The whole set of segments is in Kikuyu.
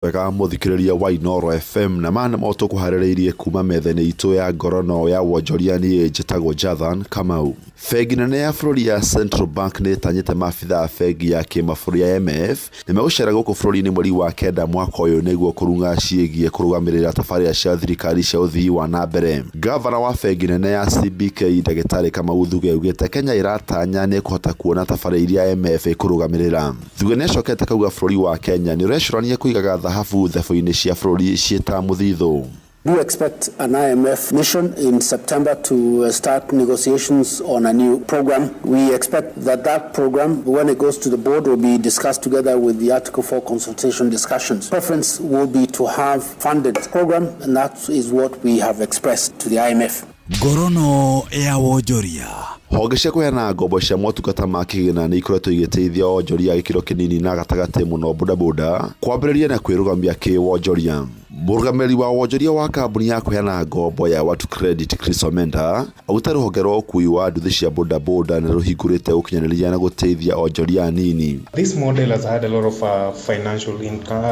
Wega mũthikĩrĩria wa Inooro FM na maya nĩmo tũkũharĩrĩirie kuma metha-inĩ itũ ya ngorono ya wonjoria. Niĩ njĩtagwo Jathan Kamau. Bengi nene ya bũrũri ya Central Bank nĩ ĩtanyĩte maabitha a bengi ya kĩmabũrũri ya IMF nĩ megũcera gũkũ bũrũri-inĩ mweri wa kenda mwaka ũyũ nĩguo kũrung'a ciĩgiĩ kũrũgamĩrĩra tabarĩra cia thirikari cia ũthii wa na mbere. Ngavana wa bengi nene ya CBK Ndagĩtarĩ Kamau Thuge augĩte Kenya ĩratanya nĩ ĩkũhota kuona tabarĩra iria IMF ĩkũrũgamĩrĩra. Thuge nĩacokete akauga bũrũri wa Kenya nĩũrecũrania kũigaga thahabu thabũ-inĩ cia bũrũri ciĩ ta mũthithũ. Do expect an IMF mission in September to start negotiations on a new program. We expect that that program, when it goes to the board, will be discussed together with the Article 4 consultation discussions. Preference will be to have funded program, and that is what we have expressed to the IMF. Ngorono ya wonjoria. Honge cia kũheana ngombo cia motungata ma kĩgĩna nĩ ikoretwo igĩteithia onjoria a gĩkĩro kĩnini na gatagatĩ mũno bodaboda kwambĩrĩria na kwĩrũgamia kĩwonjoria. Mũrũgamĩrĩri wa wonjoria wa kambuni ya kũheana ngombo ya Watu Credit Chris Omenda augĩte rũhonge rwa ũkui wa nduthi cia bodaboda nĩ rũhingũrĩte gũkinyanĩria na gũteithia onjoria anini. This model has had a lot of financial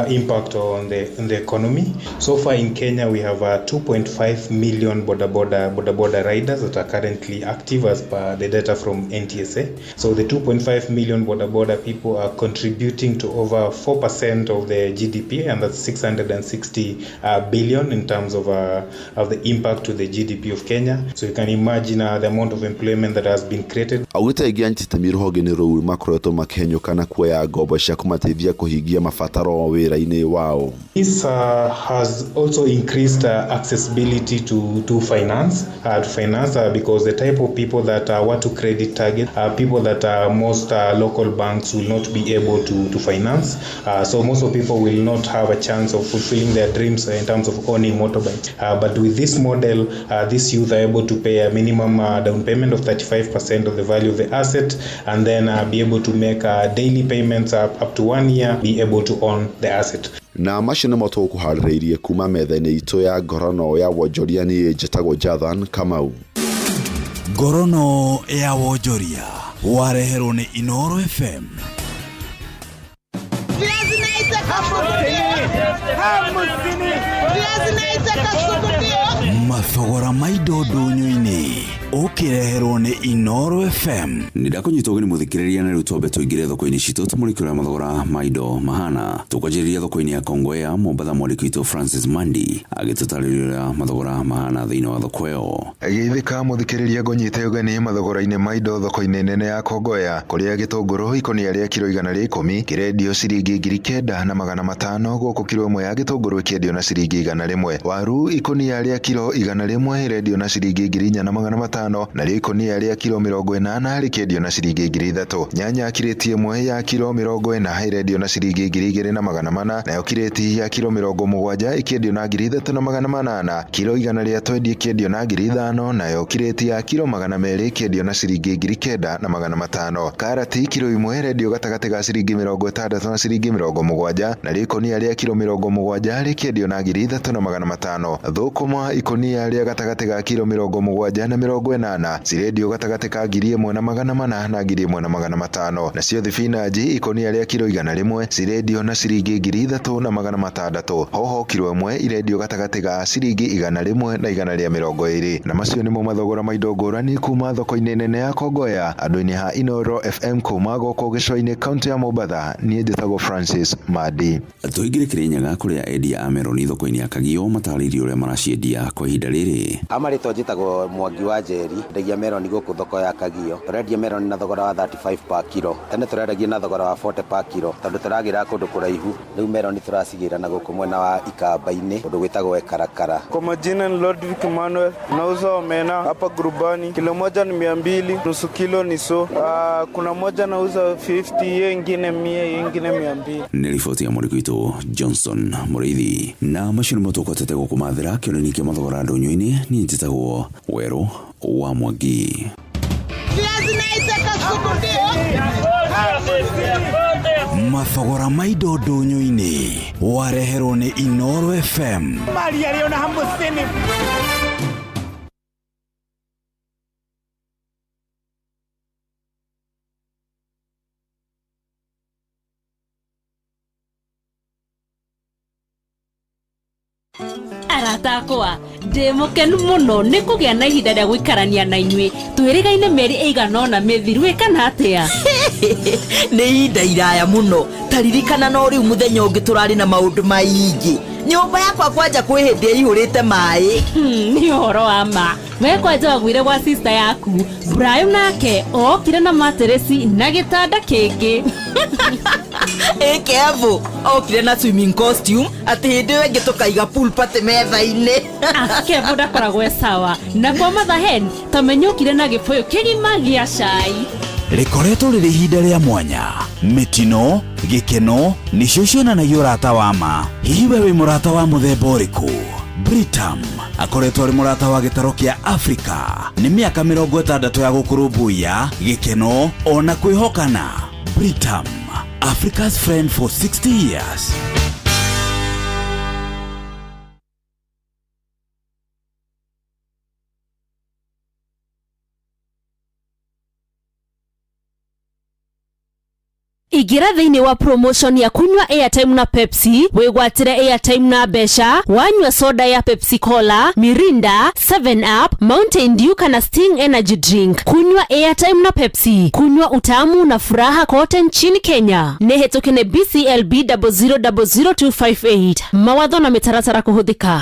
impact on the economy. So far in Kenya, we have 2.5 million boda boda riders that are currently active as per the data from NTSA. So the 2.5 million boda boda people are contributing to over 4% of the GDP, and that's 660 billion in terms of the impact to the GDP of Kenya. So you can imagine the amount of employment that has been created. Augĩte aingĩ a anyiti rũhonge-inĩ rũu makoretwo makĩhenyũka na kuoya ngombo cia kũmateithia kũhingia mabataro wĩra-inĩ wao. This has also increased accessibility to finance, because the type of people that Watu Credit target are people that most local banks will not be able to finance. So most of people will not have a chance of fulfilling their dreams in terms of owning motorbikes. But with this model, these youth are able to pay a minimum down payment of 35% of the value of the asset, and then be able to make daily payments up to one year, be able to own the asset. Na macio nĩmo tũgũkũharĩrĩirie kuma metha-inĩ itũ ya ngorono ya wonjoria. Niĩ njĩtagwo Jathan Kamau. Ngorono ya wonjoria wareherwo nĩ Inooro FM. Viazi naitaka viazi naitaka sukudio. Mathogora ma indo ndũnyũ-inĩ ũkĩreherwo nĩ Inooro FM. Nĩ ndakũnyita ũgeni mũthikĩrĩria, na rĩu twambe tũingĩre thoko-inĩ citũ tũmũrĩke ũrĩa mathogora ma indo mahana. Tũkwanjĩrĩria thoko-inĩ ya Kongowea Mombatha, mwandĩki witũ Francis Mandi agĩtũtarĩria ũrĩa mathogora mahana thĩinĩ wa thoko ĩyo. Geithĩka mũthikĩrĩria, ngũnyite ũgeni mathogora-inĩ ma indo thoko-inĩ nene ya Kongoya, kũrĩa gĩtũngũrũ ikũnia rĩa kiro 110 kĩrendio ciringi 9,500, gũkũ kiro ĩmwe ya gĩtũngũrũ ĩkĩendio na ciringi 100. Waru ikũnia rĩa kiro 100 ĩrendio na ciringi 4,500, narĩo ikũnia rĩa kiro 80 rĩkĩendio na ciringi 3,000. Nyanya kirĩti ĩmwe ya kiro 40 ĩrendio na ciringi 2,400, nayo kirĩti ya kiro 70 ĩkĩendio na 3,800. Kiro 120 ĩkĩendio na 5,000, nayo kirĩti ya kiro 200 ĩkĩendio na ciringi 9,500. Karati kiro ĩmwe ĩrendio gatagatĩ ga ciringi 60 na ciringi 70, narĩo ikũnia rĩa kiro 70 rĩkĩendio na 3,500. Thũkũma ikũnia rĩa gatagatĩ ga kiro 70 na 80 cirendio gatagatĩ ka 1,400 na 1,500. Nacio thibinanji ikũnia rĩa kiro 100 cirendio na ciringi 3,600. Hoho kiro ĩmwe irendio gatagatĩ ga ciringi 100 na 120. Na macio nĩmo mathogora ma indo ngũrani kuma thoko-inĩ nene ya Kongoya. Andũ-inĩ ha Inooro FM kuma gũkũ gĩcũa-inĩ, kaũntĩ ya Mombatha, niĩ njĩtagwo Francis Mandi. Tũingĩre Kĩrĩnyaga kũrĩa endia a meroni thoko-inĩ ya Kagio matarĩirie ũrĩa maraciendia kwa ihinda rĩrĩ. Amarĩtwa njĩtagwo Mwangi wa Njeri, ndendagia meroni gũkũ thoko ya Kagio. Tũrendia meroni na thogora wa 35 per kilo. Tene tũrendagia na thogora wa 40 per kilo tondũ tũragĩra kũndũ kũraihu. Rĩu meroni tũracigĩra na gũkũ mwena wa Ikamba-inĩ, kũndũ gwĩtagwo Ekarakara. Kwa majina ni Lodvik Emmanuel, nauza omena hapa Grubani. Kilo moja ni 200, nusu kilo ni so. Kuna moja nauza 50, hiyo ingine 100, hiyo ingine 200. Nĩ riboti ya mwandĩki witũ Johnson Mũrĩithi. Na macio nĩmo tũkwatete gũkũmathĩra kĩonania kĩa mathogora ndũnyũ-inĩ. Niĩ njĩtagwo Werũ wa Mwangi. Viazi naitaka sukudio. Mathogora ma indo ndũnyũ-inĩ wareherwo nĩ Inooro FM. Mali yaliyo na 50. Arata akwa, ndĩ mũkenu mũno nĩ kũgĩa na ihinda rĩa gũikarania na inyuĩ. Twĩrĩgaine mĩeri ĩigana ũna mĩthiru, ĩ kana atĩa? Nĩ ihinda iraya mũno. Ta ririkana no rĩu mũthenya ũngĩ tũrarĩ na maũndũ maingĩ. Nyũmba yakwa kwanja kwĩ hĩndĩ ĩihũrĩte maĩ. Nĩ ũhoro wa ma. We kwanja waguire gwa sister yaku. Brayo nake okire na materesi na gĩtanda kĩngĩ. Ĩ Kevo okire na swimming costume, atĩ hĩndĩ ĩyo ĩngĩ tũkaiga pool party metha-inĩ. Kevo ndakoragwo e sawa. Na kwa Mother Hen tamenya okire na gĩbũyũ kĩgima gĩa cai. Rĩkoretwo rĩrĩ ihinda rĩa mwanya, mĩtino, gĩkeno nĩcio cionanagia ũrata wa ma. Hihi we wĩ mũrata wa mũthemba ũrĩkũ? Britam akoretwo arĩ mũrata wa gĩtaro kĩa Afrika nĩ mĩaka 60 ya gũkũrũmbũiya, gĩkeno ona kwĩhokana. Britam, Africa's friend for 60 years. Ingĩra thĩinĩ wa promotion ya kunywa airtime na Pepsi, wĩgwatĩre airtime na mbeca wanyua soda ya Pepsi Cola, Mirinda, 7 Up, Mountain Dew kana Sting Energy Drink. Kunywa airtime na Pepsi, kunywa utamu na furaha kote nchini Kenya. Nĩ hetũke nĩ BCLB 0000258. Mawatho na mĩtaratara kũhũthĩka.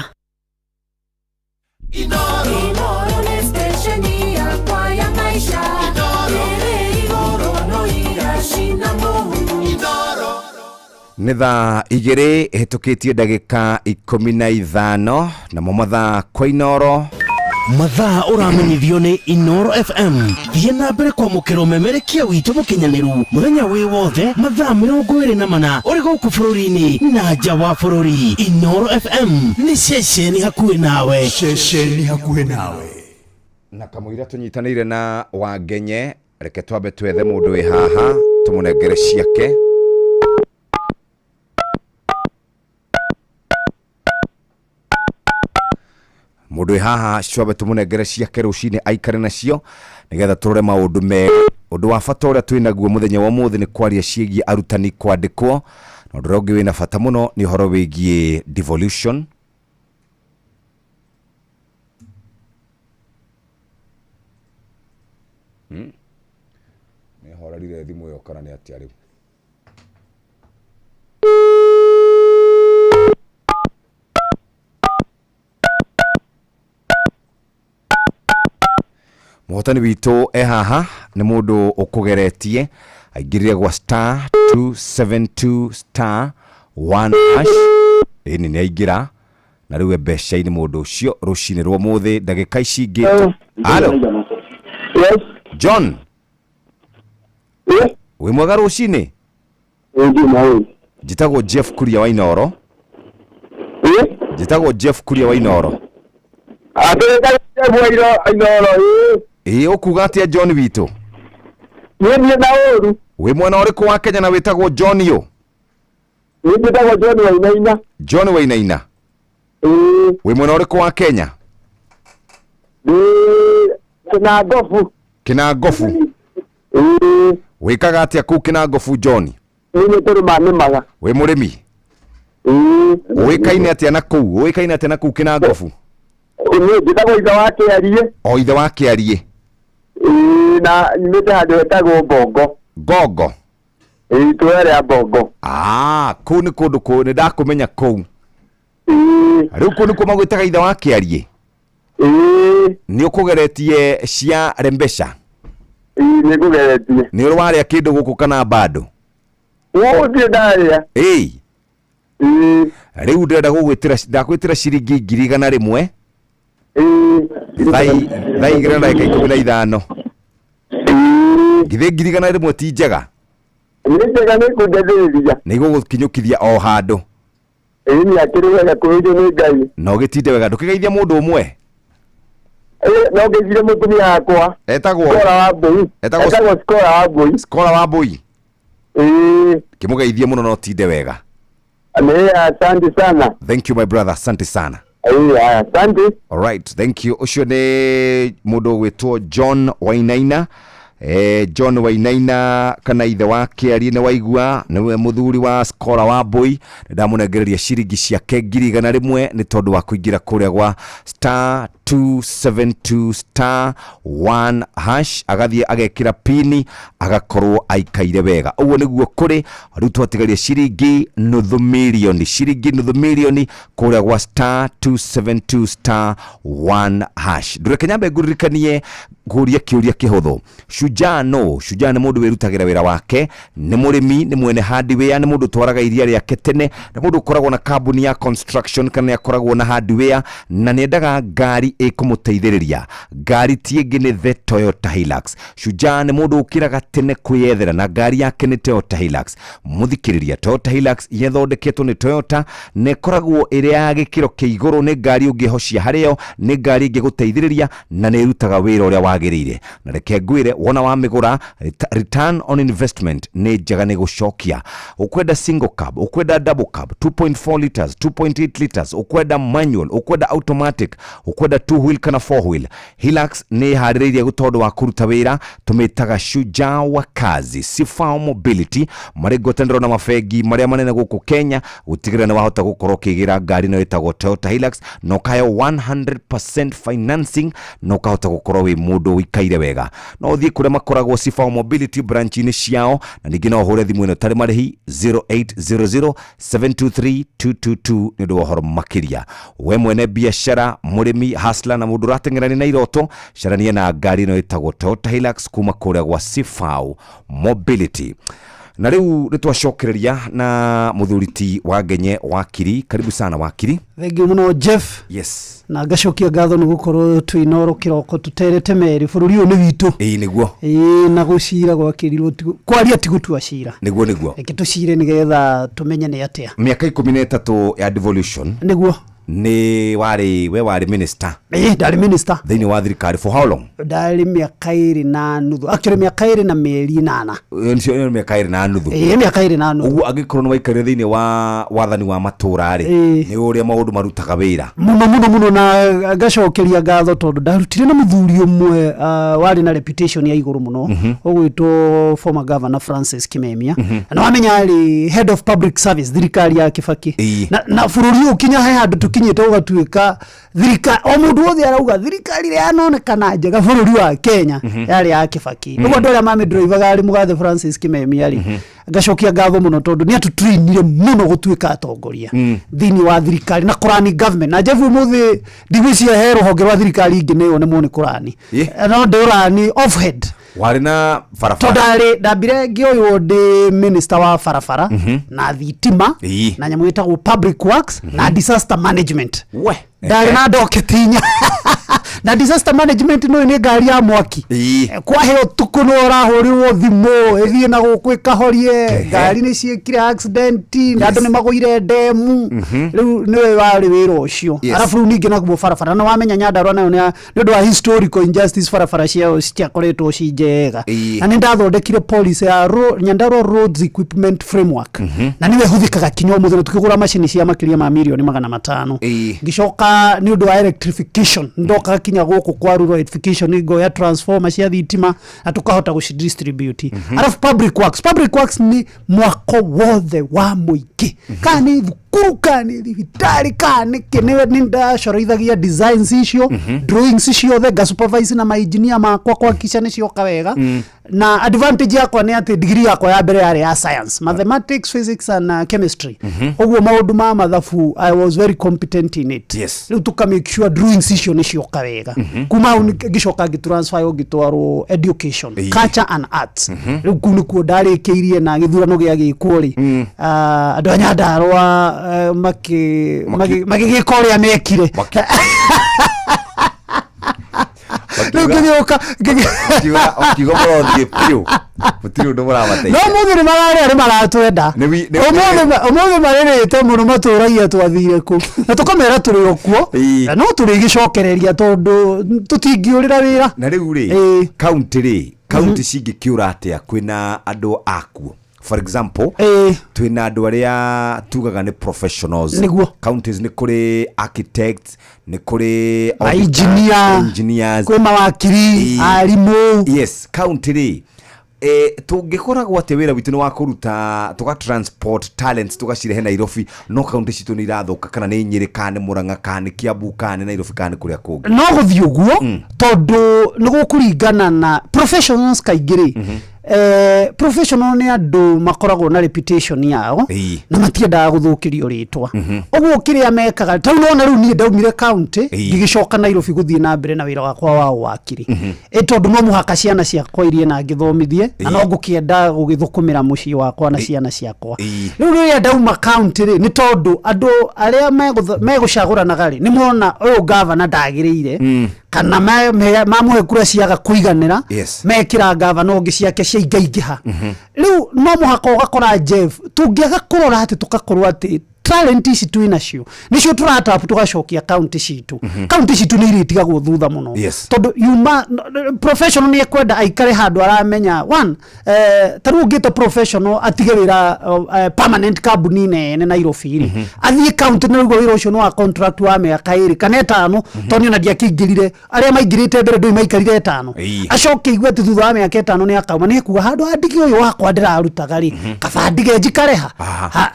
Inoro nĩ station yakwa ya maisha. Ĩrĩ igũrũ no iracina mũhu. Nĩ thaa 2 ĩhĩtũkĩtie ndagĩka 15, namo mathaa kwa Inoro. Mathaa ũramenyithio nĩ Inoro FM. Thiĩ na mbere kwamũkĩra ũmemerekia witũ mũkinyanĩru mũthenya wĩ wothe mathaa 24 ũrĩ gũkũ bũrũri-inĩ na nja wa bũrũri. Inoro FM nĩ ceceni hakuhĩ nawe. Ceceni hakuhĩ nawe. Na kamũira tũnyitanĩire na Wangenye, reke twambe twethe mũndũ wĩ haha tũmũnengere ciake. Mũndũ wĩ haha twambe tũmũnengere ciake rũcinĩ aikare nacio nĩgetha tũrore maũndũ merĩ. Ũndũ wa bata ũrĩa twĩ naguo mũthenya wa ũmũthĩ nĩ kwaria ciĩgiĩ arutani kwandĩkwo, na ũndũ ũrĩa ũngĩ wĩna bata mũno nĩ ũhoro wĩgiĩ devolution. Nĩ horerire thimũ ĩyo kana nĩ atĩa rĩu? Mũhotani witũ e haha nĩ mũndũ ũkũgeretie, aingĩrire gwa star 272 star 1 hash. Ĩni nĩ aingĩra na rĩu e mbeca-inĩ mũndũ ũcio rũcinĩ rwa ũmũthĩ ndagĩka ici ingĩ. Halo. Yes. John. Yes. Wĩ mwega rũcinĩ? Njĩtagwo Jeff Kuria wa Inoro. Njĩtagwo Jeff Kuria wa Inoro. Ĩĩ ũkuga atĩa John witũ? Niĩ na ũru. Wĩ mwena ũrĩkũ wa Kenya na wĩtagwo John ũ? Niĩ njĩtagwo John Wainaina. John Wainaina. Ĩĩ. Wĩ mwena ũrĩkũ wa Kenya? Ndĩ Kĩnangobu. Kĩnangobu. Ĩĩ. Wĩkaga atĩa kũu Kĩnangobu John? Niĩ nĩ kũrĩma nĩmaga. Wĩ mũrĩmi? Ĩĩ. Ũĩkaine atĩa na kũu? Ũĩkaine atĩa na kũu Kĩnangobu? Niĩ njĩtagwo ithe wa Kĩarie. O ithe wa Kĩarie. Ĩĩ, na nyumĩte handũ hetagwo Ngongo. Ngongo? Ĩĩ, itũũra rĩa Ngongo. Ah, kũu nĩ kũndũ kũ nĩ ndakũmenya kũu. Ĩĩ. Rĩu kũu nĩkuo magwĩtaga ithe wa Kĩarie? Ĩĩ. Nĩ ũkũgeretie cia Rembesha? Ĩĩ, nĩ ngũgeretie. Nĩ ũrĩ warĩa kĩndũ gũkũ kana bado? Gũtirĩ ndarĩa. Ĩĩ. Ĩĩ. Rĩu ndĩrenda gũgwĩtĩra, ndakwĩtĩra ciringi 100,000. Ĩĩ. Thaa 2 na ndagĩka 15. Githĩ 100,000 ti njega? Nĩ njega, nĩ kũndeithĩrĩria. Nĩ igũgũkinyũkithia o handũ. Ĩĩ, nĩ akĩrĩ wega kũhĩtio nĩ Ngai. Na ũgĩtinde wega, ndũkĩgeithia mũndũ ũmwe. Ĩĩ, no ngeithire mũtumia wakwa. Etagwo? Skora wa Mbũi. Etagwo Etagwo Skora wa Mbũi. Skora wa Mbũi. Ĩĩ. Kĩmũgeithie mũno na ũtinde wega. Nĩ, asante sana. Thank you my brother, asante sana. Ĩĩ, asante. All right, thank you. Ũcio nĩ mũndũ ũgwĩtwo John Wainaina. John Wainaina kana ithe wa Kĩarie nĩ waigua nĩwe mũthuri wa Skora wa Mbũi, nĩ ndamũnengereria ciringi ciake 100,000 nĩ tondũ wa kũingĩra kũrĩa gwa star 272 star 1 hash, agathiĩ agekĩra pini agakorwo aikaire wega. Ũguo nĩguo kũrĩ rĩu twatigaria ciringi 500,000, ciringi 500,000 kũrĩa gwa star 272 star 1 hash. Ndũreke nyambe ngũririkanie ngũrie kĩũria kĩhũthũ. Shujaa no Shujaa nĩ mũndũ wĩrutagĩra wĩra wake, nĩ mũrĩmi, nĩ mwene hardware, nĩ mũndũ ũtwaraga iria rĩake tene, nĩ mũndũ ũkoragwo na kambuni ya construction kana nĩ akoragwo na hardware, na nĩ endaga ngari ĩkũmũteithĩrĩria. Ngari ti ĩngĩ nĩ the Toyota Hilux. Shujaa nĩ mũndũ ũkĩraga tene kwĩyethera na ngari yake nĩ Toyota Hilux. Mũthikĩrĩria, Toyota Hilux yethondeketwo nĩ Toyota na ĩkoragwo ĩrĩ ya gĩkĩro kĩa igũrũ, nĩ ngari ũngĩhocia harĩyo, nĩ ngari ĩngĩgũteithĩrĩria na nĩ ĩrutaga wĩra ũrĩa wagĩrĩire. Na reke ngwĩre, wona wamĩgũra return on investment nĩ njega, nĩ gũcokia. Ũkwenda single cab, ũkwenda double cab, 2.4 liters, 2.8 liters, ũkwenda manual, ũkwenda automatic, ũkwenda two wheel kana four wheel, Hilux nĩ ĩharĩrĩirie tondũ wa kũruta wĩra. Tũmĩtaga Shujaa wa kazi. Sifao Mobility marĩ ngwatanĩro na mabengi marĩa manene gũkũ Kenya gũtigĩrĩra nĩ wahota gũkorwo ũkĩgĩra ngari ĩno ĩtagwo Toyota Hilux na ũkaheo 100% financing na ũkahota gũkorwo wĩ mũndũ ũikaire wega. No ũthiĩ kũrĩa makoragwo Sifao Mobility branch-inĩ ciao, na ningĩ no ũhũre thimũ ĩno ĩtarĩ marĩhi 0800 723 222 nĩ ũndũ wa ũhoro makĩria. We mwene biacara, mũrĩmi, hustler na mũndũ ũrateng'erania na iroto, carania na ngari ĩno ĩtagwo Toyota Hilux kuma kũrĩa gwa Sifao Mobility. Na rĩu nĩ twacokereria na mũthuri ti wa Ngenye wakiri. Karibu sana, wakiri. Thengiũ mũno, Jeff. Yes. Na ngacokia ngatho nĩ gũkorwo twĩ Inooro kĩroko tũterete merĩ. Bũrũri ũyũ nĩ witũ. Ĩĩ, nĩguo. Ĩĩ, na gũcira gwakĩrirwo kwaria ti gũtua cira. Nĩguo. Reke tũcire nĩgetha tũmenye nĩ atĩa. Mĩaka 13 ya devolution. Nĩguo. Nĩ warĩ, we warĩ minister? Ĩĩ, ndarĩ minister. Thĩinĩ wa thirikari for how long? Ndarĩ mĩaka 2.5, actually mĩaka 2 na mĩeri 8. Ĩyo nĩcio mĩaka 2.5? Ĩĩ, mĩaka 2.5. Ũguo angĩkorwo nĩ waikarire thĩinĩ wa wathani wa matũra rĩ, nĩ ũrĩa maũndũ marutaga wĩra. Mũno mũno mũno, na ngacokeria ngatho tondũ ndarutire na mũthuri ũmwe warĩ na reputation ya igũrũ mũno, ũgwĩtwo former governor Francis Kimemia. Na wamenya arĩ head of public service thirikari ya Kibaki. Na bũrũri ũyũ kinya he handũ tũkinyĩte ũgatuĩka thirikari o mũndũ wothe arauga thirikari ĩrĩa yanonekana njega bũrũri wa Kenya yarĩ ya Kibaki. Ũguo andũ arĩa mamĩndrivaga arĩ mũgathe Francis Kimemia rĩ, ngacokia ngatho mũno tondũ nĩ atũtrainire mũno gũtuĩka atongoria thĩinĩ wa thirikari na kũrani government. Na Jeff, ũmũthĩ ndigwĩciria he rũhonge rwa thirikari ingĩ nĩyo nĩmwo nĩ kũrani, no ndĩũrani off head. Warĩ na barabara? Tondũ ndarĩ ndambire ngĩoywo ndĩ minister wa barabara na thitima na nyamũ ĩtagwo public works na disaster management. We. Ndarĩ na docket inya, na disaster management nĩ nĩ ngari ya mwaki. Kwahe ũtukũ nĩ ũrahũrĩrwo thimũ ĩthiĩ na gũkũ ĩkahorie ngari nĩ ciĩkire accident na andũ nĩ magũire ndemu. Rĩu nĩwe warĩ wĩra ũcio. Arabu rĩu ningĩ naguo barabara, na wamenya Nyandarua nayo nĩ ũndũ wa historical injustice, barabara ciao citiakoretwo ci njega. Na nĩ ndathondekire policy ya Nyandarua Roads Equipment Framework, na nĩwe ĩhũthĩkaga kinya ũmũthĩ, na tũkĩgũra macini cia makĩria ma 500,000,000. Ngĩcoka nĩ ũndũ wa electrification, ndokaga kinya gũkũ kwa rural electrification, ngoya transformer cia thitima na tũkahota gũcidistribute. Arabu public works nĩ mwako wothe wa mũingĩ, kana nĩ thukuru, kana nĩ thibitarĩ, kana nĩ kĩ, nĩ ndacorithagia designs icio, drawings ciothe, ngasupervise na mainjinia makwa kuhakikisha nĩ cioka wega. Na advantage yakwa nĩ atĩ degree yakwa ya mbere yarĩ ya science, mathematics, physics and chemistry. Ũguo maũndũ ma mathabu I was very competent in it. Rĩu tuka make sure drawings icio nĩ cioka wega. Kuma hau ngĩcoka ngĩtransfer ngĩtwarwo education, culture and arts. Rĩu kuu nĩkuo ndarĩkĩirie na gĩthurano gĩa gĩkwo rĩ, andũ a Nyandarua magĩgĩka ũrĩa mekire. Rĩu ngĩgĩũka Ũkiuga mũrothiĩ biũ, gũtirĩ ũndũ no mũramateithia. Mũthĩ nĩ mararĩa, nĩ maratwenda. Ũmũthĩ marĩrĩte mũno, matũragia twathire kũ, na tũkamera tũrĩ o kuo na no tũrĩgĩcokereria tondũ tũtingĩũrĩra wĩra. Na rĩu rĩ, kaunti rĩ, kaunti cingĩkĩũra atĩa kwĩna andũ akuo? For example, twĩna andũ arĩa tugaga nĩ professionals. Nĩguo. Counties nĩ kũrĩ architects, nĩ kũrĩ Ma auditors, engineer, engineers, kwĩ mawakiri, arimũ. Yes, county rĩ, tũngĩkoragwo atĩ wĩra witũ nĩ wa kũruta tũga transport talents tũgacirehe Nairobi, no kaunti citũ nĩ irathũka, kana nĩ Nyĩrĩ, kana nĩ Mũrang'a, kana nĩ Kiambu, kana nĩ Nairobi, kana nĩ kũrĩa kũngĩ. No gũthiĩ ũguo tondũ nĩ gũkũringana na professionals kaingĩ rĩ, professional nĩ andũ makoragwo na reputation yao na matiendaga gũthũkĩrio rĩtwa. Ũguo kĩrĩa mekaga ta rĩu nona rĩu niĩ ndaumire county ngĩgĩcoka Nairobi gũthiĩ na mbere na wĩra wakwa wa ũwakiri, ĩ tondũ no mũhaka ciana ciakwa irie na ngĩthomithie na no ngũkĩenda gũgĩthũkũmĩra mũciĩ wakwa na ciana ciakwa. Rĩu rĩrĩa ndauma county rĩ, nĩ tondũ andũ arĩa megũcagũranaga rĩ, nĩ mona ũyũ gavana ndagĩrĩire, kana mamũhe kura ciaga kũiganĩra, mekĩra gavana ũngĩ ciake ciaingaingĩha. Rĩu no mũhaka ũgakora, Jeff, tũngĩaga kũrora atĩ tũgakorwo atĩ talent ici twĩ nacio nĩcio tũratapu tũgacokia kaunti citũ, kaunti citũ nĩ irĩtigagwo thutha mũno, tondũ yuma professional nĩ ekwenda aikare handũ aramenya one, ta rĩu ũngĩta professional atige wĩra permanent kambuni nene Nairobi rĩ, athiĩ kaunti na rĩu wĩra ũcio nĩ wa contract wa mĩaka 2 kana 5, tondũ ona ndiakĩingĩrire, arĩa maingĩrĩte mbere ndũĩ maikarire 5. Acoke igue atĩ thutha wa mĩaka 5 nĩ akauma, nĩ ekuga handũ ha ndige ũyũ wakwa ndĩrarutaga rĩ, kaba ndige njikare ha.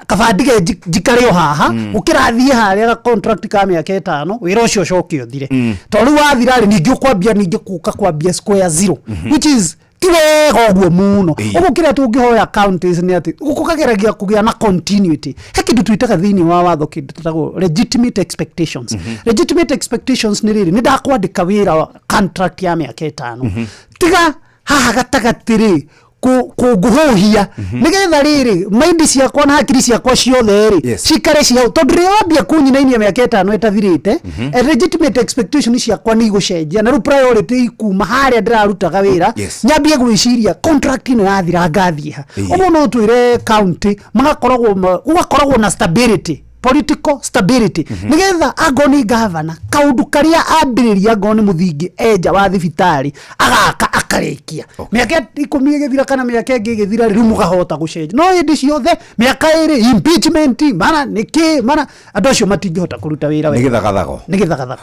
Kaba ndige njikare o haha gũkĩra thiĩ harĩa ga contract ka mĩaka 5, wĩra ũcio ũcoke ũthire, tondũ rĩu wathira rĩ, ningĩ ũkwambia ningĩ kũka kwambia square zero, which is ti wega ũguo mũno. Ũguo kĩrĩa tũngĩhoya counties nĩ atĩ gũkageragia kũgĩa na continuity. He kĩndũ twĩtaga thĩinĩ wa watho kĩndũ twĩtagwo legitimate expectations. Legitimate expectations nĩ rĩrĩ, nĩ ndakwandĩka wĩra wa contract ya mĩaka 5, tiga haha gatagatĩ rĩ kũngũhũhia, nĩgetha rĩrĩ maindi ciakwa na hakiri ciakwa ciothe rĩ cikare ciao, tondũ rĩrĩa wambia kũnyinainia mĩaka 5 ĩtathirĩte, legitimate expectation ciakwa nĩ igũcenjia na rĩu priority ikuma harĩa ndĩrarutaga wĩra, nyambie gwĩciria contract ĩno yathira ngathiĩ ha. Ũguo no twĩre county magakoragwo gũgakoragwo na stability, political stability, nigetha angorwo nĩ gavana kaundu karia ambĩrĩria, angorwo nĩ mũthingi enja wa thibitarĩ agaka akarĩkia, mĩaka 10 ĩgĩthira kana mĩaka ĩngĩ ĩgĩthira rĩu mũkahota gũcenjia. No hĩndĩ ciothe mĩaka 2 impeachment, mana nĩkĩ, mana andũ acio matingĩhota kũruta wĩra Nĩ wega. gĩthagathago. Nĩ gĩthagathago.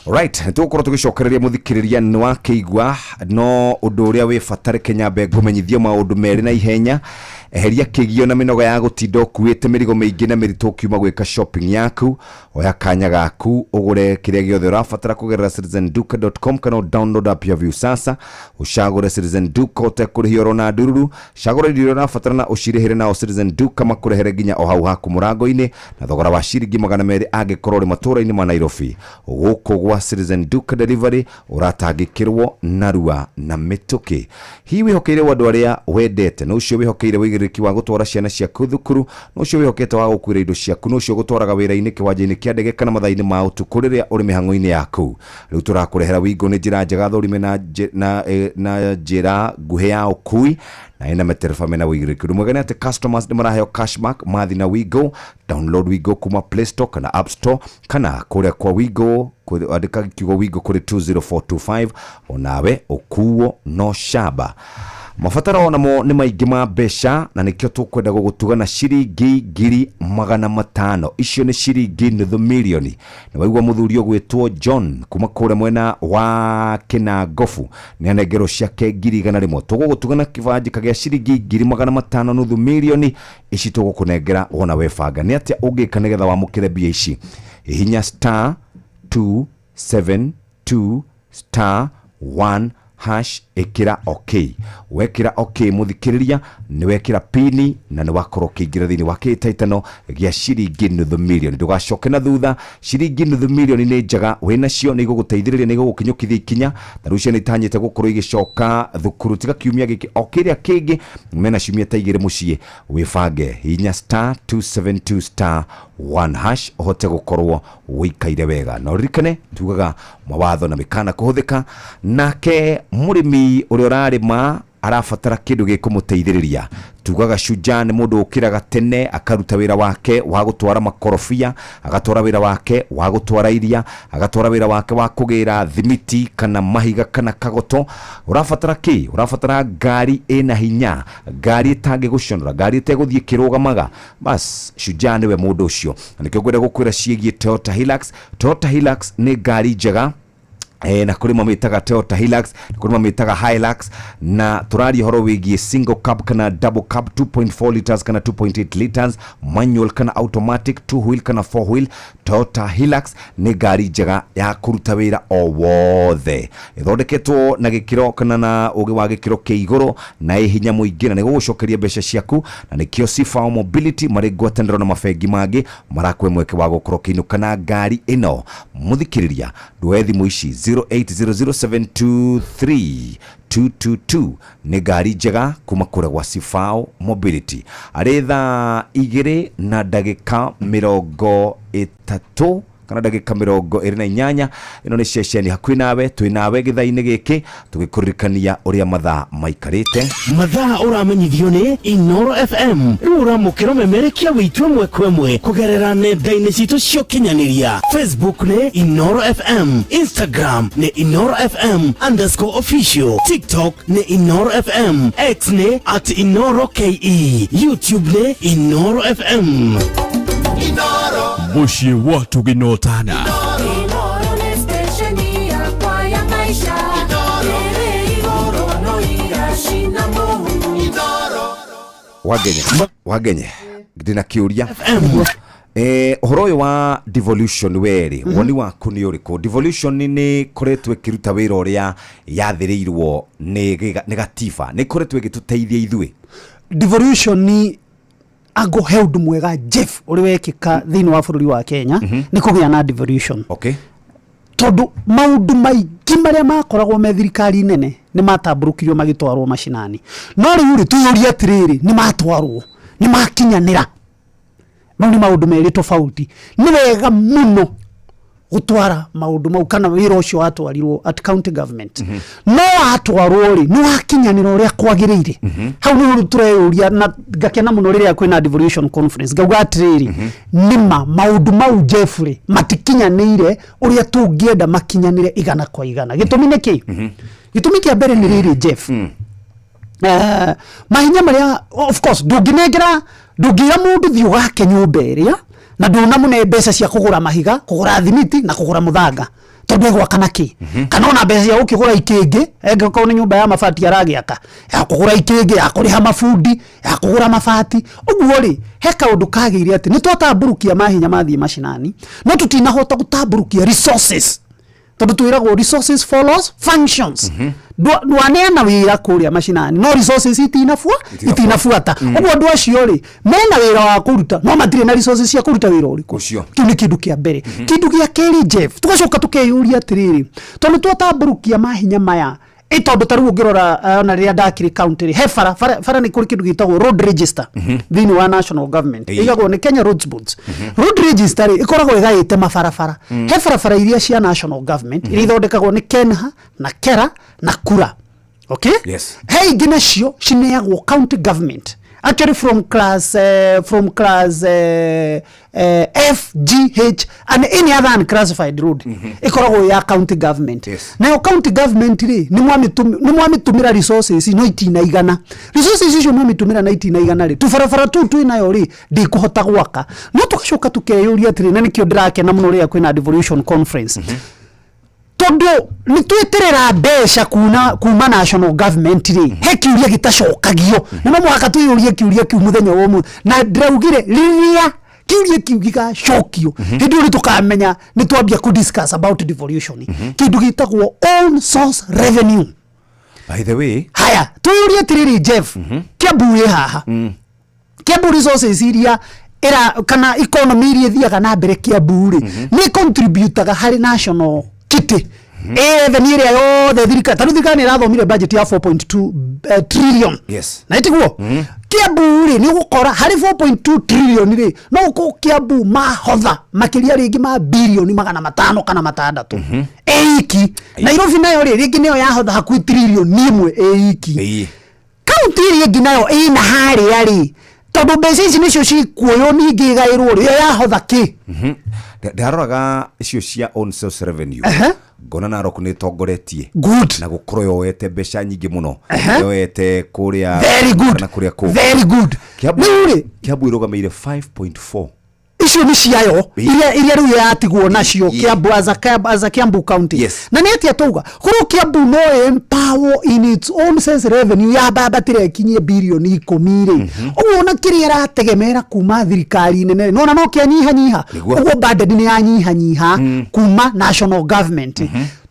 Right, nĩ tũgũkorwo tũgĩcokereria mũthikĩrĩria nĩ wakĩigua, no ũndũ ũrĩa wĩ bata reke nyambe ngũmenyithio maũndũ merĩ na ihenya. Eheria kĩgio na mĩnoga ya gũtinda ũkuĩte mĩrigo mĩingĩ na mĩritũ ũkiuma gwĩka shopping yaku. Oya kanya gaku ũgũre kĩrĩa gĩothe ũrabatara kũgerera citizenduka.com kana download app ya Viusasa, ũcagũre Citizen Duka ũtekũrĩhia oro na ndururu. Cagũra indo iria ũrabatara na ũcirĩhĩre, nao Citizen Duka makũrehere nginya o hau haku mũrango-inĩ na thogora wa ciringi 200 angĩkorwo ũrĩ matũũra-inĩ ma Nairobi. Gũkũ gwa Citizen Duka Delivery ũratangĩkĩrwo narua na mĩtũkĩ. Hihi wĩhokeire andũ arĩa wendete, na ũcio wĩhokeire wĩigĩrĩrĩki wa gũtwara ciana ciaku thukuru, na ũcio wĩhokete wa gũkuĩra indo ciaku, na ũcio ũgũtwaraga wĩra-inĩ, kĩwanja-inĩ kĩa ndege, kana mathaa-inĩ ma ũtukũ rĩrĩa ũrĩ mĩhang'o-inĩ yaku. Rĩu tũrakũrehera Wingo. Nĩ njĩra njega thũrime na njĩra nguhĩ ya ũkui na ĩna matereba mena wĩigĩrĩrĩki. Ũndũ mwega nĩ atĩ customers nĩ maraheo cashback mathi na Wingo. Download Wingo kuma Play Store kana App Store, kana kũrĩa kwa Wingo andĩka kiugo Wingo kũrĩ 20425, onawe ũkuo no shaba. Mabataro onamo nĩ maingĩ ma mbeca, na nĩkĩo tũkwenda gũgũtuga na ciringi 500,000. Icio nĩ ciringi nuthu mirioni. Nĩ waigua mũthuri ũgwĩtwo John kuma kũrĩa mwena wa Kĩnangobu nĩ anengerwo ciake 100,000. Tũgũgũtuga na kĩbanjĩka gĩa ciringi 500,000, nuthu mirioni ici tũgũkũnengera wona webanga. Nĩ atĩa ũngĩka nĩgetha wamũkĩre mbia ici? Hihinya star 272 star 1 hash, ĩkĩra ok. Wekĩra ok, mũthikĩrĩria, nĩ wekĩra pini na nĩ wakorwo ũkĩingĩra thĩinĩ wa kĩhĩtahĩtano gĩa ciringi nuthu mirioni. Ndũgacoke na thutha, ciringi nuthu mirioni nĩ njega wĩnacio, nĩ igũgũteithĩrĩria, nĩ igũgũkinyũkithia ikinya. Ta rĩu ciana itanyĩte gũkorwo igĩcoka thukuru tiga kiumia gĩkĩ o kĩrĩa kĩngĩ, mena ciumia ta 2 mũciĩ. Wĩbange, hinya star 272 star 1 hash ũhote gũkorwo wĩikaire wega, na ũririkane tugaga mawatho na mĩkana kũhũthĩka. Nake mũrĩmi ũrĩa ũrarĩma Arabatara kĩndũ gĩkũmũteithĩrĩria. Tugaga Shujaa nĩ mũndũ ũkĩraga tene akaruta wĩra wake wa gũtwara makorobia, agatwara wĩra wake wa gũtwara iria, agatwara wĩra wake wa kũgĩra thimiti kana mahiga kana kagoto. Ũrabatara kĩ? Ũrabatara ngari ĩna hinya, ngari ĩtangĩgũconora, ngari ĩtegũthiĩ ĩkĩrũgamaga. Bas, Shujaa nĩwe mũndũ ũcio. Na nĩkĩo ngwenda gũkwĩra ciĩgiĩ Toyota Hilux. Toyota Hilux nĩ ngari njega, na kũrĩ mamĩtaga Toyota Hilux, na kũrĩ mamĩtaga Hilux, na tũraria ũhoro wĩgiĩ single cab kana double cab, 2.4 liters kana 2.8 liters, manual kana automatic, two wheel kana four wheel. Toyota Hilux nĩ ngari njega ya kũruta wĩra o wothe, ĩthondeketwo na gĩkĩro kana na ũgĩ wa gĩkĩro kĩa igũrũ na ĩ hinya mũingĩ, na nĩ gũgũcokeria mbeca ciaku. Na nĩkĩo Sifao Mobility marĩ ngwatanĩro na mabengi mangĩ marakũhe mweke wa gũkorwo ũkĩinũka na ngari ĩno. Mũthikĩrĩria, ndwoe thimũ ici 0800723222. Nĩ ngari njega kuma kũrĩa gwa Sifao Mobility. Arĩ thaa 2 na ndagĩka 30 kana ndagĩka 28. Ĩno nĩ ceceni hakuhĩ nawe, twĩ nawe gĩthaa-inĩ gĩkĩ tũgĩkũririkania ũrĩa mathaa maikarĩte. Mathaa ũramenyithio nĩ Inoro FM. Rĩu ũramũkĩra ũmemerekia witũ ĩmwe kwa ĩmwe kũgerera nenda-inĩ citũ cia ũkinyanĩria. Facebook nĩ Inoro FM, Instagram nĩ Inoro FM underscore official, TikTok nĩ Inoro FM, X nĩ at Inoro KE, YouTube nĩ Inoro FM. Mũciĩ wa tũgĩnotana. Inoro nĩ stesheni yakwa ya maisha. Ĩrĩ igũrũ no iracina mũhu. Wangenye, wangenye, ndĩna kĩũria. Ũhoro ũyũ wa devolution werĩ, woni waku nĩ ũrĩkũ? Devolution nĩ ĩkoretwo ĩkĩruta wĩra ũrĩa yathĩrĩirwo nĩ gatiba, nĩ ĩkoretwo ĩgĩtũteithia ithuĩ? Devolution ni ango he ũndũ mwega, Jeff, ũrĩ wekĩka thĩinĩ wa bũrũri wa Kenya nĩ kũgĩa na devolution. Tondũ maũndũ maingĩ marĩa makoragwo me thirikari nene nĩ matambũrũkirio magĩtwarwo macinani. No rĩu rĩ, twĩyũrie atĩrĩrĩ, nĩ matwarwo, nĩ makinyanĩra? Mau nĩ maũndũ merĩ tofauti. Nĩ wega mũno gũtwara maũndũ mau kana wĩra ũcio watwarirwo at county government, no watwarwo rĩ, nĩ wakinyanĩra ũrĩa kwagĩrĩire? Hau nĩho rĩu tũreyũria, na ngakena mũno rĩrĩa kwĩna devolution conference, ngauga atĩrĩrĩ, nĩma maũndũ mau, Jeff, rĩ, matikinyanĩire ũrĩa tũngĩenda makinyanĩre 100%. Gĩtũmi nĩ kĩ? Gĩtũmi kĩa mbere nĩ rĩrĩ, Jeff, mahinya marĩa, of course, ndũngĩnengera, ndũngĩra mũndũ thiĩ ũgake nyũmba ĩrĩa na ndũnamũne mbeca cia kũgũra mahiga, kũgũra thimiti na kũgũra mũthanga, tondũ egwaka na kĩ? Kana ona mbeca cia gũkĩgũra ikĩngĩ, angĩkorwo nĩ nyũmba ya mabati aragĩaka, ya kũgũra ikĩngĩ, ya kũrĩha mabundi, ya kũgũra mabati. Ũguo rĩ, he kaũndũ kagĩire atĩ nĩ twatambũrũkia mahinya mathiĩ macinani, no tũtinahota gũtambũrũkia resources, tondũ twĩragwo resources follows functions. Ndwaneana wĩra kũrĩa macinani, no resources itinabuata. Ũguo andũ acio rĩ, mena wĩra wa kũruta, no matirĩ na resources cia kũruta wĩra ũrĩkũ. Ũcio. Kĩu nĩ kĩndũ kĩa mbere. Kĩndũ gĩa kerĩ, Jeff, tũgacoka tũkeyũria atĩrĩrĩ, tondũ twatambũrũkia mahinya maya, ĩ tondũ ta rĩu ũngĩrora, ona rĩrĩa ndakĩrĩ county rĩ, he bara bara, bara nĩ kũrĩ kĩndũ gĩtagwo road register thĩinĩ wa national government. Ĩigagwo nĩ Kenya Roads Boards. Road register rĩ, ĩkoragwo ĩgaĩte mabarabara. He barabara iria cia national government iria ithondekagwo nĩ KENHA na KERA na KURA, okay? He ingĩ nacio cineagwo county government, actually from class F G H and any other unclassified road ĩkoragwo ya county government. Nayo county government rĩ, nĩ mwamĩtũmĩra resources no itinaigana. Resources icio mwamĩtũmĩra na itinaigana rĩ, tũbarabara tũu twĩ nayo rĩ, ndĩkũhota gwaka. No tũgacoka tũkeyũria atĩrĩ, na nĩkĩo ndĩrakena mũno rĩrĩa kwĩna devolution conference, tondũ nĩ twĩtĩrĩra mbeca kuma national government rĩ, he kĩũria gĩtacokagio, na no mũhaka twĩyũrie kĩũria kĩu mũthenya wa ũmũthĩ. Na ndĩraugire rĩrĩa kĩũria kĩu gĩgacokio, hĩndĩ ĩyo nĩ tũkamenya nĩ twambia kũ discuss about devolution, kĩndũ gĩtagwo own source revenue. By the way, Haya, twĩyũrie atĩrĩrĩ, Jeff, Kiambu ĩ haha, Kiambu resources iria ĩra kana economy iria ĩthiaga na mbere Kiambu rĩ, nĩ contributaga harĩ national kitty ĩrĩa ĩrĩa yothe thirikari, tarĩu thirikari nĩ ĩrathomire budget ya 4.2 trillion. Na ĩtiguo Kiambu rĩ, nĩ ũgũkora harĩ 4.2 trillion rĩ, no ũkorwo Kiambu mahotha makĩria rĩngĩ ma birioni 500 kana 600 ĩiki. Nairobi nayo rĩ, rĩngĩ nĩyo yahotha hakuhĩ 1 trillion ĩiki. Kaunti ĩrĩa ĩngĩ nayo ĩna harĩa rĩ, tondũ mbeca ici nĩcio cikuoywo ningĩ ĩgaĩrwo rĩ, ĩyo yahotha kĩ? Ndaroraga icio cia own source revenue, ngona Narok nĩ ĩtongoretie Good. na gũkorwo yoete mbeca nyingĩ mũno, yoete kũrĩa Very good. na kũrĩa kũngĩ. Very good. Kiambu Rĩu rĩ, Kiambu ĩrũgamĩire 5.4. Icio nĩ ciayo iria rĩu yatigwo nacio Kiambu as a Kiambu County. Na nĩ atĩa tauga korwo Kiambu no empower in its own sense revenue ya bambatĩra ĩkinyie birioni 10 rĩ, ũguo ona kĩrĩa ĩrategemera kuma thirikari nene nona no kĩanyihanyiha. Ũguo burden nĩ yanyihanyiha kuma national government.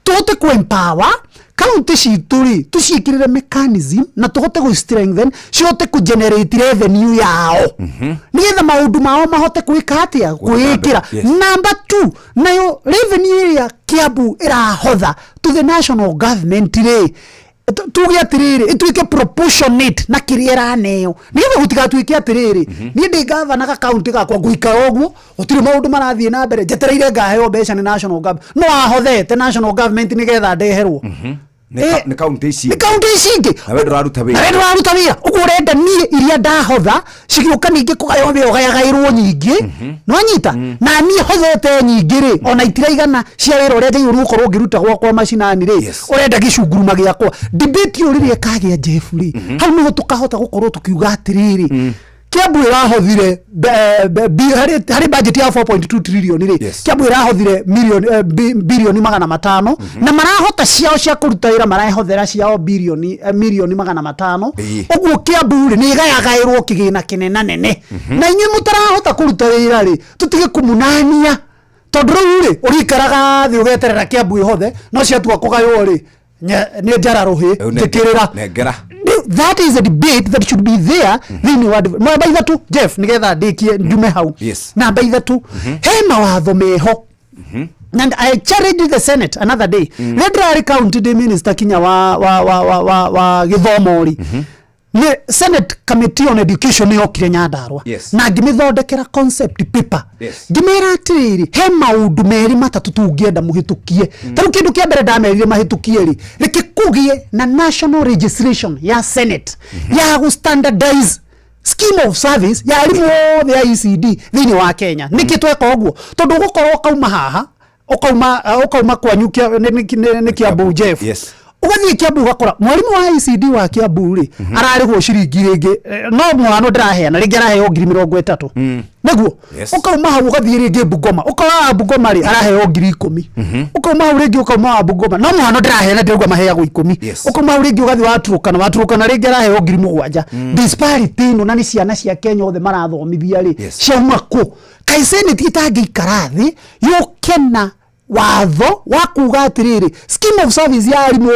Tũhote ku empower kaunti citũ rĩ, tũciĩkĩrĩre mechanism na tũhote gũ strengthen cihote kũ generate revenue yao, nĩgetha maũndũ mao mahote gwĩka atĩa? Kwĩĩkĩra. Number two, nayo revenue ĩrĩa Kiambu ĩrahotha to the national government rĩ, tuge atĩrĩrĩ, ĩtuĩke proportionate na kĩrĩa ĩraneo, nĩgetha gũtigatuĩke atĩrĩrĩ, niĩ ndĩ gavana gakaunti gakwa, ngũikara ũguo, gũtirĩ maũndũ marathiĩ na mbere, njetereire ngaheo mbeca nĩ national government. No ahothete national government nĩgetha ndeherwo. Nĩ kaunti ici. Nĩ kaunti ici ingĩ. Na we ndũraruta wĩra. Na we ndũraruta wĩra. Ũguo ũrenda niĩ iria ndahotha cigĩũka ningĩ kũgaywo wĩra ũgayagaĩrwo nyingĩ, nĩwanyita? Na niĩ hothete nyingĩ rĩ, ona itiraigana cia wĩra ũrĩa njagĩrĩirwo nĩ gũkorwo ngĩruta gwakwa macinani rĩ. Ũrenda gĩcunguruma gĩakwa. Debate ĩyo rĩrĩa ĩkagĩa, Jeff, rĩ, hau nĩho tũkahota gũkorwo tũkiuga atĩrĩrĩ, Kiambu ĩrahothire harĩ budget ya 4.2 trillion rĩ, Kiambu ĩrahothire milioni birioni 500, na marahota ciao cia kũruta wĩra marahothera ciao birioni milioni 500. Ũguo Kiambu rĩ, nĩ ĩgayagaĩrwo kĩgĩna kĩnena nene, na inyuĩ mũtarahota kũruta wĩra rĩ, tũtige kũmunania, tondũ rĩu rĩ, ũrĩikaraga thĩ ũgeterera Kiambu ĩhothe, no ciatua kũgaywo rĩ, nĩ njara rũhĩ njĩkĩrĩra. Nengera. That is a debate that should be there thĩinĩ wa namba ithatũ, Jeff, nĩgetha ndĩkie njume hau. Namba ithatũ, he mawatho meho, and I challenged the Senate another day rĩrĩa ndĩrarĩ county ndĩ minister kinya wa gĩthomo rĩ, nĩ Senate Committee on Education nĩ yokire Nyandarua, na ngĩmĩthondekera concept paper. Ngĩmera atĩrĩrĩ, he maũndũ merĩ matatũ tũngĩenda mũhĩtũkie. Ta rĩu kĩndũ kĩa mbere ndamerire mahĩtũkie rĩ, reke kũgĩe na national registration ya Senate ya gũ standardize scheme of service ya arimũ othe a ECD thĩinĩ wa Kenya. Nĩkĩ tweka ũguo? Tondũ ũgũkorwo ũkauma haha, ũkauma kwanyu nĩ Kiambu, Jeff, ũgathiĩ Kiambu, ũgakora mwarimũ wa ECD wa Kiambu rĩ, ararĩhwo ciringi rĩngĩ, no mũhano ndĩraheana, rĩngĩ araheo 30,000, nĩguo? Ũkauma hau ũgathiĩ rĩngĩ Bungoma, ũkora wa Bungoma rĩ, araheo 10,000. Ũkauma hau rĩngĩ, ũkauma wa Bungoma, no mũhano ndĩraheana, ndĩrauga maheagwo 10. Ũkauma hau rĩngĩ ũgathiĩ wa Turukana, wa Turukana rĩngĩ araheo 7,000. Disparity ĩno, na nĩ ciana cia Kenya othe marathomithia rĩ, ciauma kũ? Kaĩ Senate itangĩikara thĩ yũke na watho wa kuga atĩrĩrĩ, scheme of service ya arimũ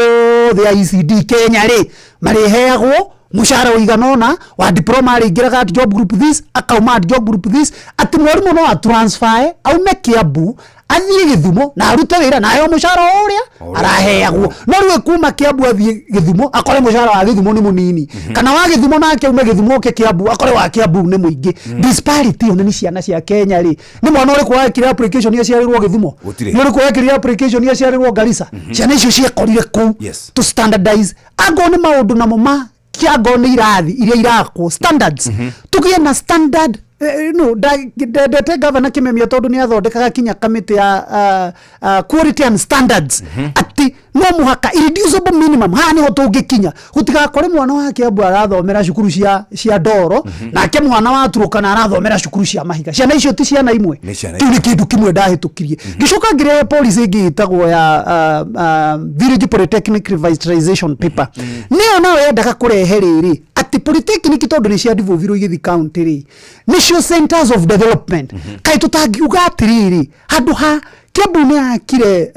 othe a ECD Kenya rĩ, marĩheagwo mũcara ũigana ũna, wa diploma arĩingĩraga at job group this, akauma at job group this, atĩ mwarimũ no atransfer aume Kiambu athiĩ Gĩthumo na arute wĩra na aheo mũcara o ũrĩa araheagwo? No rĩu kuma Kiambu athiĩ Gĩthumo, akore mũcara wa Gĩthumo nĩ mũnini, kana wa Gĩthumo nake aume Gĩthumo oke Kiambu, akore wa Kiambu nĩ mũingĩ. Disparity ĩyo nĩ ciana cia Kenya rĩ, nĩ mwana ũrĩkũ wekire application aciarĩrwo Gĩthumo? Gũtirĩ. Nĩ ũrĩkũ wekire application aciarĩrwo Garissa? Ciana icio ciekorire kũu. To standardize, angorwo nĩ maũndũ namo ma kĩangorwo nĩ irathi iria irakwo, standards, tũgĩe na standard. No ndete gavana Kimemia tondũ nĩ athondekaga kinya kamĩtĩ ya quality and standards, atĩ no mũhaka irreducible minimum, haha nĩho tũngĩkinya, gũtigakore mwana wa Kiambu arathomera cukuru cia ndoro, nake mwana wa Turukana arathomera cukuru cia mahiga. Ciana icio ti ciana imwe. Nĩ ciana. Kĩu nĩ kĩndũ kĩmwe ndahĩtũkirie. Ngĩcoka ngĩrehe policy ĩngĩ ĩtagwo ya village polytechnic revitalization paper. Nĩyo nayo yendaga kũrehe rĩrĩ, atĩ polytechnic, tondũ nĩ cia devolvirwo igĩthiĩ county rĩ, nĩcio centers of development, kaĩ tũtangiuga atĩrĩrĩ, handũ ha Kiambu nĩ yakire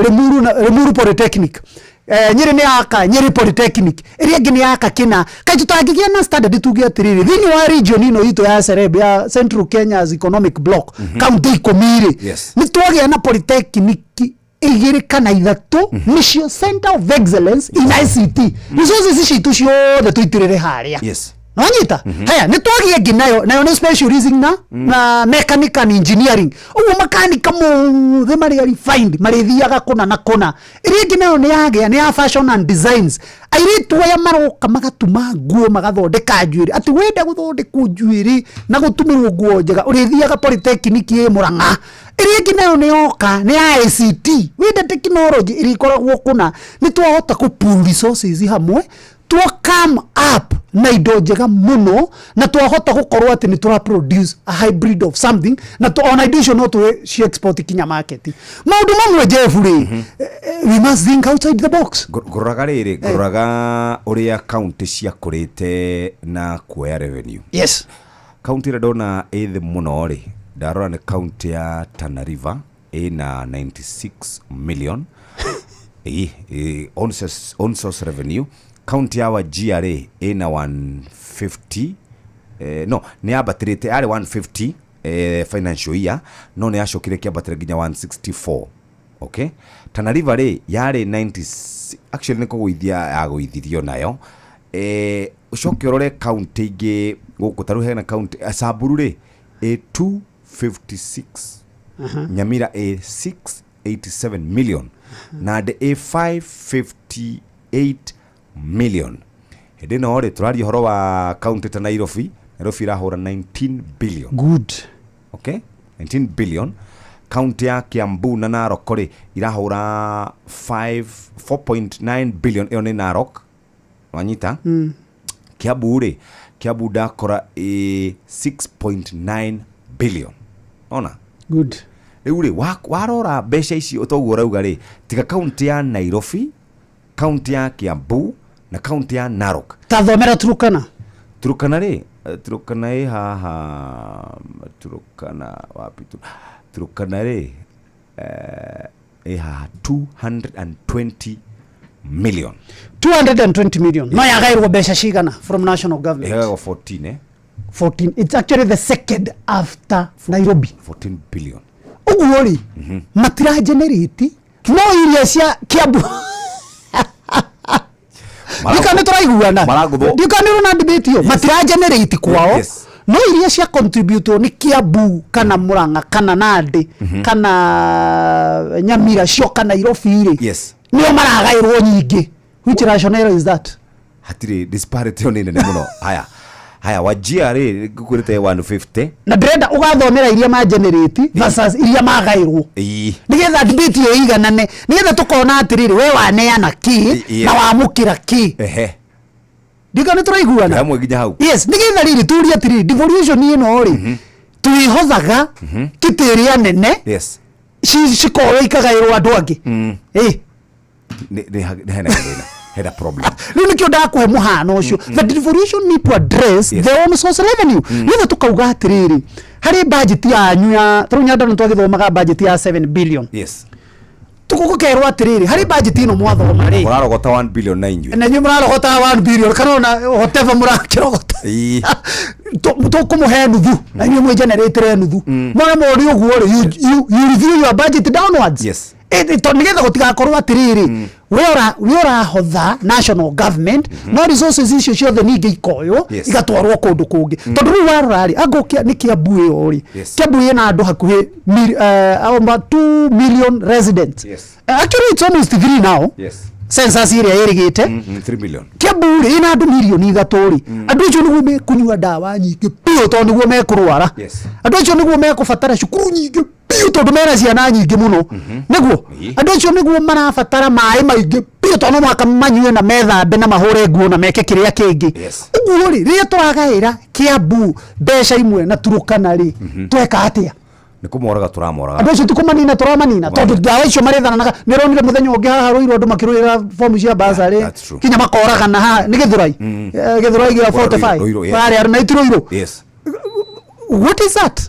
Limuru, na Limuru Polytechnic, Nyĩrĩ nĩ yaka Nyĩrĩ Polytechnic, ĩrĩa ĩngĩ nĩ yaka kĩna, kaĩ tũtangĩgĩa na standard tuge atĩrĩrĩ, thĩinĩ wa region ĩno itũ ya Sereb, ya Central Kenya's Economic Block, kaunti 10 rĩ, nĩ twagĩa na polytechnic igĩrĩ kana ithatũ, nĩcio center of excellence in ICT, resources citũ ciothe tũitĩrĩre harĩa? Nonyita haya nĩ twagie ĩngĩ nayo nayo nĩ specialism na na mechanic and engineering ũguo makanika mothe marĩa refined marĩthiaga kũna na kũna. Ĩrĩa ĩngĩ nayo nĩ yagĩa nĩ ya fashion and designs. Airĩtu aya maroka magatuma nguo magathondeka njuĩrĩ, atĩ wenda gũthondekwo njuĩrĩ na gũtumĩrwo nguo njega ũrĩthiaga polytechnic ĩ Mũrang'a. Ĩrĩa ĩngĩ nayo nĩ yoka nĩ ya ICT, wenda technology ĩrĩa ĩkoragwo kũna. Nĩ twahota kũ pool resources hamwe, twa come up na indo njega mũno, na twahota gũkorwo atĩ nĩ tũra produce a hybrid of something, na ona indo icio no tũĩ ci export kinya market. Maũndũ mamwe Jeff rĩ, we must think outside the box. Ngũroraga rĩrĩ, ngũroraga ũrĩa kaunti ciakũrĩte na kuoya revenue. Yes. Kaunti ĩrĩa ndona ĩ thĩ mũno rĩ, ndarora nĩ kaunti ya Tana River ĩna 96 million ĩ on source revenue. Kaunti ya Wajir rĩ ĩna 150, no nĩ yambatĩrĩte, yarĩ 150 financial year, no nĩ yacokire kĩambatĩra nginya 164. Okay, Tana River rĩ yarĩ 90, actually nĩ kũgũithia yagũithirio nayo. Ũcoke ũrore kaunti ingĩ gũkũ, ta rĩu hena kaunti Samburu rĩ ĩ 256, Nyamira ĩ 687 million, Nandi ĩ 558 million. Hĩndĩ ĩno rĩ tũraria ũhoro wa kaunti ta Nairobi, Nairobi ĩrahũra 19 billion. Good. Okay, 19 billion. Kaunti ya Kiambu na Narok rĩ irahũra 4.9 billion, ĩyo nĩ Narok, wanyita. Kiambu rĩ, Kiambu ndakora ĩ 6.9 billion. Ona Good. Rĩu rĩ warora mbeca icio toguo ũrauga rĩ, tiga kaunti ya Nairobi, kaunti ya Kiambu na kaunti ya Narok. Tathomera Turukana. Turukana rĩ, Turukana ĩ haha, Turukana wapi? Turukana rĩ ĩ haha 220 million. 220 million. No yagairwo mbeca cigana from national government? Ĩheagwo 14 14. It's actually the second after Nairobi. 14 billion. Ũguo rĩ, matira generate no iria cia Kiambu. Ndika nĩ tũraiguana, ndika nĩ ũrona debate ĩyo, matira generate kwao. Yes. No iria cia contribute nĩ Kiambu kana Murang'a kana Nandi kana Nyamira cioka Nairobi rĩ, Yes. nĩo maragaĩrwo nyingĩ. Which rationale is that? Hatirĩ disparity ĩyo nĩ nene mũno. Haya haya, Wajir rĩ ngũkwĩrĩte 150. Na ndĩrenda ũgathomera iria ma generate versus iria magaĩrwo, Ĩĩ. nĩgetha debate ĩyo ĩiganane, nĩgetha tũkona atĩrĩrĩ, we waneana kĩ na wamũkĩra kĩ. Ehe. Ndika nĩ tũraiguana hamwe nginya hau. Yes, nĩgetha rĩrĩ tũrie atĩrĩrĩ, devolution ĩno rĩ twĩhothaga kĩtĩ ĩrĩa nene Yes. cikoywo ikagaĩrwo andũ angĩ. Ĩ Nĩ hena thĩna, hena problem. Rĩu nĩkĩo ndakũhe mũhano ũcio, the devolution need to address the own source revenue, nĩgetha tũkauga atĩrĩrĩ, harĩ budget yanyu ya tarĩu Nyandarua twagĩthomaga budget ya 7 billion. Yes. Tũgũkerwo atĩrĩrĩ, harĩ budget ĩno mwathoma rĩ, mũrarogota 1 billion na inyuĩ na inyuĩ mũrarogota 1 billion kana ona whatever mũrakĩrogota, Ĩĩ. tũkũmũhe nuthu na inyuĩ mwĩgeneratĩre nuthu. Mwana mũri ũguo rĩ, you review your budget downwards. Yes. Nĩgetha gũtigakorwo atĩrĩrĩ, we ũrahotha national government, no resources icio ciothe ningĩ ikoywo Yes. igatwarwo kũndũ kũngĩ. Tondũ rĩu warora rĩ, anga nĩ Kiambu ĩyo rĩ, Yes. Kiambu ĩna andũ hakuhĩ over 2 million residents. Yes. Actually it's almost 3 now. Yes. Census ĩrĩa ĩrĩgĩte. 3 million. Kiambu rĩ ĩna andũ mirioni 3 rĩ, andũ acio nĩguo mekũnyua ndawa nyingĩ biũ tondũ nĩguo mekũrwara. Yes. Andũ acio nĩguo mekũbatara cukuru nyingĩ biũ tondũ mena ciana nyingĩ mũno. Nĩguo andũ acio nĩguo marabatara maĩ maingĩ biũ tondũ no mũhaka manyue na methambe na mahũre nguo na meke kĩrĩa kĩngĩ. Yes. Ũguo rĩ, rĩrĩa tũragaĩra Kiambu mbeca imwe na Turukana rĩ, tweka atĩa? Nĩ kũmoraga tũramoraga. Andũ acio ti kũmanina tũramanina, tondũ ndawa icio marĩthananaga. Nĩ ũronire mũthenya ũngĩ haha Rũirũ andũ makĩrũĩra fomu cia basarĩ, That's true. kinya makoragana haha nĩ Gĩthũrai. Gĩthũrai gĩa 45 Ruiru, yes. barĩa na iti Ruiru. Yes. What is that?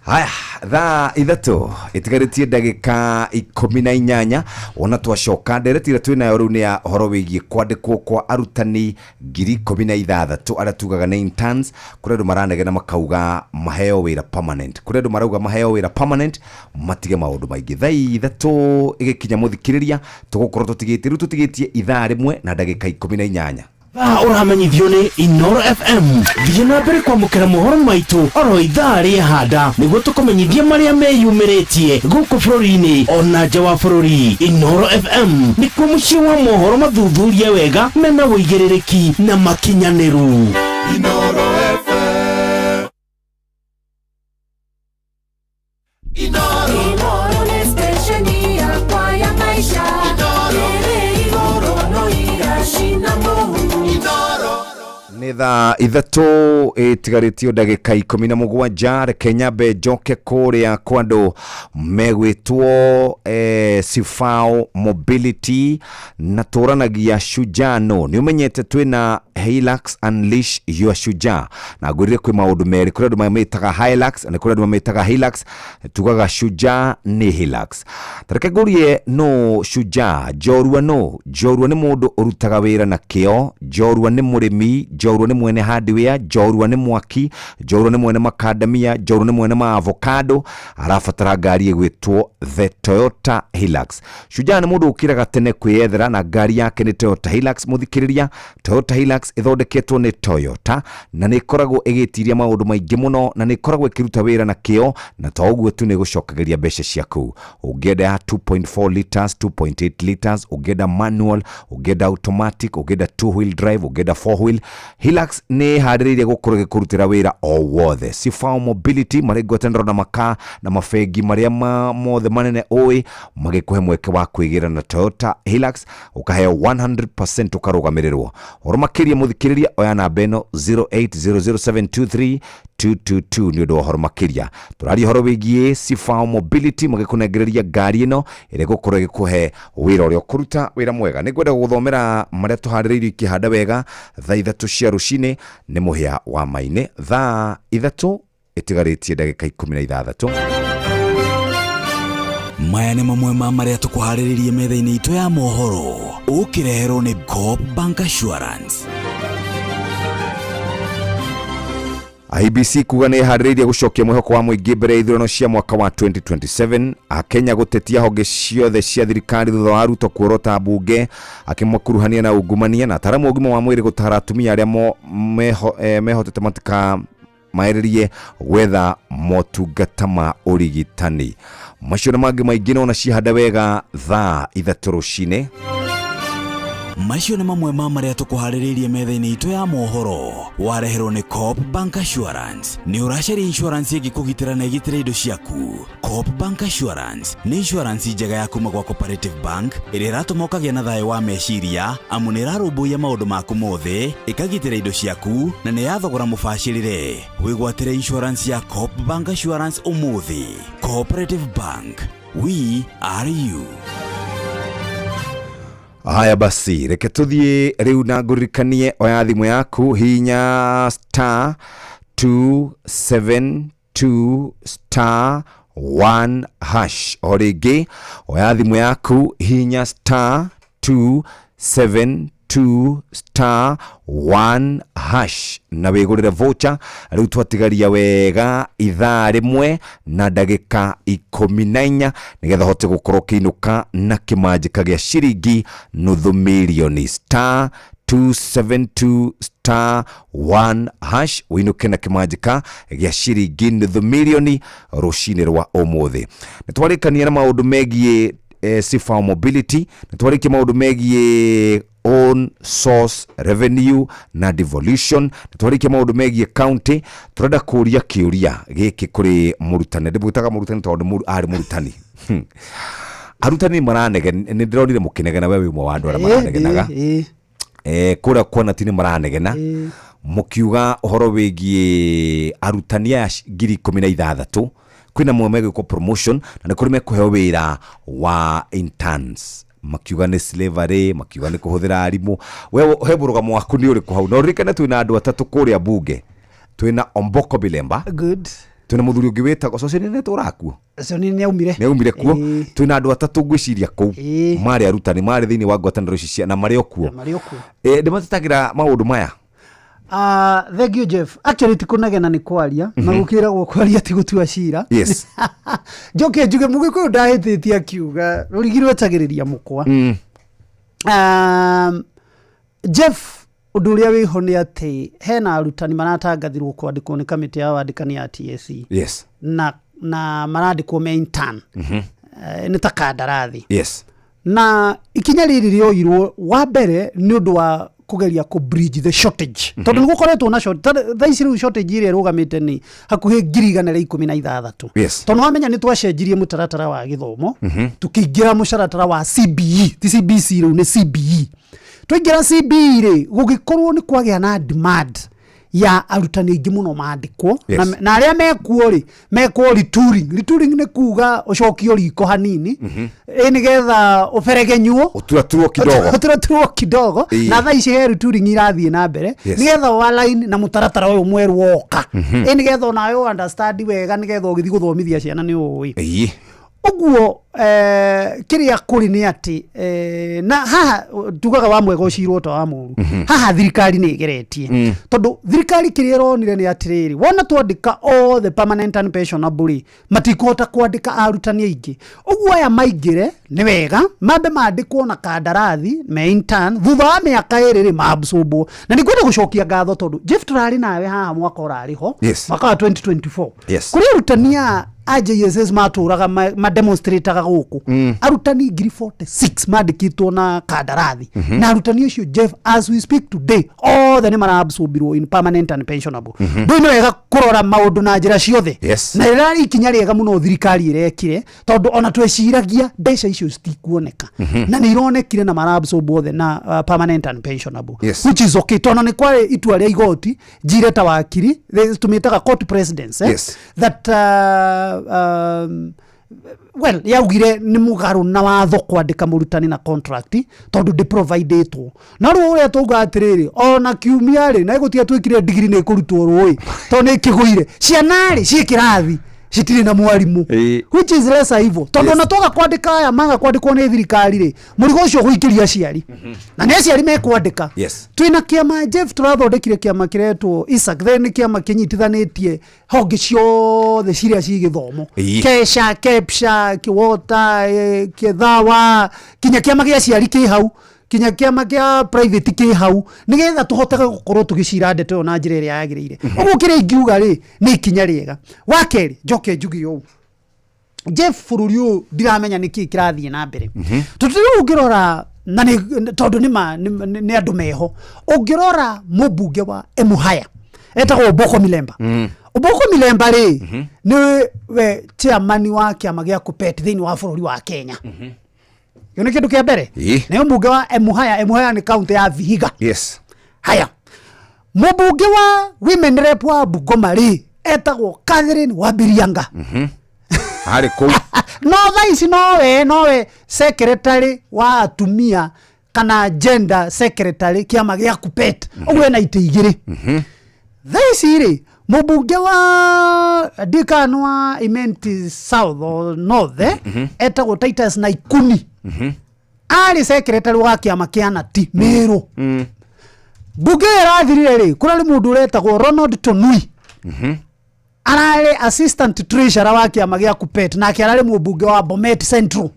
Haya, thaa 3 ĩtigarĩtie ndagĩka 18. Wona twacoka ndereti ĩrĩa twĩnayo rĩu nĩ ya ũhoro wĩgiĩ kwandĩkwo kwa arutani 16,000 arĩa tugaga nĩ interns. Kũrĩ andũ maranegena makauga maheo wĩra permanent, kũrĩ andũ marauga maheo wĩra permanent matige maũndũ maingĩ. Thaa 3 ĩgĩkinya mũthikĩrĩria tũgũkorwo tũtigĩtie rĩu tũtigĩtie ithaa 1 na ndagĩka 18. Thaa ũramenyithio nĩ Inoro FM. Thiĩ na mbere kwamũkĩra mohoro maitũ oro ithaa rĩehanda nĩguo tũkũmenyithie marĩa meyumĩrĩtie gũkũ bũrũri-inĩ ona nja wa bũrũri. Inoro FM nĩkuo mũciĩ wa mohoro mathuthurie wega mena ũigĩrĩrĩki na makinyanĩru. Inoro FM. Inoro nĩ stesheni yakwa ya maisha. Ĩrĩ igũrũ no iracina mũhu. Nĩ thaa 3 ĩtigarĩtio ndagĩka 17. Reke nyambe njoke kũrĩa kwa andũ megwĩtwo Sifao Mobility na tũranagia Shujaa. No nĩ ũmenyete twĩna Hilux Unleash Your Shujaa, na ngwĩrire kwĩ maũndũ merĩ: kũrĩ andũ mamĩtaga Hilux na kũrĩ andũ mamĩtaga Hilux. Tugaga Shujaa nĩ Hilux. Tareke ngũrie, no Shujaa njorua, no njorua nĩ mũndũ ũrutaga wĩra na kĩo, njorua nĩ mũrĩmi, njorua nĩ mwene hardware, njorua nĩ mwaki, njorua nĩ mwene makandamia, njorua nĩ mwene ma avocado, arabatara ngari ĩgwĩtwo the Toyota Hilux. Shujaa nĩ mũndũ ũkĩraga tene kwĩyethera na ngari yake nĩ Toyota Hilux. Mũthikĩrĩria, Toyota Hilux ĩthondeketwo nĩ Toyota na nĩ ĩkoragwo ĩgĩtiria maũndũ maingĩ mũno na nĩ ĩkoragwo ĩkĩruta wĩra na kĩo, na to ũguo tu, nĩ ĩgũcokagĩria mbeca ciaku. Ũngĩenda ya 2.4 liters, 2.8 liters, ũngĩenda manual, ũngĩenda automatic, ũngĩenda two wheel drive, ũngĩenda four wheel, Hilux nĩ ĩharĩrĩirie gũkorwo ĩgĩkũrutĩra wĩra o wothe. Sifao Mobility marĩ ngwatanĩro na makaa na mabengi marĩa mothe manene ũĩ, magĩkũhe mweke wa kwĩgĩra na Toyota Hilux, ũkaheo 100% ũkarũgamĩrĩrwo. Ũhoro makĩria, mũthikĩrĩria, oya namba ĩno 0800723222 nĩ ũndũ wa ũhoro makĩria. Tũraria ũhoro wĩgiĩ Sifao Mobility magĩkũnengereria ngari ĩno ĩrĩa ĩgũkorwo ĩgĩkũhe wĩra ũrĩa ũkũruta wĩra mwega. Nĩ ngwenda gũgũthomera marĩa tũharĩrĩirio ikĩhanda wega thaa 3 cia rũcinĩ. Nĩ mũhĩa wa mainĩ, thaa 3 ĩtigarĩtie ndagĩka 16. Maya nĩ mamwe ma marĩa tũkũharĩrĩrie metha-inĩ itũ ya mohoro, ũkĩreherwo nĩ Coop Bank Assurance. IEBC kuga nĩ ĩharĩrĩirie gũcokia mwĩhoko wa mũingĩ mbere ya ithurano cia mwaka wa 2027. Akenya gũtetia honge ciothe cia thirikari thutha wa Ruto kuorota mbunge akĩmakuruhania na ungumania, na ataramu a ũgima wa mwĩrĩ gũtara atumia arĩa mehotete matika maĩrĩrie gwetha motungata ma ũrigitani. Macio na mangĩ maingĩ nona cihanda wega thaa 3 rũcinĩ. Macio nĩ mamwe ma marĩa tũkũharĩrĩirie metha-inĩ itũ ya mohoro, wareherwo nĩ Coop Bank Assurance. Nĩ ũracaria insurance ĩngĩkũgitĩra na ĩgitĩre indo ciaku? Coop Bank Assurance nĩ insurance njega ya kuma gwa Cooperative Bank ĩrĩa ĩratũma ũkagĩa na thayũ wa meciria, amu nĩ ĩrarũmbũiya maũndũ maku mothe, ĩkagitĩra indo ciaku, na nĩ ya thogora mũbacĩrĩre. Wĩgwatĩre insurance ya Coop Bank Assurance ũmũthĩ. Cooperative Bank, we are you. Haya basi, reke tuthiĩ rĩu na ngũririkanie, oya thimũ yaku, hinya star 272 star 1 hash. O rĩngĩ, oya thimũ yaku, hinya star 272 star 1 hash na wĩgũrĩre voucher. Rĩu twatigaria wega ithaa 1 na ndagĩka 14 nĩgetha ũhote gũkorwo ũkĩinũka na kĩmanjĩka gĩa ciringi nuthu mirioni. Star 272 star 1 hash, ũinũke na kĩmanjĩka gĩa ciringi nuthu mirioni rũcinĩ rwa ũmũthĩ. Nĩ twarĩkania na maũndũ megiĩ Sifao Mobility, nĩ twarĩkia maũndũ megiĩ own source revenue na devolution, nĩ twarĩkia maũndũ megiĩ county. Tũrenda kũria kĩũria gĩkĩ kũrĩ mũrutani, ndĩmwĩtaga mũrutani tondũ arĩ mũrutani. Arutani maranegena, nĩ ndĩronire mũkĩnegena, we wĩ ũmwe wa andũ arĩa maranegenaga kũrĩa kwanati nĩ maranegena mũkiuga ũhoro wĩgiĩ arutani aya 16,000. Kwĩna mwe megwĩkwo promotion na nĩ kũrĩ mekũheo wĩra wa interns, makiuga nĩ slavery, makiuga nĩ kũhũthĩra arimũ. We he mũrũgamo waku nĩ ũrĩkũ hau? Na ũririkane twĩna andũ atatũ kũrĩa bunge: twĩna Omboko Bilemba, Good. Twĩna mũthuri ũngĩ wĩtagwo Cocini, nĩ tũrakuo. Ũcio nĩ aumire. Nĩ aumire kuo. Twĩna andũ atatũ ngwĩciria kũu marĩ arutani, marĩ thĩinĩ wa ngwatanĩro ici cia na marĩ o kuo. Marĩ o kuo. Ndĩmatetagĩra maũndũ maya. Thank you, Jeff. Actually ti kũnegena, nĩ kwaria na gũkĩragwo kwaria ti gũtua cira. Njoke njuge mũgĩkũyũ ndahĩtĩtie akiuga rũrigi rwetagĩrĩria mũkwa. Jeff, Ũndũ ũrĩa wĩho nĩ atĩ hena arutani maratangathirwo kwandĩkwo nĩ kamĩtĩ ya wandĩkani ya TSC. Na marandĩkwo me intern. Nĩ ta kandarathi. Na ikinya rĩrĩ rĩoirwo wa mbere nĩ ũndũ wa kũgeria kũ bridge the shortage. Tondũ nĩ gũkoretwo na shortage thaa ici rĩu shortage ĩrĩa ĩrũgamĩte nĩ hakuhĩ 116,000. Tondũ wamenya nĩ twacenjirie mũtaratara wa gĩthomo, tũkĩingĩra mũtaratara wa CBE, ti CBC rĩu nĩ CBE. Twaingĩra CBE rĩ, gũgĩkorwo nĩ kwagĩa na demand ya arutani aingĩ mũno mandĩkwo. Na arĩa mekuo rĩ, mekwo retooling. Retooling nĩ kuga ũcokio riko hanini, ĩ nĩgetha ũberegenywo, Ũturaturwo kidogo. Ũturaturwo kidogo. Na thaa ici he retooling irathiĩ na mbere, nĩgetha ũalign na mũtaratara ũyũ mwerũ woka, ĩ nĩgetha onawe ũ understand wega, nĩgetha ũgĩthiĩ gũthomithia ciana nĩ ũĩ. Ũguo kĩrĩa kũrĩ nĩ atĩ na haha tugaga wa mwega ũcirwo ta wa mũru. Haha thirikari nĩ ĩgeretie, tondũ thirikari kĩrĩa ĩronire nĩ atĩrĩrĩ, wona twandĩka all the permanent and pensionable rĩ, matikũhota kwandĩka arutani aingĩ. Ũguo aya maingĩre nĩ wega mambe mandĩkwo na kandarathi me intern, thutha wa mĩaka 2 rĩ maabsorbwo. Na nĩ ngwenda gũcokia ngatho tondũ Jeff tũrarĩ nawe haha mwaka ũrarĩ ho, mwaka wa 2024. Kũrĩ arutani a JSS matũraga mademonstrataga gũkũ, arutani ngiri 46 mandĩkĩtwo na kandarathi. Na arutani acio Jeff, as we speak today, othe nĩ maraabsorbirwo in permanent and pensionable. Ndũĩ nĩ wega kũrora maũndũ na njĩra ciothe. Na rĩrarĩ ikinya rĩega mũno thirikari ĩrekire, tondũ ona tweciragia mbeca icio citikuoneka, na nĩ ironekire na maraabsorb othe na permanent and pensionable. Which is okay, tondũ nĩ kwarĩ itua rĩa igoti njire ta wakiri, tũmĩtaga court precedence, That well, yaugire nĩ mũgarũ na watho kwandĩka mũrutani na contract tondũ ndĩprovidĩtwo. No rĩu ũrĩa tauga atĩrĩrĩ, ona kiumia rĩ, na ĩgũtiga twĩkire ndigiri nĩ ĩkũrutwo rũĩ tondũ nĩ ĩkĩgũire. Ciana rĩ ciĩ kĩrathi citirĩ na mwarimũ, which is lesser evil, tondũ ona twaga kwandĩka aya maga kwandĩkwo nĩ thirikari rĩ, mũrigo ũcio ũgũikĩria aciari, na nĩ aciari mekwandĩka. Twĩna kĩama Jeff, tũrathondekire kĩama kĩretwo ISAC, then nĩ kĩama kĩnyitithanĩtie honge ciothe ciria ci gĩthomo, KESHA, KEPSHA, KIWOTA, KITHAWA, kinya kĩama gĩa aciari kĩ hau, kinya kĩama kĩa private kĩ hau, nĩgetha tũhotage gũkorwo tũgĩcira ndeto ĩyo na njĩra ĩrĩa yagĩrĩire. Ũguo kĩrĩa ingiuga rĩ, nĩ ikinya rĩega. Wa kerĩ, njoke njuge ũũ Jeff, bũrũri ũyũ ndiramenya nĩkĩ kĩrathiĩ na mbere, tondũ rĩu ũngĩrora na nĩ tondũ nĩ ma nĩ andũ meho, ũngĩrora mũmbunge wa Emuhaya etagwo Oboko Milemba. Oboko Milemba rĩ, nĩ we chairman wa kĩama gĩa KUPPET thĩinĩ wa bũrũri wa Kenya. Kĩu nĩ kĩndũ kĩa mbere. Nĩ mũmbunge wa Emuhaya. Emuhaya nĩ kaunti ya Vihiga. Haya, mũmbunge wa women rep wa Bungoma rĩ, etagwo Catherine Wambirianga. Arĩ kũu. No thaa ici nowe secretary wa atumia kana gender secretary kĩama gĩa KUPPET, ũguo ena itĩ igĩrĩ. Thaa ici rĩ, mũmbunge wa ndikana wa Imenti South or North, etagwo Titus Naikuni, arĩ secretary wa kĩama kĩa Nati Meru. Mbunge ĩyo ĩrathirire rĩ, kũrarĩ mũndũ ũretagwo Ronald Tonui, ararĩ assistant treasurer wa kĩama gĩa KUPPET, nake ararĩ mũmbunge wa Bomet Central.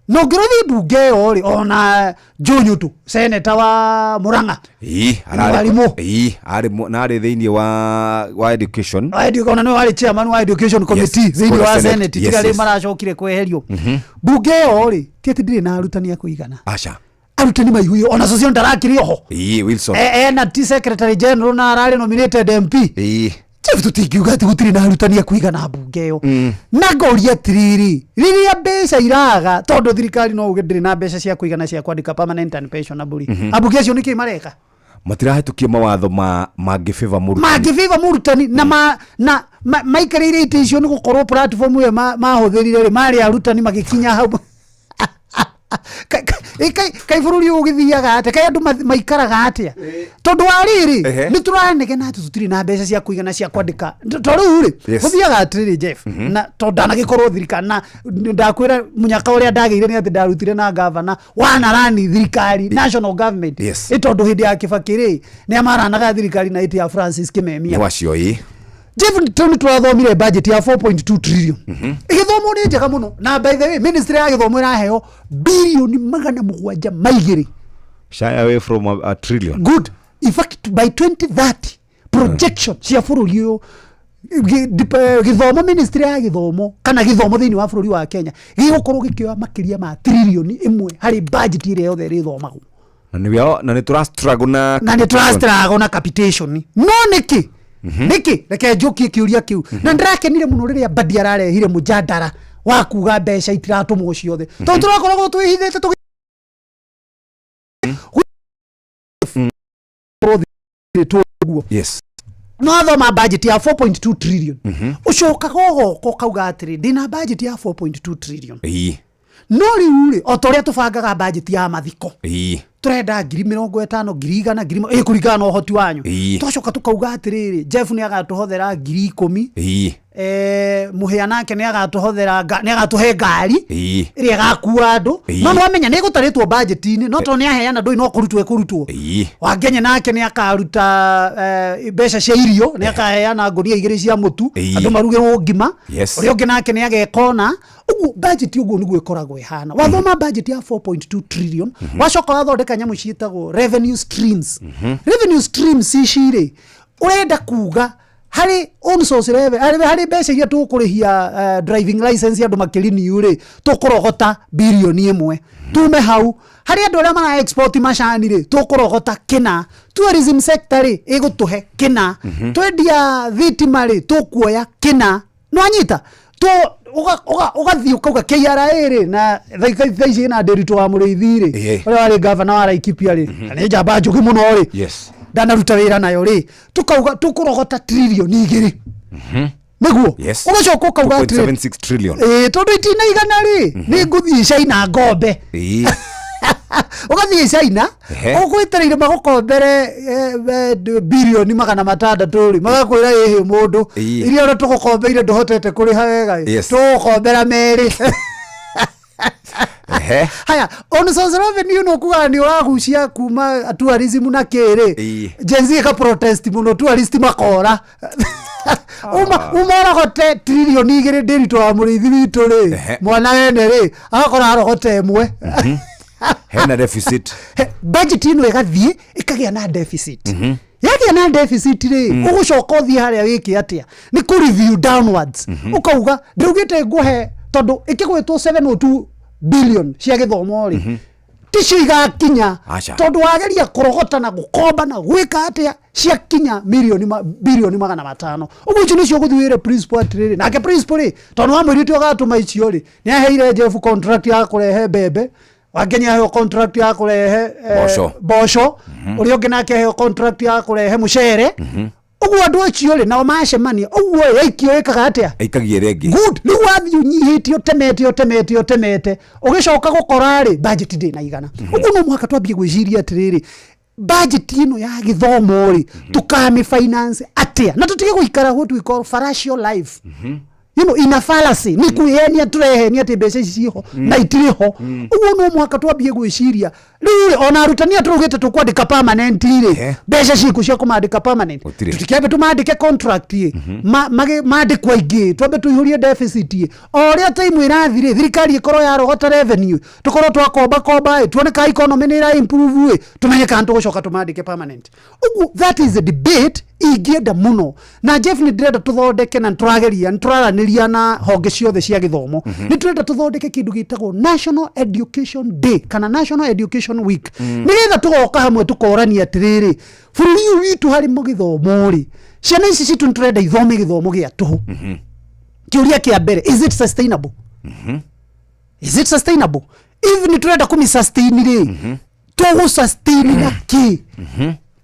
Na ũngĩrũthi mbunge ĩyo rĩ, ona Joe Nyutu, senator wa Murang'a, Mwarimũ. Arĩ na arĩ thĩinĩ wa education. Ona nĩwe warĩ chairman wa education committee thĩinĩ Kũrĩa wa Senate. Senate, tiga rĩ maracokire kweherio. Mbunge ĩyo rĩ, ti atĩ ndĩrĩ na arutani a kũigana. Aca. Arutani maihũire, ona Sosion ndarakĩrĩ oho. Wilson. Ena ti secretary general na ararĩ nominated MP. Chief, tũtingiuga atĩ gũtirĩ na arutani a kũigana mbunge ĩyo. Na ngoria atĩrĩrĩ, rĩrĩa mbeca iraga, tondũ thirikari no uge ndĩrĩ na mbeca cia kũigana cia kwandĩka permanent and pensionable rĩ, ambunge acio nĩkĩ mareka? Matirahĩtũkia mawatho mangĩbĩba mũrutani. Mangĩbĩba mũrutani na maikarĩire itĩ icio nĩ gũkorwo platform ĩyo mahũthĩrire rĩ, marĩ arutani magĩkinya hau. Kai bũrũri ũyũ ũgĩthiaga atĩa? Kai andũ maikaraga atĩa? Tondũ wa rĩrĩ, nĩ tũranegena atĩ tũtirĩ na mbeca cia kũigana cia kwandĩka. To rĩu rĩ, gũthiaga atĩrĩrĩ Jeff, na tondũ ndanagĩkorwo thirikari, na ndakwĩra mũnyaka ũrĩa ndagĩire nĩ atĩ ndarutire na gavana wanarani thirikari, national government. Ĩ tondũ hĩndĩ ya Kibaki rĩ, nĩ amaranaga thirikari na ĩtĩ ya Francis Kimemia. Nĩ wacio, ĩ. Jeff, tondũ nĩ tũrathomire budget ya 4.2 trillion. Ĩgĩthomwo nĩ njega mũno, na by the way, ministry ya gĩthomo ĩraheo birioni magana mũgwanja ma igĩrĩ Shy away from a trillion. Good. In fact, by 2030 projection cia bũrũri ũyũ, gĩthomo, ministry ya gĩthomo kana gĩthomo thĩinĩ wa bũrũri wa Kenya gĩgũkorwo gĩkĩoya makĩria ma 1 trillion harĩ budget ĩrĩa yothe ĩrĩthomagwo. Na nĩ na nĩ tũra struggle na Na nĩ tũrastruggle na capitation. No nĩkĩ? Nĩkĩ? Reke njũkie kĩũria kĩu. Na ndĩrakenire mũno rĩrĩa Mbadi ararehire mũjadara wa kuga mbeca itiratũmwo ciothe, tondũ tũrakoragwo twĩhithĩte tũgĩ ũguo. No athoma budget ya 4.2 trillion, ũcokaga ũgoka ũkauga atĩrĩ, ndĩna budget ya 4.2 trillion, no rĩu rĩ, o ta ũrĩa tũbangaga budget ya mathiko, tũrenda 50,000, 100,000, ngiri kũringana na ũhoti wanyu. Twacoka tũkauga atĩrĩrĩ, Jeff nĩ agatũhothera 10,000, Mũhĩa nake nĩ agatũhothera nĩ agatũhe ngari ĩrĩa ĩgakua andũ. No nĩ wamenya nĩ ĩgũtarĩtwo budget-inĩ, no tondũ nĩ aheana ndũĩ no kũrutwo ĩkũrutwo. Wangenye nake nĩ akaruta mbeca cia irio, nĩ akaheana ngũnia 2 cia mũtu, andũ marugĩrwo ngima. Ũrĩa ũngĩ nake nĩ ageka ona ũguo. Budget ũguo nĩguo ĩkoragwo ĩhana. Wathoma budget ya 4.2 trillion, wacoka wathondeka nyamũ ciĩtagwo revenue streams. Revenue streams ici rĩ, ũrenda kuga harĩ own source revenue, harĩ mbeca iria tũkũrĩhia driving license andũ makĩrenew rĩ, tũkũrogota 1 billion. Tume hau, harĩ andũ arĩa mara export macani rĩ, tũkũrogota kĩna. Tourism sector rĩ, ĩgũtũhe kĩna. Twendia thitima rĩ, tũkuoya kĩna. Nwanyita ũgathiĩ ũkauga KRA rĩ, na thaa ici ĩna Ndĩritũ wa Mũrĩithi rĩ, ũrĩa warĩ gavana wa Laikipia rĩ, na nĩ njamba njũgĩ mũno rĩ, ndanaruta wĩra nayo rĩ, tukauga tũkũrogota 2 trillion nĩguo. Ũgacoka ũkauga atĩrĩ, 2.76 trillion. Ĩĩ, tondũ itina igana rĩ, nĩ ngũthiĩ China ngombe. Ũgathiĩ China, ũgwĩtereire magũkombere 600 billion rĩ, magakwĩra, ĩhĩ mũndũ, iria ona tũgũkombeire ndũhotete kũrĩha wega ĩ, tũgũkombera merĩ. Haya, on source revenue no kuga nĩ ũragucia kuma tourism na kĩrĩ. Gen Z ĩka protest mũno, tourist makora. Uma ũrogote 2 trillion, Ndĩritũ wa Mũrĩithi witũ rĩ, mwana wene rĩ, agakora arogote 1. Hena deficit. Budget ĩno ĩgathiĩ ĩkagĩa na deficit. Yagĩa na deficit rĩ, ũgũcoka ũthiĩ harĩa wĩke atĩa? Nĩ kũ review downwards. Ũkauga ndĩraugĩte ngũhe, tondũ ĩkĩgwĩtwo 702 billion cia gĩthomo rĩ, ticio igakinya. Aca. Tondũ wageria kũrogota na gũkomba na gwĩka atĩa, ciakinya milioni 500 billion. Ũguo icio nĩcio ũgũthiĩ wĩre principal atĩrĩrĩ, nake principal rĩ, tondũ wamwĩrĩte ũgatũma icio rĩ, nĩ aheire Jeff contract ya kũrehe mbembe, Wangenya aheo contract ya kũrehe Mboco. mboco, ũrĩa ũngĩ nake aheo contract ya kũrehe mũcere. Ũguo andũ acio rĩ, nao macemania ũguo, yaikio ĩkaga atĩa? Ĩikagia ĩrĩa ĩngĩ. Good. Rĩu wathiĩ ũnyihĩtie, ũtemete, ũtemete, ũtemete, ũgĩcoka gũkora rĩ, budget ndĩnaigana. Ũguo no mũhaka twambie gwĩciria atĩrĩrĩ, budget ĩno ya gĩthomo rĩ, tũkamĩ finance atĩa, na tũtige gũikara what we call fallacious life, in a fallacy, nĩ kwĩhenia tũrehenia atĩ mbeca ici ciĩho na itirĩ ho. Ũguo no mũhaka twambie gwĩciria rĩu rĩ, ona arutani aya tũraugĩte tũkwandĩka permanent rĩ, mbeca ciĩkũ cia kũmandĩka permanent? Gũtirĩ. Tũtikĩambe tũmandĩke contract ĩ, mandĩkwo aingĩ, twambe tũihũrie deficit ĩ. O ũrĩa time ĩrathi rĩ, thirikari ĩkorwo yarogota revenue, tũkorwo twakomba komba ĩ, tuone ka economy nĩ ĩra improve ĩ, tũmenye kana tũgũcoka tũmandĩke permanent. Ũguo that is a debate ingĩenda mũno. Na Jeff, nĩ ndĩrenda tũthondeke, na nĩtũrageria, nĩtũraranĩria na honge ciothe cia gĩthomo, nĩ tũrenda tũthondeke kĩndũ gĩtagwo National Education Day kana National Education Week, nĩgetha tũgoka hamwe tũkorania atĩrĩrĩ, bũrũri ũyũ witũ harĩ gĩthomo rĩ, ciana ici citũ nĩtũrenda ithome gĩthomo gĩa tũhũ. Kĩũria kĩa mbere, is it sustainable? Is it sustainable? If nĩ tũrenda kũmĩ sustain rĩ, tũgũ sustain na kĩ?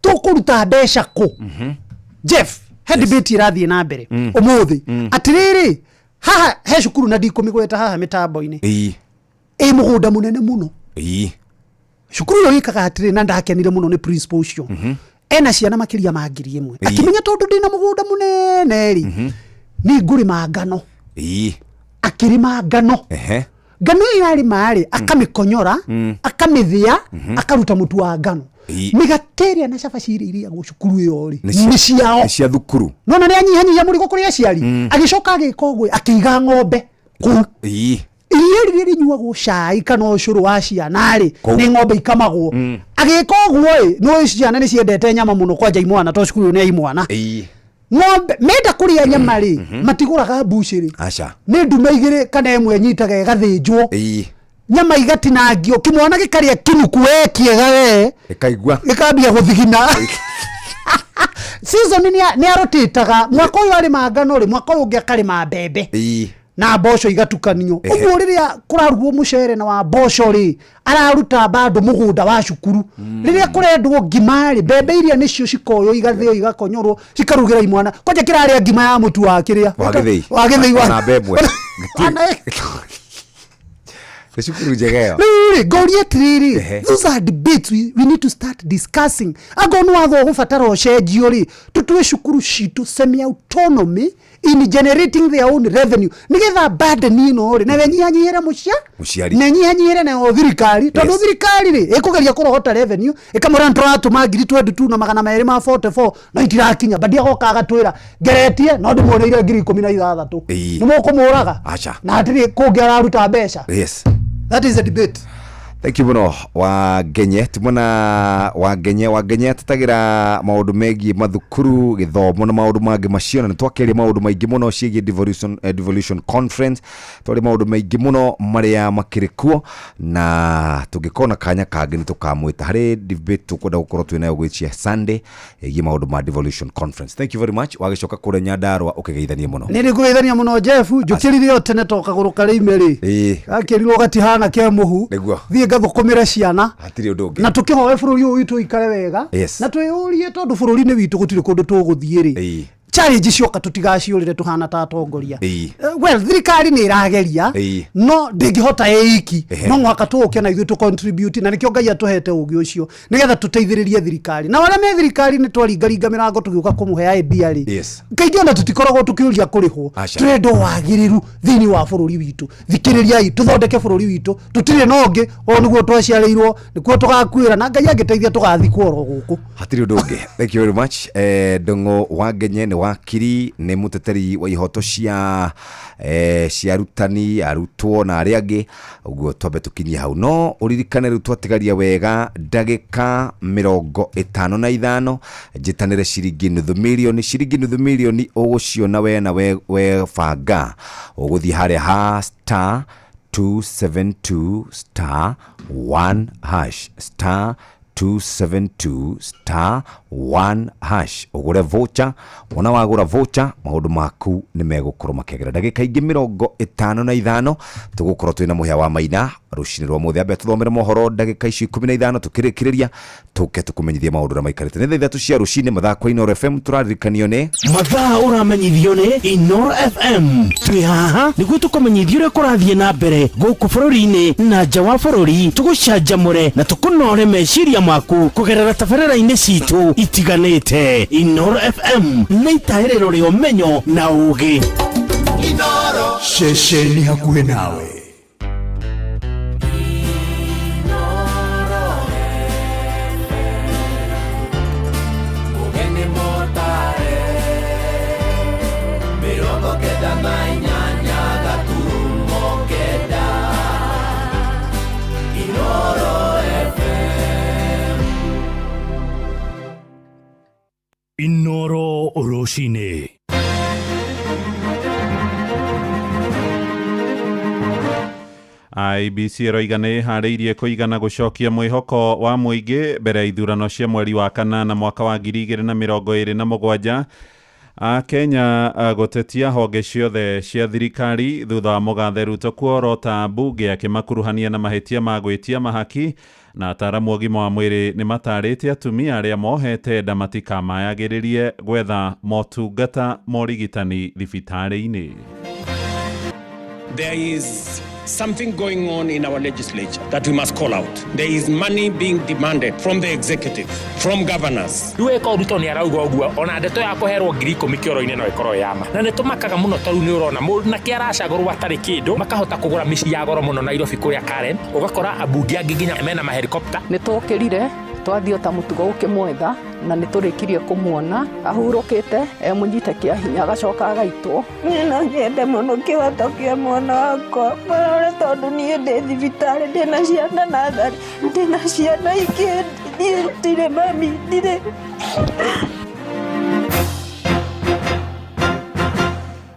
Tũkũruta mbeca kũ? Jeff, he debate ĩrathiĩ na mbere ũmũthĩ atĩrĩrĩ, haha he cukuru, na ndikũmĩgweta haha mĩtambo-inĩ, ĩ mũgũnda mũnene mũno. Cukuru ĩyo ĩkaga atĩrĩ, na ndakenire mũno nĩ principal ũcio, ena ciana makĩria ma 1,000. Akĩmenya tondũ ndĩna mũgũnda mũnene rĩ, nĩ ngũrĩma ngano. Akĩrĩma ngano. Ngano ĩyo arĩma rĩ, akamĩkonyora, akamĩthĩa, akaruta mũtu wa ngano. Mĩgate ĩrĩa na cabaci iria irĩagwo cukuru ĩyo rĩ, nĩ ciao. Nĩ cia thukuru. Nona nĩ anyihanyihia mũrigo kũrĩ aciari. Agĩcoka agĩka ũguo, akĩiga ng'ombe kũu. Iria rĩrĩa rĩnyuagwo cai kana ũcũrũ wa ciana rĩ, nĩ ng'ombe ikamagwo. Agĩka ũguo ĩ, nĩ ciana nĩ ciendete nyama mũno, kwanja imwana, tondũ cukuru ĩyo nĩ ya imwana. Ng'ombe menda kũrĩa nyama rĩ, matigũraga mbucĩrĩ. Aca. Nĩ ndume igĩrĩ kana ĩmwe nyitaga ĩgathĩnjwo, nyama igatinangio, kĩmwana gĩkarĩa kinuku, we kĩega we. Ĩkaigua. Gĩkambia gũthigina. Season nĩ arotĩtaga, mwaka ũyũ arĩma ngano rĩ, mwaka ũyũ ũngĩ akarĩma mbembe na mboco igatukanio. Ũguo rĩrĩa kũrarugwo mũcere na wa mboco rĩ, araruta bado mũgũnda wa cukuru. Rĩrĩa kũrendwo ngima rĩ, mbembe iria nĩcio cikoywo, igathĩo, igakonyorwo, cikarugĩra imwana, kwanja kĩrarĩa ngima ya mũtu wa kĩrĩa. Wa gĩthĩi. Wa gĩthĩi wa Ona mbembe. Nĩ cukuru njega ĩyo. Rĩu rĩ, ngũria atĩrĩrĩ, those are debates we need to start discussing. Angorwo nĩ watho ũgũbatara ũcenjio rĩ, tũtue cukuru citũ semi autonomy in generating their own revenue, nĩgetha burden ĩno rĩ, nawe nyihanyihĩre mũcia Mũciari. na nyihanyihĩre nayo thirikari, tondũ thirikari rĩ, ĩkũgeria kũrogota revenue, ĩkamwĩra nĩ tũratũma ngiri 22 na magana merĩ ma 44, no itirakinya. Badi agoka agatwĩra ngeretie no ndĩmuoneire ngiri 16. Nĩ mũkũmũraga. Aca. Na hatirĩ kũngĩ araruta mbeca. That is a debate. Thank you muno Wangenye. Timona Wangenye, Wangenye atetagira maundu megiĩ mathukuru, gĩthomo na maundu mangĩ macio, na nĩ twakĩaria maundu maingĩ mũno ciĩgiĩ devolution conference. Twarĩ maundu maingĩ mũno marĩa makĩrĩ kuo, na tũngĩkona kanya kangĩ nĩ tũkamwĩta harĩ debate tũkwenda gũkorwo twĩ nayo gwĩcia Sunday ĩgiĩ maũndũ ma devolution conference. Thank you very much. Wagĩcoka kũrĩa Nyandarũa ũkĩgeithanie mũno. Nĩ ndĩkũgeithania mũno, Jeff. Njũkĩrire o tene to kagũrũ karĩ ime rĩ, gakĩrirwo gatihana ke mũhu. Nĩguo. Thiĩ ngathũkũmĩre ciana. Hatirĩ ũndũ ũngĩ. Na tũkĩhoe bũrũri ũyũ witũ ũikare wega. Na twĩyũrie, tondũ bũrũri-inĩ witũ gũtirĩ kũndũ tũgũthiĩ rĩ, challenge cioka tũtigaciũrĩre tũhana ta atongoria. Well, thirikari nĩ ĩrageria, no ndĩngĩhota ĩ iki. No mũhaka tũũke na ithuĩ tũ contribute, na nĩkĩo Ngai atũhete ũgĩ ũcio, nĩgetha tũteithĩrĩrie thirikari. Na arĩa me thirikari, nĩ twaringaringa mĩrango tũgĩũka kũmũhe idea rĩ, kaingĩ ona tũtikoragwo tũkĩũria kũrĩhwo. Aca. Tũrenda wagĩrĩru thĩinĩ wa bũrũri witũ. Thikĩrĩriai, tũthondeke bũrũri witũ. Tũtirĩ na ũngĩ, o nĩguo twaciarĩirwo, nĩkuo tũgakuĩra, na Ngai angĩteithia tũgathikwo oro gũkũ. Hatirĩ ũndũ ũngĩ. Thank you very much. Ndũng'ũ Wangenye nĩ wakiri, nĩ mũteteri wa ihoto cia arutani, arutwo na arĩa angĩ. Ũguo twambe tũkinyie hau, no ũririkane rĩu twatigaria wega ndagĩka 55 njĩtanĩre ciringi nuthu mirioni. Ciringi nuthu mirioni ũgũciona we na we banga ũgũthiĩ harĩa ha star 272 star 1 hash, star 272 star 1 hash, ũgũre voucher. Wona wagũra voucher, maũndũ maku nĩ megũkorwo makĩagĩra. Ndagĩka ingĩ 55 tũgũkorwo twĩna mũhĩa wa maina rũcinĩ rwa mũthĩ. Ambe tũthomere mohoro ndagĩka icio 15, tũkĩrĩkĩrĩria tũke tũkũmenyithie maũndũ ũrĩa maikarĩte. Nĩ thaa 3 cia rũcinĩ, mathaa kwa Inooro FM. Tũraririkanio nĩ Mathaa ũramenyithio nĩ Inoro FM. Twĩ haha nĩguo tũkũmenyithie ũrĩa kũrathiĩ na mbere gũkũ bũrũri-inĩ na nja wa bũrũri, tũgũcanjamũre na tũkũnore meciria maku kũgerera tabarĩra-inĩ citũ itiganĩte. Inoro FM nĩ itaĩrĩro rĩa ũmenyo na ũũgĩ. Ceceni hakuhĩ nawe. Ũgeni mũtare 98.9 Inoro FM. Inoro rũcinĩ. IEBC ĩroiga nĩ ĩharĩirie kũigana gũcokia mwĩhoko wa mũingĩ mbere ya ithurano cia mweri wa kanana mwaka wa 2027. Akenya gũtetia honge ciothe cia thirikari thutha wa mũgathe Ruto kuorota mbunge akĩmakuruhania na mahĩtia ma gwĩtia mahaki. Na ataaramu a ũgima wa mwĩrĩ nĩ matarĩte atumia arĩa mohete nda matikamayagĩrĩrie gwetha motungata ma ũrigitani thibitarĩ-inĩ. There is something going on in our legislature that we must call out. There is money being demanded from the executive, from governors. Rĩu ĩkorwo Ruto nĩ arauga ũguo, ona ndeto ya kũherwo 10,000 kĩoro-inĩ no ĩkorwo ya ma. Na nĩ tũmakaga mũno tondũ nĩ ũrona mũnake aracagũrwo atarĩ kĩndũ, makahota kũgũra mĩciĩ ya goro mũno Nairobi kũrĩa Karen, ũgakora ambunge angĩ nginya mena mahelikopta. Nĩ tũkĩrire Twathiĩ o ta mũtugo gũkĩmwetha na nĩ tũrĩkirie kũmuona ahurũkĩte emũnyite kĩa hinya agacoka agaitwo. Niĩ no nyende mũno kĩhoto kĩa mwana wakwa marore tondũ niĩ ndĩ thibitarĩ ndĩna ciana natharĩ ndĩna ciana ingĩ niĩ ndirĩ mami ndirĩ.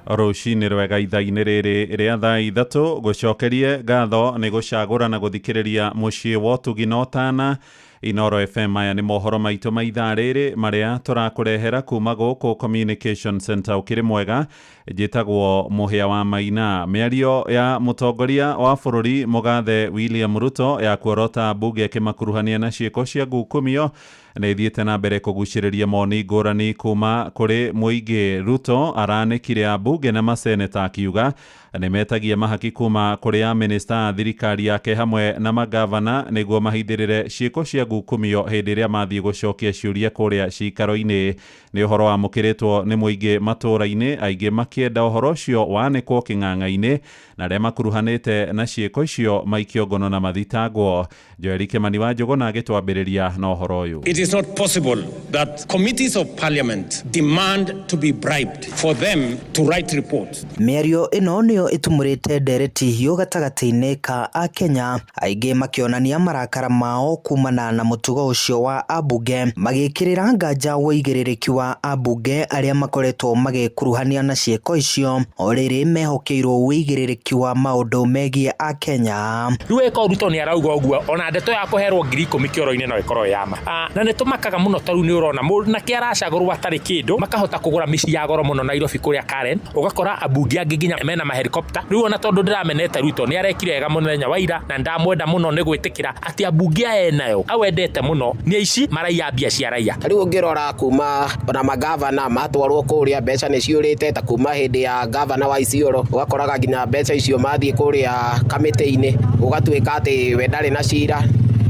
Rũcinĩ rwega ithaa-inĩ rĩrĩ rĩa thaa 3 gũcokerie ngatho nĩ gũcagũra na gũthikĩrĩria mũciĩ wa ũtugi na ũtana. Inooro FM aya nĩ mohoro maitũ ma ithaa rĩrĩ marĩa tũrakũrehera kuma gũkũ Communication Center. Ũkĩrĩ mwega, njĩtagwo Mũhĩa wa Maina. Mĩario ya mũtongoria wa bũrũri mũgathe William Ruto ya kuorota mbunge ĩkĩmakuruhania na ciĩko cia ngukumio nĩ ĩthiĩte na mbere kũgucĩrĩria moni ngũrani kuma kũrĩ mũingĩ. Ruto aranĩkire ambunge na maseneta akiuga nĩ metagia mahaki kuma kũrĩ amĩnĩsta a thirikari yake hamwe na magavana nĩguo mahithĩrĩre ciĩko cia ngukumio hĩndĩ ĩrĩa mathiĩ gũcokia ciũria kũrĩa cikaro-inĩ. Nĩ ũhoro wamũkĩrĩtwo nĩ mũingĩ matũũra-inĩ, aingĩ makĩenda ũhoro ũcio wanĩkwo kĩng'ang'a-inĩ na arĩa makuruhanĩte na ciĩko icio maikio ngono na mathitangwo. Joel Kimani wa Njũgũna agĩtwambĩrĩria na ũhoro ũyũ. It is not possible that committees of parliament demand to be bribed for them to write reports. Mĩario ĩno nĩyo ĩtumũrĩte ndereti hiũ gatagatĩ-inĩ ka Akenya, aingĩ makĩonania marakara mao kumana na mũtugo ũcio wa ambunge, magĩkĩrĩra nganja wũigĩrĩrĩki wa ambunge arĩa makoretwo magĩkuruhania na ciĩko icio o rĩrĩ mehokeirwo wũigĩrĩrĩki wa maũndũ megiĩ Akenya. Rĩu ĩko Ruto nĩ arauga ũguo ona ndeto ya kũherwo 10,000 kĩoro-inĩ no ĩkorwo ya ma. Na nĩ tũmakaga mũno tondũ nĩ ũrona mũndũ nake aracagũrwo atarĩ kĩndũ makahota kũgũra mĩciĩ ya goro mũno Nairobi kũrĩa Karen, ũgakora ambunge angĩ nginya mena mahelikopta. Rĩu ona tondũ ndĩramenete Ruto nĩ arekire wega mũthenya wa ira na ndamwenda mũno nĩ gwĩtĩkĩra atĩ ambunge aya enayo awendete mũno nĩ aici maraiya mbia cia raia. Rĩu ũngĩrora kuma ona magavana matwarwo kũrĩa mbeca nĩ ciũrĩte ta kuma hĩndĩ ya gavana wa Isiolo ũgakoraga nginya mbeca icio mathiĩ kũrĩa kamĩtĩ-inĩ ũgatuĩka atĩ we ndarĩ na cira.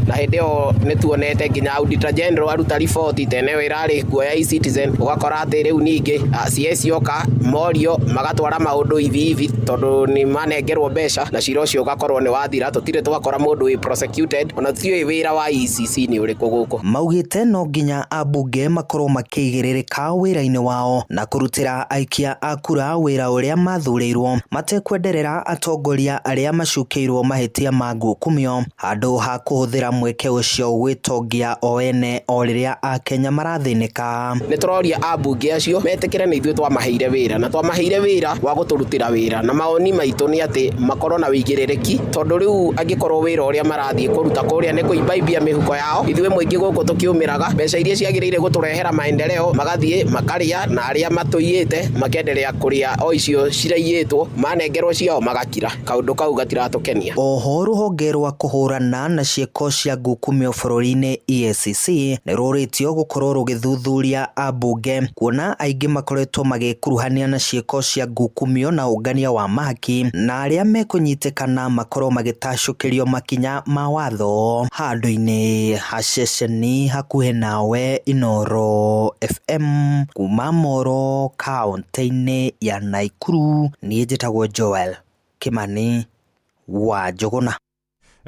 Na hĩndĩ ĩyo nĩ tuonete nginya Auditor General aruta riboti tene ĩyo ĩrarĩ kuoya eCitizen ũgakora atĩ rĩu ningĩ CS yoka morio magatwara maũndũ hivi hivi tondũ nĩ manengerwo mbeca na cira ũcio ũgakorwo nĩ wathira. Tũtirĩ twakora mũndũ wĩ prosecuted ona tutiũĩ wĩra wa ECC nĩ ũrĩkũ gũkũ. Maugĩte no nginya ambunge makorwo makĩigĩrĩrĩka wĩra-inĩ wao na kũrutĩra aikia a kura wĩra ũrĩa mathurĩirwo matekwenderera atongoria arĩa macukĩirwo mahĩtia ma ngukumio handũ ha kũhũthĩra mweke ũcio gwĩtongia o ene o rĩrĩa Akenya marathĩnĩka. Nĩ tũroria ambunge acio metĩkĩre nĩ ithuĩ twamaheire wĩra na twamaheire wĩra wa gũtũrutĩra wĩra na maoni maitũ nĩ atĩ makorwo na wĩigĩrĩrĩki tondũ rĩu angĩkorwo wĩra ũrĩa marathiĩ kũruta kũrĩa nĩ kũimbaimbia mĩhuko yao ithuĩ mũingĩ gũkũ tũkĩũmĩraga mbeca iria ciagĩrĩire gũtũrehera maendeleo magathiĩ makarĩa na arĩa matũiyĩte makenderea kũrĩa o icio ciraiyĩtwo manengerwo ciao magakira. Kaũndũ kau gatiratũkenia. Oho rũhonge rwa kũhũrana na ciĩko cia ngukumio bũrũri-inĩ EACC nĩ rũrĩtio gũkorwo rũgĩthuthuria ambunge kuona aingĩ makoretwo magĩkuruhania na ciĩko cia ngukumio na ũngania wa mahaki na arĩa mekũnyitĩkana makorwo magĩtacũkĩrio makinya ma watho. Handũ-inĩ ha ceceni hakuhĩ nawe Inooro FM kuma Moro kaũntĩ-inĩ ya Naikuru, niĩ njĩtagwo Joel Kimani wa Njũgũna.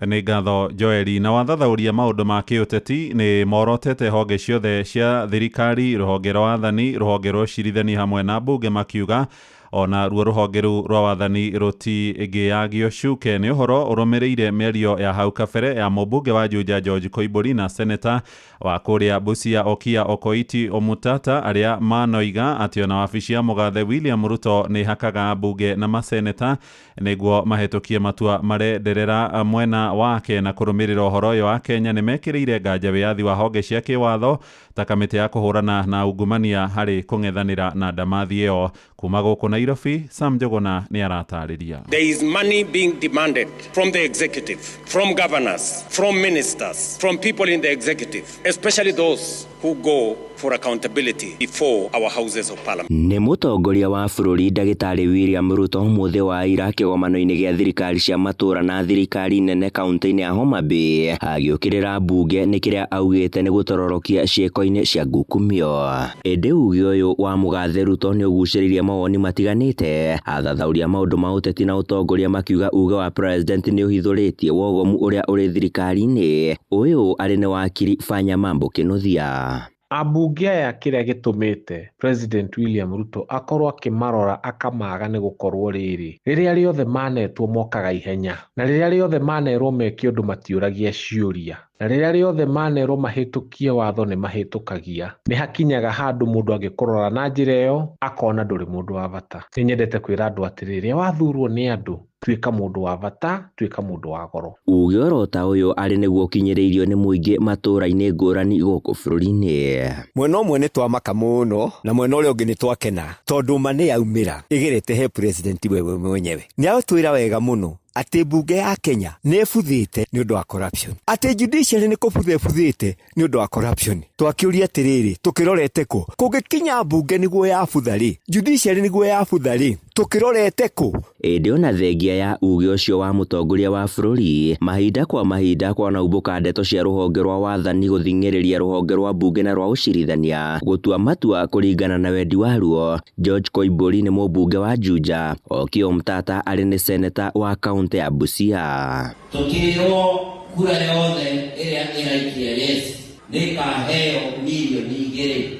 Nĩ ngatho Joeli. Na wathathaũria maũndũ ma kĩũteti nĩ morotete honge ciothe cia thirikari, rũhonge rwa wathani, rũhonge rwa ũcirithania hamwe na mbunge makiuga ona ruo rũhonge rũu rwa wathani rũtingĩagio cuke. Nĩ ũhoro ũrũmĩrĩire mĩario ya hau kabere ya mũmbunge wa Juja George Koimbũri na seneta wa kũrĩa Busia Okiya Okoiti Omutata arĩa manoiga atĩ ona wabici ya mũgathe William Ruto nĩ hakaga mbunge na maseneta nĩguo mahĩtũkie matua marenderera mwena wake. Na kũrũmĩrĩra ũhoro ũyũ wa Kenya nĩ mekĩrĩire nganja wĩyathi wa honge cia kĩwatho ta kamĩtĩ ya kũhũrana na ungumania harĩ kũng'ethanĩra na ndamathi ĩyo. Kuma gũkũ Nairobi, Sam Njũgũna nĩ aratarĩria. There is money being demanded from the executive, from governors, from ministers, from people in the executive, especially those who go for accountability before our houses of parliament. Nĩ mũtongoria wa bũrũri ndagĩtarĩ William Ruto mũthĩ wa ira kĩgomano-inĩ gĩa thirikari cia matũra na thirikari nene kaunti-inĩ ya Homa Bay agĩũkĩrĩra mbunge nĩ kĩrĩa augĩte nĩ gũtororokia ciĩko-inĩ cia ngukumio. Ĩndĩ uge ũyũ wa mũgathe Ruto nĩ ũgucĩrĩirie mawoni matiganĩte, athathaũri a maũndũ ma ũteti na ũtongoria makiuga uge wa president nĩ ũhithũrĩtie wogomu ũrĩa ũrĩ thirikari-inĩ. Ũyũ arĩ nĩ wakiri Fanya Mambo Kĩnuthia. Ambunge aya kĩrĩa gĩtũmĩte President William Ruto akorwo akĩmarora akamaga nĩ gũkorwo rĩrĩ, rĩrĩa rĩothe manetwo mokaga ihenya, na rĩrĩa rĩothe manerwo meke ũndũ matiũragia ciũria, na rĩrĩa rĩothe manerwo mahĩtũkie watho nĩ mahĩtũkagia. Nĩ hakinyaga handũ mũndũ angĩkũrora na njĩra ĩyo akona ndũrĩ mũndũ wa bata. Nĩ nyendete kwĩra andũ atĩrĩrĩ, rĩrĩa wathurwo nĩ andũ, tuĩka mũndũ wa bata, tuĩka mũndũ wa goro. Uge oro ta ũyũ arĩ nĩguo ũkinyĩrĩirio nĩ mũingĩ matũũra-inĩ ngũrani gũkũ bũrũri-inĩ. Mwena ũmwe nĩ twamaka mũno na mwena ũrĩa ũngĩ nĩ twakena tondũ ma nĩ yaumĩra ĩgerete he president wewe mwenyewe. Nĩ atwĩra wega mũno atĩ mbunge ya Kenya nĩ ĩbuthĩte nĩ ũndũ wa corruption, atĩ judiciary nĩ kũbutha ĩbuthĩte nĩ ũndũ wa corruption. Twakĩũria atĩrĩrĩ, tũkĩrorete kũ? Kũngĩkinya mbunge nĩguo yabutha rĩ, judiciary nĩguo yabutha rĩ, tũkĩrorete kũ? Ĩndĩ ona thengia ya uge ũcio wa mũtongoria wa bũrũri, mahinda kwa mahinda kwanaumbũka ndeto cia rũhonge rwa wathani gũthing'ĩrĩria rũhonge rwa mbunge na rwa ũcirithania gũtua matua kũringana na wendi waruo. George Koimbũri nĩ mũmbunge wa Juja, Okiya Omtatah arĩ nĩ seneta wa kaunti ya Busia. Tukirwo kura yothe ĩrĩa ĩraikia yes nikaheo milioni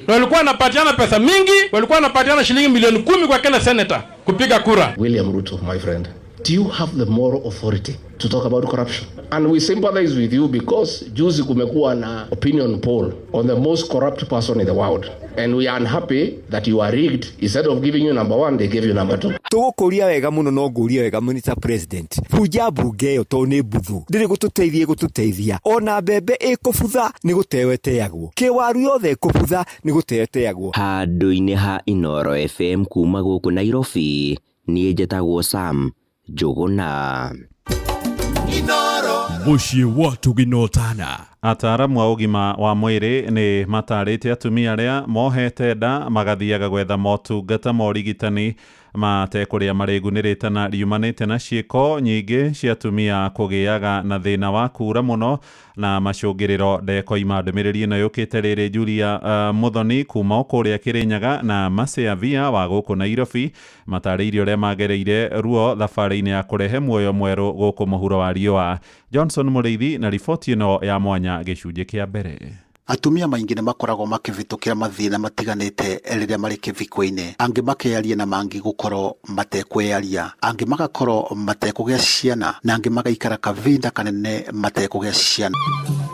2. Walikuwa wanapatiana pesa mingi, walikuwa wanapatiana shilingi milioni 10 kwa kila senator kupiga kura. William Ruto, my friend, do you have the moral authority to talk about corruption? And we sympathize with you because juzi kumekuwa na opinion poll on the most corrupt person in the world. And we are unhappy that you are rigged. Instead of giving you number 1, they gave you number 2. Tũgũkũria wega mũno no ngũrie wega Mr. President. Bunja mbunge ĩyo tondũ nĩ mbuthu. Ndĩrĩ gũtũteithia ĩgũtũteithia. Ona mbembe ĩkũbutha nĩ gũteo ĩteagwo. Kĩwaru yothe ĩkũbutha nĩ gũteo ĩteagwo. Handũ-inĩ ha Inooro FM kuma gũkũ Nairobi, niĩ njĩtagwo Sam Njũgũna. Mũciĩ wa Tũginotana. Ataaramu a ũgima wa mwĩrĩ nĩ matarĩte atumia arĩa mohete nda magathiaga gwetha motungata ma ũrigitani matekũrĩa marĩgu nĩ rĩtana riumanĩte na ciĩko nyingĩ cia atumia kũgĩaga na thĩna wa kura mũno na macũngĩrĩro ndekoima. Ndũmĩrĩri ĩno yũkĩte rĩrĩ Julia Muthoni kuma kũrĩa Kĩrĩnyaga na Maseavia wa gũkũ Nairobi matarĩirie ũrĩa magereire ruo thabarĩ-inĩ ya kũrehe muoyo mwerũ gũkũ mũhuro wa riũa. Johnson Mũrĩithi na riboti ĩno ya mwanya gĩcunjĩ kĩa mbere. Atumia maingĩ nĩ makoragwo makĩvĩtũkĩra mathĩna matiganĩte rĩrĩa marĩ kĩviko-inĩ, angĩ makeyaria na mangĩ gũkorwo matekweyaria, angĩ magakorwo matekũgĩa ciana na angĩ magaikara kavinda kanene matekũgĩa ciana.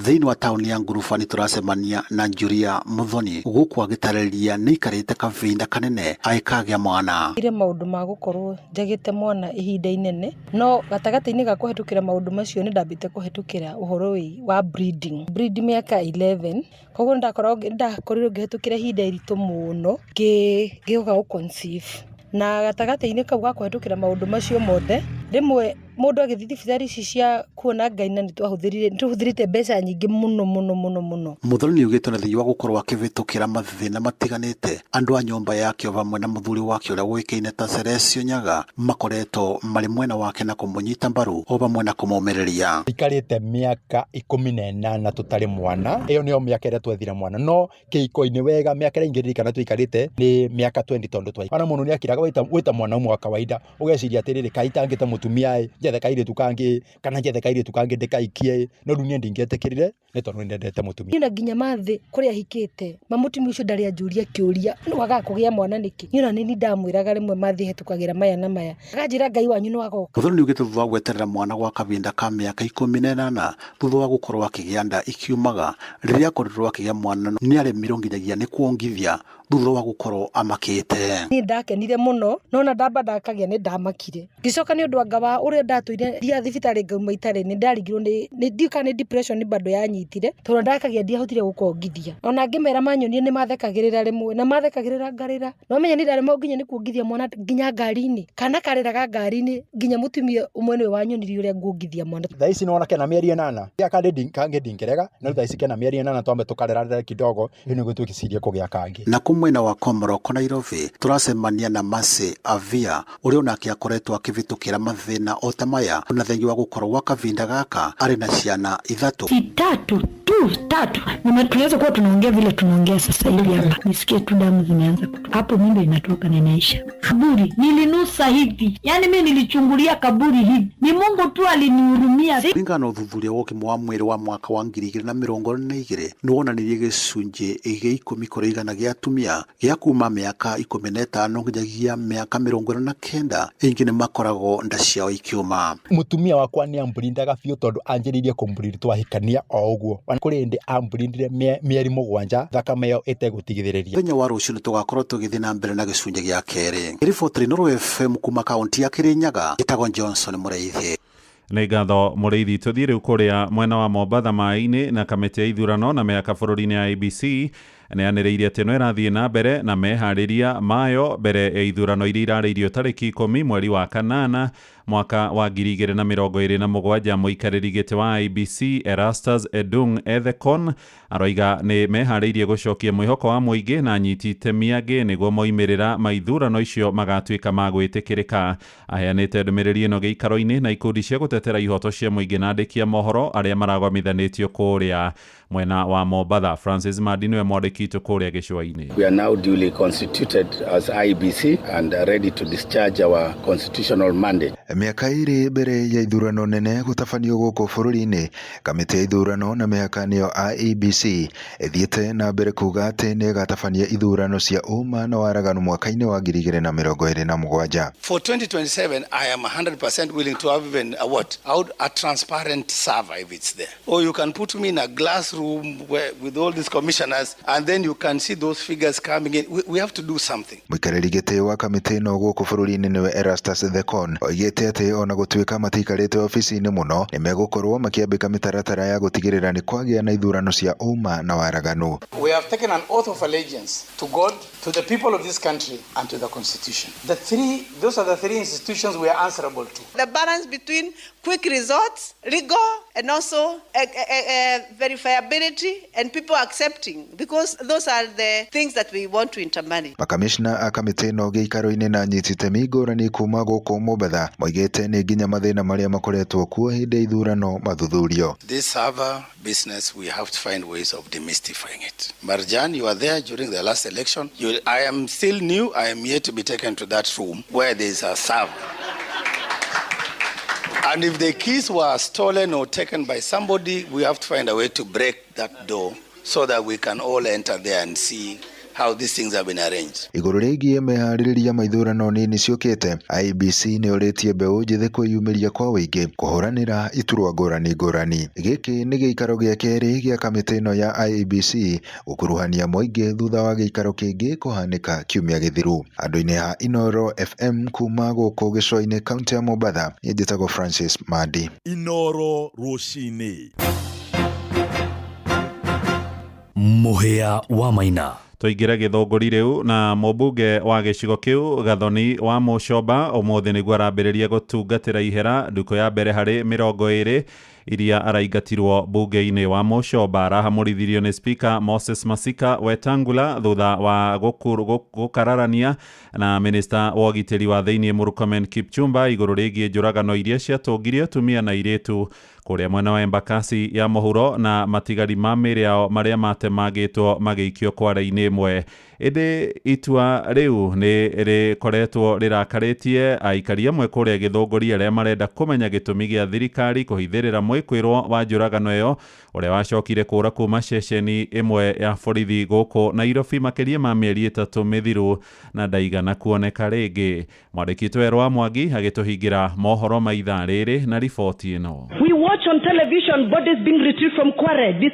Thĩinĩ wa taũni ya Nguruba nĩ tũracemania na Julia Muthoni gũkũ agĩtarĩria nĩ aikarĩte kavinda kanene agĩkagĩa mwana. Ire maũndũ ma gũkorwo njagĩte mwana ihinda inene, no gatagatĩ-inĩ ga kũhetũkĩra maũndũ macio nĩ ndambĩte kũhetũkĩra ũhoro wa bleeding. Bleed mĩaka 11, koguo nĩndakorirwo ngĩhetũkĩra ihinda iritũ mũno ngĩũka gũ conceive. Na gatagatĩ-inĩ kau ga kũhetũkĩra maũndũ macio mothe, rĩmwe mũndũ agĩthiĩ thibitarĩ ici cia kuona Ngai na nĩtũhũthĩrĩte mbeca nyingĩ mũno mũno mũno mũno. Muthoni nĩaugĩte ona thutha wa gũkorwo akĩvĩtũkĩra mathĩna matiganĩte, andũ a nyũmba yake o vamwe na mũthuri wake ũrĩa ũĩkaine ta Celesio Nyaga makoretwo marĩ mwena wake na kũmũnyita mbaru o vamwe na kũmũmĩrĩria. Ikarĩte mĩaka 18 tũtarĩ mwana, ĩyo nĩyo mĩaka ĩrĩa twethire mwana, no kĩhiko-inĩ wega mĩaka ĩrĩa ingĩririkana tũikarĩte nĩ mĩaka 20 tondũ twai. Ona mũndũ nĩakiraga wĩta mwana ũmwe wa kawaida ũgeciria atĩrĩrĩ kaĩ itangĩte mũtumia ĩ njethe kairĩtu kangĩ kana njethe kairĩtu kangĩ ndĩkaikie, no rĩu niĩ ndingĩetĩkĩrire nĩ tondũ nĩndendete mũtumia. Niĩ nginya mathĩ kũrĩa ahikĩte ma mũtumia ũcio ndarĩ anjũria kĩũria wagaga kũgĩa mwana nĩkĩ. Niĩ ona nĩ ndamwĩraga rĩmwe mathĩ hetũkagĩra maya na maya, akanjĩra Ngai wanyu no agoka. Muthoni nĩaugĩte thutha wa gweterera mwana gwa kavinda ka mĩaka 18 thutha wa gũkorwo akĩgĩa nda ikiumaga, rĩrĩa akorirwo akĩgĩa mwana nĩaremirwo nginyagia nĩ kuongithia thutha wa gũkorwo amakĩte. Niĩ ndakenire mũno nona ndamba ndakagĩa nĩ ndamakire ngĩcoka nĩ ũndũ anga wa ũrĩa ndatũire thia thibitarĩ ngauma itarĩ nĩ ndarigirwo nĩ ndiũ kana nĩ depression bado yanyitire tondũ ndakagĩa ndiahotire gũkongithia ona ngĩmera manyonie nĩ mathekagĩrĩra rĩmwe na mathekagĩrĩra ngarĩra no menya nĩ ndaremwo nginya nĩ kuongithia mwana nginya ngari-inĩ kana karĩraga ngari-inĩ nginya mũtumia ũmwe nĩwe wanyonirie ũrĩa nguongithia mwana. Thaa ici nĩwona kena mĩeri 8 ya kandi kangĩ ndingĩrega no thaa ici kena mĩeri 8 twambe tũkarerarera kidogo rĩu nĩguo twĩcirie kũgĩa kangĩ. Na kũ mwena wa Komoroko Nairobi tũracemania na Mercy Avia ũrĩa onake akoretwo akĩvĩtũkĩra mathĩna o ta maya na thengia wa gũkorwo gwa kavinda gaka arĩ na ciana 3. Tatu tu tatu tunaweza kuwa tunaongea vile tunaongea sasa hivi hapa, nisikie tu damu zimeanza kutoka hapo, mimba inatoka na inaisha. Kaburi nilinusa hivi, yani mimi nilichungulia kaburi hivi, ni Mungu tu alinihurumia. Kũringana na ũthuthuria wa ũgima wa mwĩrĩ wa mwaka wa 2022 nĩwonanirie gĩcunjĩ gĩa 10 kũrĩ igana gĩa atumia gĩa kuma mĩaka 15 nginyagia mĩaka 49 aingĩ nĩ makoragwo nda ciao ikiuma. Mũtumia wakwa nĩ ambũrindaga biũ tondũ anjĩrĩirie kũmbũrindi twahikania o ũguo kũrĩ hĩndĩ ambũrindire mĩeri 7 thakame ĩyo ĩtegũtigithĩrĩria. Mũthenya wa rũciũ nĩtũgakorwo tũgĩthiĩ na mbere na gĩcunjĩ gĩa kerĩ. Riboti Inooro FM kuma kaunti ya Kirinyaga, ĩtagwo Johnson Mũrĩithi. Nĩ ngatho Mũrĩithi. Tũthiĩ rĩu kũrĩa mwena wa Mombatha maĩ-inĩ na kamĩtĩ ya ithurano na mĩhaka bũrũri-inĩ ya IEBC nĩyanĩrĩire atĩ no ĩrathiĩ na mbere na meharĩria mayo mbere ya ithurano iria irarĩirio tarĩki 10 mweri wa 8 mwaka wa 2027. Mũikarĩri gĩtĩ wa IEBC Erastus Edung Ethekon aroiga nĩ meharĩirie gũcokia mwĩhoko wa mũingĩ na anyiti itemi angĩ nĩguo moimĩrĩra ma ithurano icio magatuĩka ma gwĩtĩkĩrĩka. Aheanĩte ndũmĩrĩri ĩno gĩikaro-inĩ na ikundi cia gũtetera ihoto cia mũingĩ na andĩki a mohoro arĩa maragomithanĩtio kũrĩa mwena wa Mombatha. Francis Madi nĩwe mwandĩki witũ kũrĩa gĩcũa-inĩ. We are now duly constituted as IEBC and are ready to discharge our constitutional mandate. Mĩaka 2 mbere ya ithurano nene gũtabanio gũkũ bũrũri-inĩ, kamĩtĩ ya ithurano na mĩhaka nĩyo IEBC ĩthiĩte na mbere kuga atĩ nĩ ĩgatabania ithurano cia ũma na waraganu mwaka-inĩ wa 2027. For 2027, I am 100% willing to have even a what? Out a transparent server if it's there. Or you can put me in a glass room where, with all these commissioners, and then you can see those figures coming in. We have to do something. Mũikarĩri gĩtĩ wa kamĩtĩ ĩno gũkũ bũrũri-inĩ nĩwe Erastus Ethekon oigĩte atĩ ona gũtuĩka matiikarĩte obici-inĩ mũno nĩ megũkorwo makĩambĩka mĩtaratara ya gũtigĩrĩra nĩ kwagĩa na ithurano cia ũma na waraganu. We have taken an oath of allegiance to God, to the people of this country, and to the Constitution. Those are the three institutions we are answerable to. The balance between quick results, legal, and also verifiability and people accepting, because those are the things that we want to intermarry. Makamishna a kamĩtĩ ĩno gĩikaro-inĩ na anyiti itemi ngũrani kuma gũkũ Mombatha moigĩte nĩ nginya mathĩna marĩa makoretwo kuo hĩndĩ ya ithurano mathuthurio. This server business, we have to find ways of demystifying it. Marjan, you were there during the last election. I am still new. I am yet to be taken to that room where there is a server. And if the keys were stolen or taken by somebody, we have to find a way to break that door so that we can all enter there and see how these things have been arranged. Igũrũ rĩgiĩ meharĩrĩria ma ithurano nini ciũkĩte, IEBC nĩ ũrĩtie mbeũ njĩthĩ kwĩyumĩria kwa ũingĩ kũhũranĩra iturwa ngũrani ngũrani. Gĩkĩ nĩ gĩikaro gĩa kerĩ gĩa kamĩtĩ ĩno ya IEBC gũkuruhania mũingĩ thutha wa gĩikaro kĩngĩ kũhanĩka kiumia gĩthiru. Andũ-inĩ a Inooro FM kuma gũkũ gĩcũa-inĩ kaunti ya Mombatha, niĩ njĩtagwo Francis Mandi. Inooro rũcinĩ. Mũhĩa wa Maina. Tũingĩre gĩthũngũri rĩu na mũmbunge wa gĩcigo kĩu Gathoni wa Mũcomba ũmũthĩ nĩguo arambĩrĩria gũtungatĩra ihera ndukũ ya mbere harĩ 20 iria araingatirwo bunge-inĩ. Wa Mũcomba arahamũrithirio nĩ Speaker Moses Masika Wetangula thutha wa gũkararania na minista wa ũgitĩri wa thĩinĩ Murkomen Kipchumba igũrũ rĩgiĩ njũragano iria ciatũngirie atumia na airĩtu kũrĩa mwena wa Embakasi ya mũhuro na matigari ma mĩĩrĩ yao marĩa matemangĩtwo magĩikio kware-inĩ ĩmwe. Ĩndĩ itua rĩu nĩ rĩkoretwo rĩrakarĩtie aikari amwe kũrĩa gĩthũngũri arĩa marenda kũmenya gĩtũmi gĩa thirikari kũhithĩrĩra mwĩkwĩrwo wa njũragano ĩyo ũrĩa wacokire kũra kuma ceceni ĩmwe ya borithi gũkũ Nairobi makĩria ma mĩeri 3 mĩthiru na ndaigana kuoneka rĩngĩ. Mwandĩki witũ Werũ wa Mwangi agĩtũhingĩra mohoro ma ithaa rĩrĩ na riboti ĩno. We watch on television bodies being retrieved from Kware, this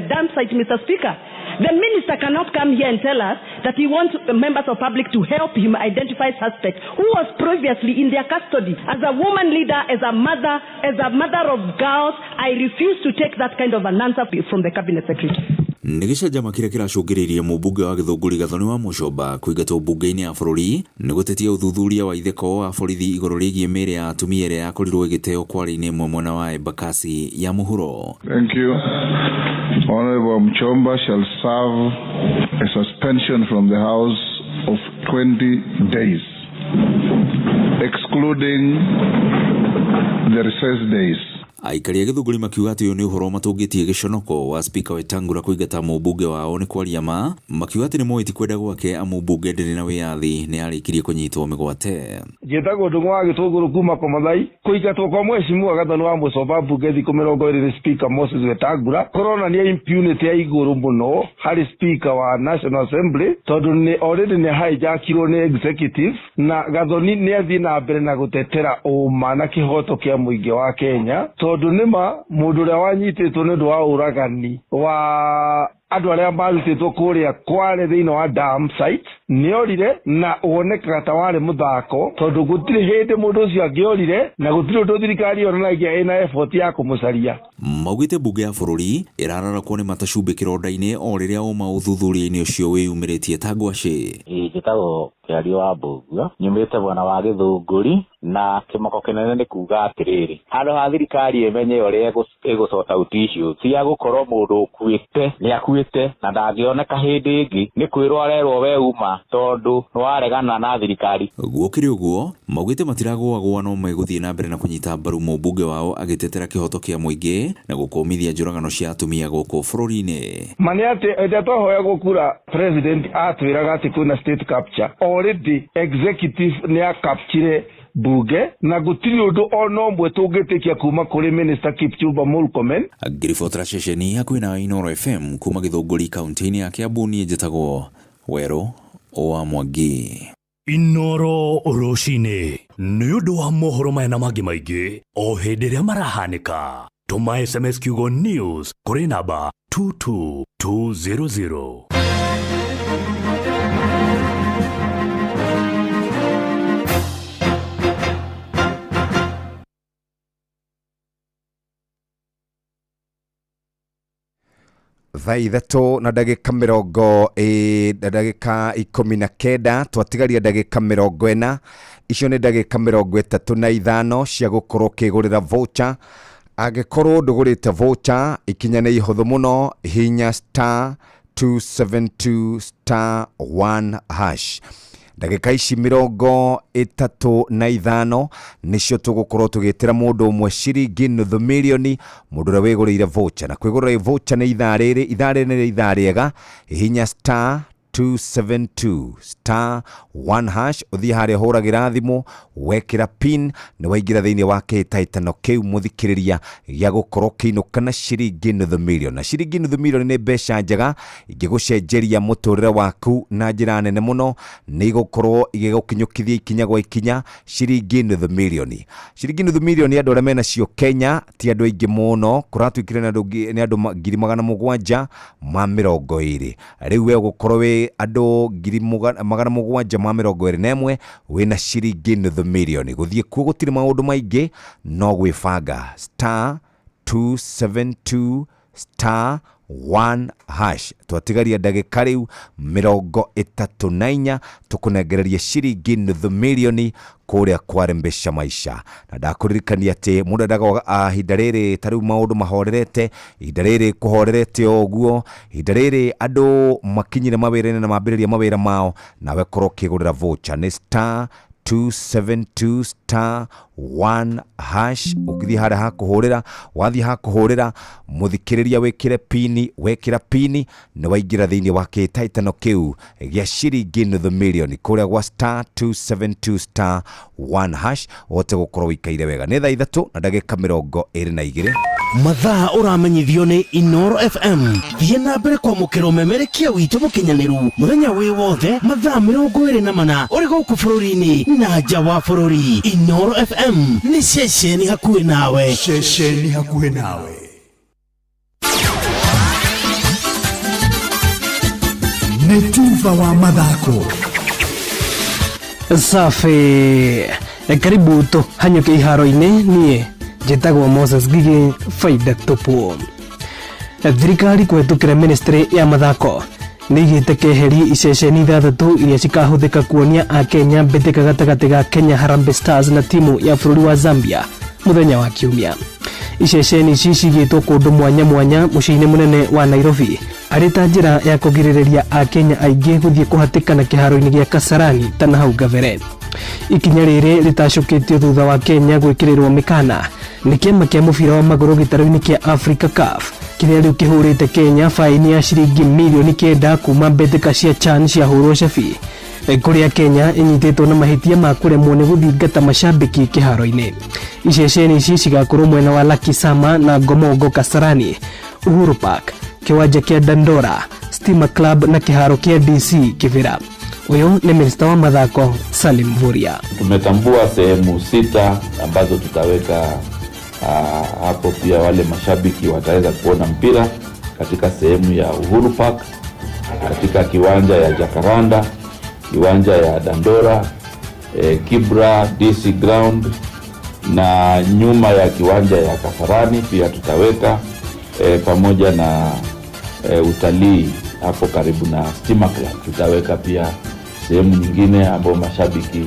dam site, Mr. Speaker. The minister cannot come here and tell us that he wants members of public to help him identify suspects who was previously in their custody. As a woman leader, as a mother, as a mother of girls, I refuse to take that kind of an answer from the cabinet secretary. Nĩ gĩcanjama kĩrĩa kĩracũngĩrĩirie mũmbunge wa Gĩthũngũri Gathoni wa Mũchomba kũingatwo mbunge-inĩ ya bũrũri nĩ gũtetia ũthuthuria wa itheko wa borithi igũrũ rĩgiĩ mĩĩrĩ ya atumia ĩrĩa yakorirwo ĩgĩteo kware-inĩ ĩmwe mwena wa Embakasi ya mũhuro. Thank you. Honorable Mchomba shall serve a suspension from the House of 20 days, excluding the recess days. Aikari a Gĩthũngũri makiuga atĩ ũyũ nĩ ũhoro matũngĩtie gĩconoko wa spika Wetangula kũingata mũmbunge wao nĩ kwaria ma, makiuga atĩ nĩ moĩ ti kwenda gwake amu mbunge ndĩrĩ na wĩyathi nĩ yarĩkirie kũnyitwo mĩgwate. Njĩtagwo Ndung'u wa Gĩtũngũrũ kuma Komathai. Kũingatwo kwa mheshimiwa Gathoni wa Mũchomba mbunge thikũ 20 nĩ Speaker Moses Wetangula kũronania impunity ya igũrũ mũno harĩ Speaker wa National Assembly, tondũ nĩ already nĩ hijackirwo nĩ executive, na Gathoni nĩ athiĩ na mbere na gũtetera ũma na kĩhoto kĩa mũingĩ wa Kenya, tondũ nĩma mũndũ ũrĩa wanyitĩtwo nĩ ũndũ wa ũragani wa andũ arĩa marutĩtwo kũrĩa Kware thĩinĩ wa dam site nĩorire, na wonekaga ta warĩ mũthako, tondũ gũtirĩ hĩndĩ mũndũ ũcio angĩorire na gũtirĩ ũndũ thirikari yonanagia ĩna effort ya kũmũcaria. Maugĩte mbunge ya bũrũri ĩrararakwo nĩ matacumbĩ kĩronda-inĩ o rĩrĩa ũma ũthuthuria-inĩ ũcio wĩyumĩrĩtie ta ngwacĩ. Njĩtagwo Kĩario wa Mbũgua, nyumĩte mwena wa Gĩthũngũri, na kĩmako kĩnene nĩ kuga atĩrĩrĩ, handũ ha thirikari ĩmenye ũrĩa ĩgũ sort out issues cia gũkorwo mũndũ ũkuĩte nĩ akuĩte na ndangĩoneka hĩndĩ ĩngĩ, nĩ kwĩrwo arerwo we uma tondũ nĩwaregana na thirikari. Gũkĩrĩ ũguo, maugĩte matiragũagũa no megũthiĩ na mbere na kũnyita mbaru mũmbunge wao agĩtetera kĩhoto kĩa mũingĩ na gũkũmithia njũragano cia atumia gũkũ bũrũri-inĩ. Ma nĩ atĩ hĩndĩ ĩrĩa twahoyagwo kura president atwĩraga atĩ kwĩna state capture, already executive nĩ akapchire bunge na gũtirĩ ũndũ ona ũmwe tũngĩtĩkia kuma kũrĩ Minister Kipchumba Murkomen. Ngĩribotera ceceni hakuhĩ na Inooro FM kuma Gĩthũngũri kaunti-inĩ ya Kiambu, niĩ njĩtagwo Werũ wa Mwangi. Inooro rũcinĩ nĩ ũndũ wa mohoro maya na mangĩ maingĩ o hĩndĩ ĩrĩa marahanĩka, tũma SMS kiugo news kũrĩ namba 22200. Thaa 3 na ndagĩka mĩrongo na ndagĩka 19, twatigaria ndagĩka 40, icio nĩ ndagĩka 35 cia gũkorwo ũkĩgũrĩra voucher. Angĩkorwo ndũgũrĩte voucher, ikinya nĩ ihũthũ mũno, hihinya star 272 star 1 hash. Ndagĩka ici 35 nĩcio tũgũkorwo tũgĩtĩra mũndũ ũmwe ciringi nuthu mirioni, mũndũ ũrĩa wĩgũrĩire voucher. Na kwĩgũrĩra voucher nĩ ithaa rĩrĩ, ithaa rĩrĩ nĩ ithaa rĩega, hihinya star 272 star 1 hash, ũthiĩ harĩa ũhũragĩra thimũ, wekĩra pin nĩ waingĩra thĩinĩ wa kĩhĩtahĩtano kĩu mũthikĩrĩria gĩa gũkorwo ũkĩinũka na ciringi nuthu mirioni. Na ciringi nuthu mirioni nĩ mbeca njega ingĩgũcenjeria mũtũrĩre waku na njĩra nene mũno, nĩ igũkorwo igĩgũkinyũkithia ikinya gwa ikinya ciringi nuthu mirioni. Ciringi nuthu mirioni andũ arĩa menacio Kenya ti andũ aingĩ mũno, kũratuĩkire nĩ andũ 720,000. Rĩu we ũgũkorwo wĩ andũ 721,000 wĩna ciringi nuthu mirioni. Gũthiĩ kuo gũtirĩ maũndũ maingĩ, no gwĩbanga star 272 star 1 hash. Twatigaria ndagĩka rĩu 34 tũkũnengereria ciringi nuthu mirioni kũrĩa kwarembesha maisha. Na ndakũririkania atĩ mũndũ endaga ihinda rĩrĩ ta rĩu maũndũ mahorerete, ihinda rĩrĩ kũhorerete o ũguo, ihinda rĩrĩ andũ makinyire mawĩra-inĩ na mambĩrĩria mawĩra mao, nawe korwo ũkĩgũrĩra voucher nĩ star 272 star 1 hash. Ũgĩthiĩ harĩa hakũhũrĩra, wathiĩ hakũhũrĩra mũthikĩrĩria wĩkĩre pini, wekĩra pini nĩ waingĩra thĩinĩ wa kĩhĩtahĩtano kĩu gĩa ciringi nuthu mirioni kũrĩa gwa star 272 star 1 hash, ũhote gũkorwo wĩikaire wega. Nĩ thaa 3 na ndagĩka 22. Mathaa ũramenyithio nĩ Inooro FM. Thiĩ na mbere kwamũkĩra ũmemerekia witũ mũkinyanĩru mũthenya wĩ wothe mathaa 24 ũrĩ gũkũ bũrũri-inĩ na nja wa bũrũri. Inooro FM nĩ ceceni hakuhĩ nawe. Ceceni hakuhĩ nawe. Nĩ tuba wa mathako. Safi, karibu tũhanyũke iharo-inĩ. Niĩ njĩtagwo Moses Ngigĩ, faida tupu. Thirikari kũhetũkĩra ministry ya mathako nĩ igĩte keheri iceceni ithathatũ iria cikahũthĩka kuonia akenya mbĩtĩka gatagatĩ ga Kenya Harambee Stars na timu ya bũrũri wa Zambia mũthenya wa Kiumia. Iceceni ici cigĩtwo kũndũ mwanya mwanya mũciĩ-inĩ mũnene wa Nairobi arĩ ta njĩra ya kũgirĩrĩria akenya aingĩ gũthiĩ kũhatĩkana kĩharo-inĩ gĩa Kasarani ta na hau kabere. Ikinya rĩrĩ rĩtacũkĩtio thutha wa Kenya gwĩkĩrĩrwo mĩkana nĩ kĩama kĩa mũbira wa magũrũ gĩtarũ-inĩ kĩa Africa CAF kĩrĩa rĩu kĩhũrĩte Kenya faini ya ciringi mirioni 9 kuma mbĩtĩka cia CHAN ciahũrwo cabi, kũrĩa Kenya ĩnyitĩtwo na mahĩtia ma kũremwo nĩ gũthingata macambĩki kĩharo-inĩ. Iceceni ici cigakorwo mwena wa Lucky Sama na Ngomongo Kasarani, Uhuru Park, kĩwanja kĩa Dandora, Stima Club na kĩharo kĩa DC Kibera. Ũyũ nĩ minista wa mathako Salim Mvurya. Tumetambua sehemu sita ambazo tutaweka hapo pia wale mashabiki wataweza kuona mpira katika sehemu ya Uhuru Park, katika kiwanja ya Jacaranda, kiwanja ya Dandora, Kibra DC Ground na nyuma ya kiwanja ya Kasarani pia tutaweka pamoja na utalii hapo karibu na Stima Club tutaweka pia sehemu nyingine ambayo mashabiki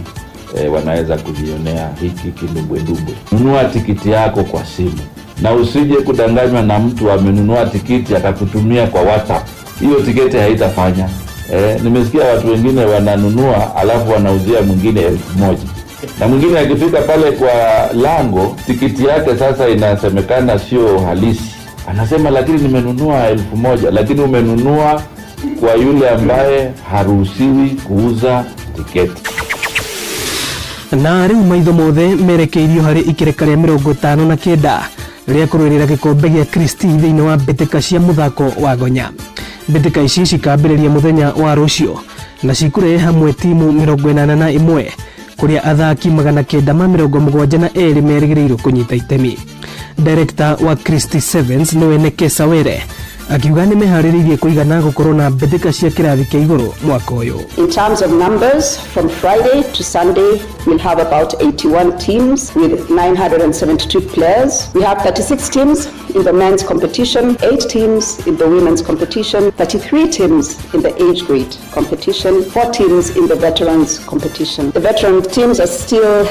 wanaweza kujionea hiki kindumbwendumbwe. Nunua tikiti yako kwa simu na usije kudanganywa na mtu amenunua tikiti akakutumia kwa WhatsApp. Hiyo tiketi haitafanya. Nimesikia watu wengine wananunua alafu wanauzia mwingine 1000. Na mwingine akifika pale kwa lango tikiti yake sasa inasemekana sio halisi. Anasema lakini nimenunua 1000, lakini umenunua kwa yule ambaye haruhusiwi kuuza tiketi. Na rĩu maitho mothe merekeirio harĩ ikereka rĩa 59 rĩa kũrũĩrĩra gĩkombe gĩa Christie thĩinĩ wa mbĩtĩka cia mũthako wa gonya. Mbĩtĩka ici cikambĩrĩria mũthenya wa rũciũ na cikũrehe hamwe timu 81 kũrĩa athaki 972 merĩgĩrĩirwo kũnyita itemi. Director wa Christie Sevens nĩwe Nekesa Were akiuga nĩ meharĩrĩirie kũigana gũkorwo na mbĩtĩka cia kĩrathi kĩa igũrũ mwaka ũyũ. In terms of numbers, from Friday to Sunday, we'll have about 81 teams with 972 players. We have 36 teams in the men's competition, 8 teams in the women's competition, 33 teams in the age grade competition, 4 teams in the veterans competition. The veteran teams are still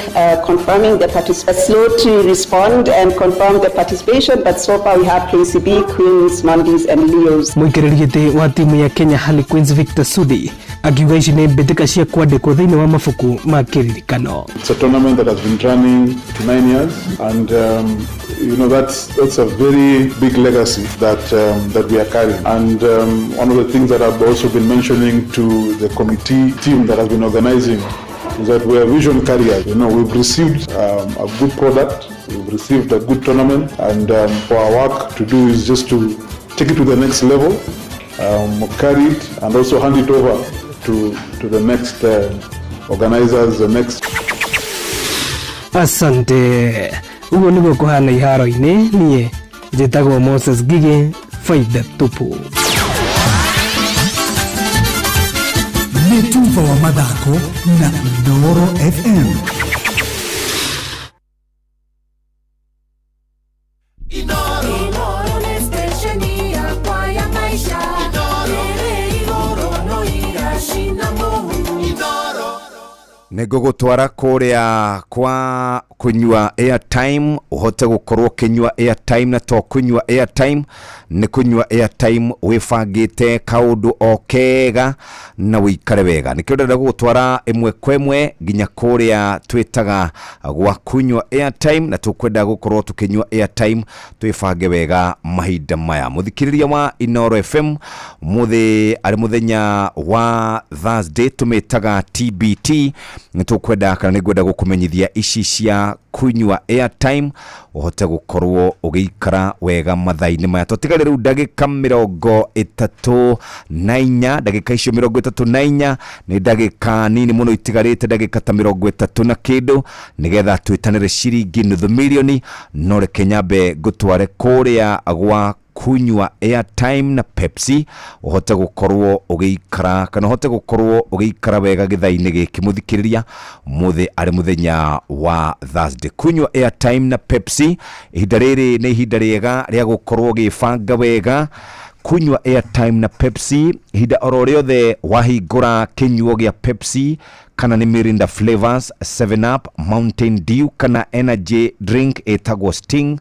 confirming their participation, slow to respond and confirm their participation, but so far we have KCB, Queens, Nondis and Leos. Mũikarĩri gĩtĩ wa timu ya Kenya Harlequins Victor Sudi akiuga ici nĩ mbĩtĩka cia kwandĩkwo thĩinĩ wa mabuku ma kĩririkano. It's a tournament that has been running 9 years, and you know that's a very big legacy that we are carrying. And one of the things that I've also been mentioning to the committee team that has been organizing is that we are vision carriers. You know, we've received a good product, we've received a good tournament, and for our work to do is just to take it to the next level, carry it, and also hand it over to the next organizers, the next. Asante. Ũguo nĩguo kũhana iharo-inĩ. Niĩ njĩtagwo Moses Ngigĩ, faida tupu. Nĩ tuba wa mathako na Inooro FM. Inooro nĩ station yakwa ya maisha ĩrĩ igũrũ no iracina mũhu. Nĩ ngũgũtwara kũrĩa kwa kũnyua airtime, ũhote gũkorwo ũkĩnyua airtime, na to kũnyua airtime, nĩ kũnyua airtime wĩbangĩte kaũndũ o kega na wĩikare wega. Nĩkĩo ndĩrenda gũgũtwara ĩmwe kwa ĩmwe nginya kũrĩa twĩtaga gwa kũnyua airtime, na tũkwenda gũkorwo tũkĩnyua airtime twĩbange wega mahinda maya. Mũthikĩrĩria wa Inooro FM, mũthĩ arĩ mũthenya wa Thursday tũmĩtaga TBT, nĩ tũkwenda kana nĩ ngwenda gũkũmenyithia ici cia kunyua airtime ũhote gũkorwo ũgĩikara wega mathaa-inĩ maya. Twatigare rĩu ndagĩka 34, ndagĩka icio 34 nĩ ndagĩka nini mũno itigarĩte, ndagĩka ta 30 na kĩndũ, nĩgetha twĩtanĩre ciringi nuthu mirioni. No reke nyambe ngũtware kũrĩa gwa Kunywa airtime na Pepsi ũhote gũkorwo ũgĩikara kana ũhote gũkorwo ũgĩikara wega gĩthaa-inĩ gĩkĩ mũthikĩrĩria mũthĩ arĩ mũthenya wa Thursday. Kunywa airtime na Pepsi, ihinda rĩrĩ nĩ ihinda rĩega rĩa gũkorwo ũgĩbanga wega. Kunywa airtime na Pepsi, ihinda oro rĩothe wahingũra kĩnyuo gĩa Pepsi kana nĩ Mirinda flavors, 7 Up, Mountain Dew kana energy drink ĩtagwo Sting,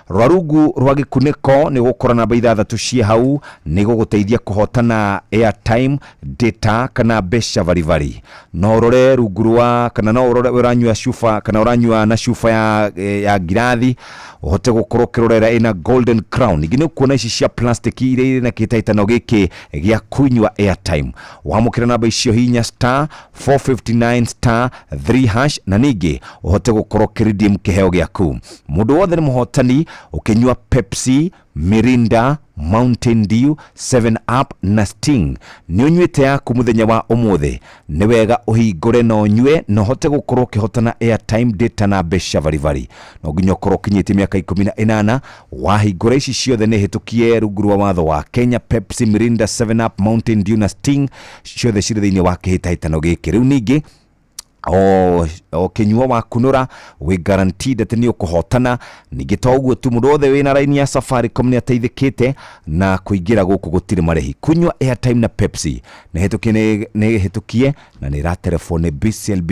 rwarungu rwa gĩkunĩko nĩ gũkora namba ithathatũ ciĩ hau nĩ gũgũteithia kũhotana airtime, data kana mbeca baribari. No ũrore rungu rwa kana no ũrore ũranyua cuba kana ũranyua na cuba ya ngirathi ũhote gũkorwo ũkĩrorera ĩna golden crown. Ingĩ nĩ ũkuona ici cia plastic iria irĩ na kĩhĩtahĩtano gĩkĩ gĩa kunyua airtime. Wamũkĩra namba icio hinya star 459 star 3 hash na ningĩ ũhote gũkorwo ũkĩredeem kĩheo gĩaku. Mũndũ wothe nĩ mũhotani ũkĩnyua Pepsi, Mirinda, Mountain Dew, 7 Up na Sting. Nĩ ũnyuĩte yaku mũthenya wa ũmũthĩ, nĩ wega ũhingũre na ũnyue na ũhote gũkorwo ũkĩhotana airtime, data na mbeca baribari. No nginya ũkorwo ũkinyĩtie mĩaka 18. Wahingũra ici ciothe nĩ hĩtũkie rungu rwa watho wa Kenya. Pepsi, Mirinda, 7 Up, Mountain Dew na Sting ciothe cirĩ thĩinĩ wa kĩhĩtahĩtano gĩkĩ. Rĩu ningĩ o kĩnyuo wakunũra wĩ guaranteed atĩ nĩ ũkũhotana. Ningĩ to ũguo tu, mũndũ wothe wĩna raini ya Safaricom nĩ ateithĩkĩte na kũingĩra gũkũ gũtirĩ marĩhi. Kunywa airtime na Pepsi nĩ hĩtũkie, nĩ hĩtũkie na nĩ ĩraterefo nĩ BCLB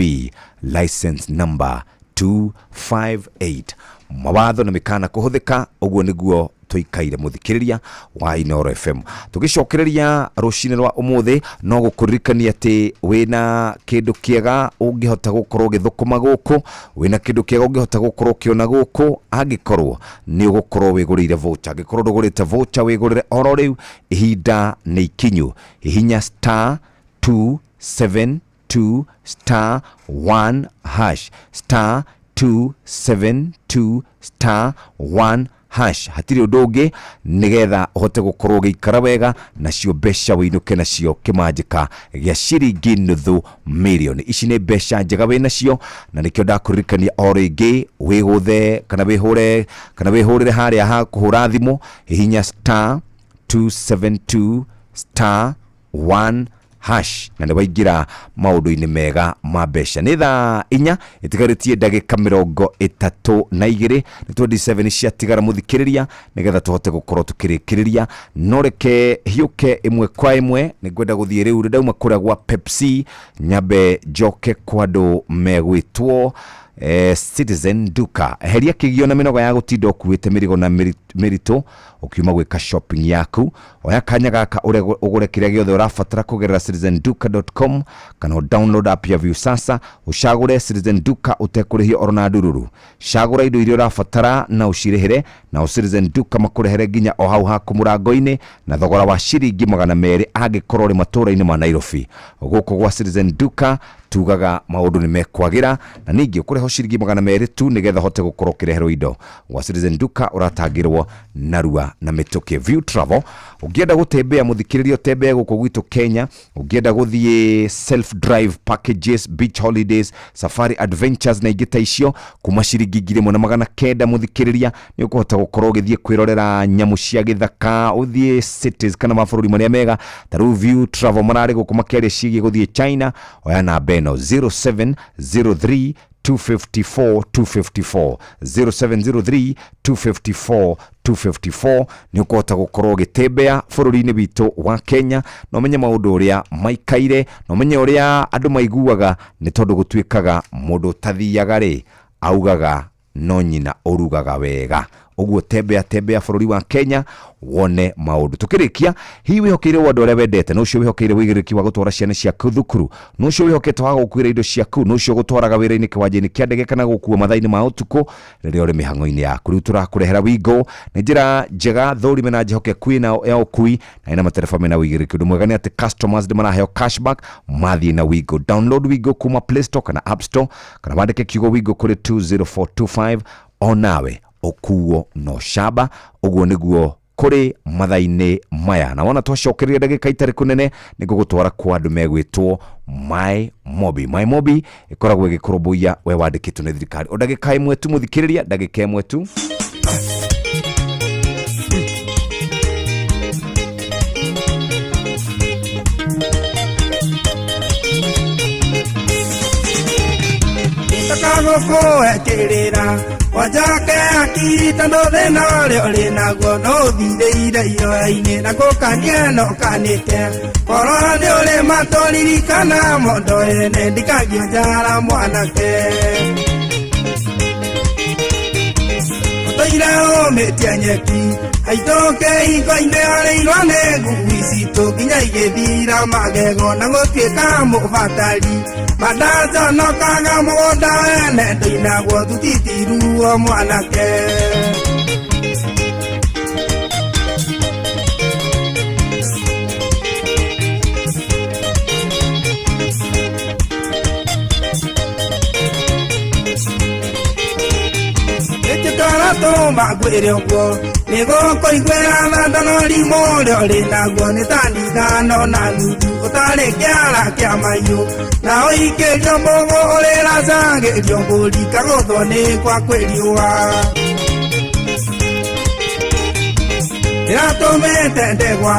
license number 258. Mawatho na mĩkana kũhũthĩka. Ũguo nĩguo tũikaire mũthikĩrĩria wa Inooro FM. Tũgĩcokereria rũcinĩ rwa ũmũthĩ, no gũkũririkania atĩ wĩna kĩndũ kĩega ũngĩhota gũkorwo ũgĩthũkũma gũkũ, wĩna kĩndũ kĩega ũngĩhota gũkorwo ũkĩona gũkũ angĩkorwo nĩ ũgũkorwo wĩgũrĩire voucher. Angĩkorwo ndũgũrĩte voucher, wĩgũrĩre oro rĩu, ihinda nĩ ikinyu. Hihinya star 272 star 1 hash, star 272 star 1 hash, hatirĩ ũndũ ũngĩ, nĩgetha ũhote gũkorwo ũgĩikara wega nacio mbeca wĩinũke nacio kĩmanjĩka gĩa ciringi 500,000. Ici nĩ mbeca njega wĩ nacio, na nĩkĩo ndakũririkania o rĩngĩ wĩgũthe kana wĩhũre kana wĩhũrĩre harĩa ha kũhũra thimũ, hihinya star 272 star 1 hash na nĩ waingĩra maũndũ-inĩ mega ma mbeca. Nĩ thaa 4 ĩtigarĩtie ndagĩka 32, nĩ 27 ciatigara mũthikĩrĩria, nĩgetha tũhote gũkorwo tũkĩrĩkĩrĩria. No reke hiũke ĩmwe kwa ĩmwe, nĩ ngwenda gũthiĩ rĩu ndauma kũrĩa gwa Pepsi nyambe njoke kwa andũ megwĩtwo Citizen Duka. Eheria kĩgio na mĩnoga ya gũtinda ũkuĩte mĩrigo na mĩritũ ũkiuma gwĩka shopping yaku. Oya kanya gaka ũgũre kĩrĩa gĩothe ũrabatara kũgerera citizenduka.com kana download app ya Viusasa, ũcagũre Citizen Duka ũtekũrĩhio oro na ndururu. Cagũra indo iria ũrabatara na ũcirĩhĩre, na Citizen Duka makũrehere nginya o hau haku mũrango-inĩ na thogora wa ciringi 200 angĩkorwo ũrĩ matũũra-inĩ ma Nairobi. Gũkũ gwa Citizen Duka tugaga maũndũ nĩ mekwagĩra, na ningĩ ũkũrĩhwo ciringi 200 tu nĩgetha ũhote gũkorwo ũkĩreherwo indo. Gwa Citizen Duka ũratangĩrwo narua na mĩtũkĩ. View Travel, ũngĩenda gũtembea mũthikĩrĩria ũtembee gũkũ gwitũ Kenya, ũngĩenda gũthiĩ self drive packages, beach holidays, safari adventures na ingĩ ta icio, kuma ciringi 1900 mũthikĩrĩria nĩ ũkũhota gũkorwo ũgĩthiĩ kwĩrorera nyamũ cia gĩthaka, ũthiĩ cities kana mabũrũri marĩa mega. Ta rĩu View Travel mararĩ gũkũ makĩaria ciĩgiĩ gũthiĩ China. Oya namba ĩno 0703 254 254, 0703 254 254. Nĩ ũkũhota gũkorwo ũgĩtembea bũrũri-inĩ witũ wa Kenya na ũmenye maũndũ ũrĩa maikaire na ũmenye ũrĩa andũ maiguaga, nĩ tondũ gũtuĩkaga mũndũ ũtathiaga rĩ augaga no nyina ũrugaga wega. Ũguo tembea tembea bũrũri wa Kenya wone maũndũ. Tũkĩrĩkia, hihi wĩhokeire andũ arĩa wendete, na ũcio wĩhokeire ũigĩrĩrĩki wa gũtwara ciana ciaku thukuru, na ũcio wĩhokete wa gũkuĩra indo ciaku, na ũcio ũgũtwaraga wĩra-inĩ kĩwanja-inĩ kĩa ndege kana gũkua mathaa-inĩ ma ũtukũ rĩrĩa ũrĩ mĩhang'o-inĩ yaku. Rĩu tũrakũrehera Wigo, nĩ njĩra njega thũrime na njĩhokeku ĩna ya ũkui na ĩna matereba mena ũigĩrĩrĩki. Ũndũ mwega nĩ atĩ customers nĩ maraheo cashback mathiĩ na Wigo. Download Wigo kuma Play Store kana App Store kana wandĩke kiugo Wigo kũrĩ 20425, onawe ũkuo no camba. Ũguo nĩguo kũrĩ mathaa-inĩ maya, na wona twacokereria ndagĩka itarĩ kũnene nĩ ngũgũtwara kwa andũ megwĩtwo My Mobi. My Mobi ĩkoragwo ĩgĩkũrũmbũiya we wandĩkĩtwo nĩ thirikari. O ndagĩka ĩmwe tu mũthikĩrĩria, ndagĩka ĩmwe tu. ngũkũhe kĩrĩra wanjoke hakiri tondũ thĩna ũrĩa ũrĩ naguo no ũthirĩire iroya-inĩ na gũkania no kanĩte korwo nĩ ũrĩ matũririkana mondo ene ndikagio njara mwanake ũtũire ũmĩtie nyeki aitũke hingo-inĩ arĩirwo nĩ ngui citũ nginya igĩthira magego na gũtuĩka mũbatari mandaconokaga mũgũnda wene ndĩnaguo thutitiruo mwanake. Tũma ngwĩre ũguo nĩgũkũiguĩra thandano rimũ ũrĩa ũrĩ naguo nĩ tani ithano na nuthu ũtarĩ kĩara kĩa mahiũ na ũikĩrio mũgũ ũrĩracagĩrio mbũri kagũthwo nĩ kwa kwĩriũa. Ndĩratũmĩte ndegwa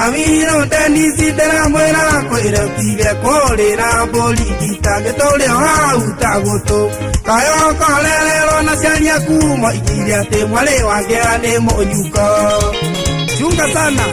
awiro Denisi ndĩramwĩra kwĩre ũtige kũrĩra mbũri ngita gĩtũrĩ o hau ta gũtũ kayo korererwo na ciari aku moigire atĩ mwarĩ wangĩa nĩ mũnyuko. Chunga sana.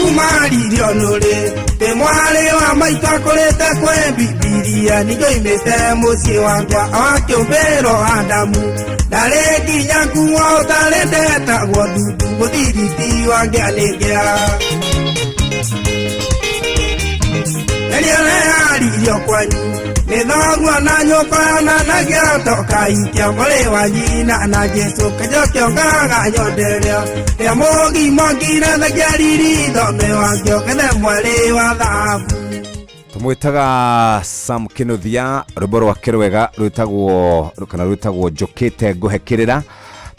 Kumaririo nũrĩ ndĩ mwarĩ wa maitũ akũrĩte kwĩ Bibilia ningĩoimĩte mũciĩ wakwa wakĩũmbĩrwo Adamu ndarĩ nginya nguo ũtarĩ ndetagwo ndundu mũthiriti wangĩa nĩngĩa rĩrĩa ũreharirio kwanyu nĩ thoguo na nyũkwa yonanagia toka ikia mwarĩ wa nyina na Jesũ kĩnjo kĩongaga nyonderia rĩa mũgima ngirathagia riri thome wakĩo gethe mwarĩ wa thahabu. Tumwĩtaga Sam Kinuthia, rwĩmbo rwake rwega rwĩtagwo kana rwĩtagwo njũkĩte ngũhe kĩrĩra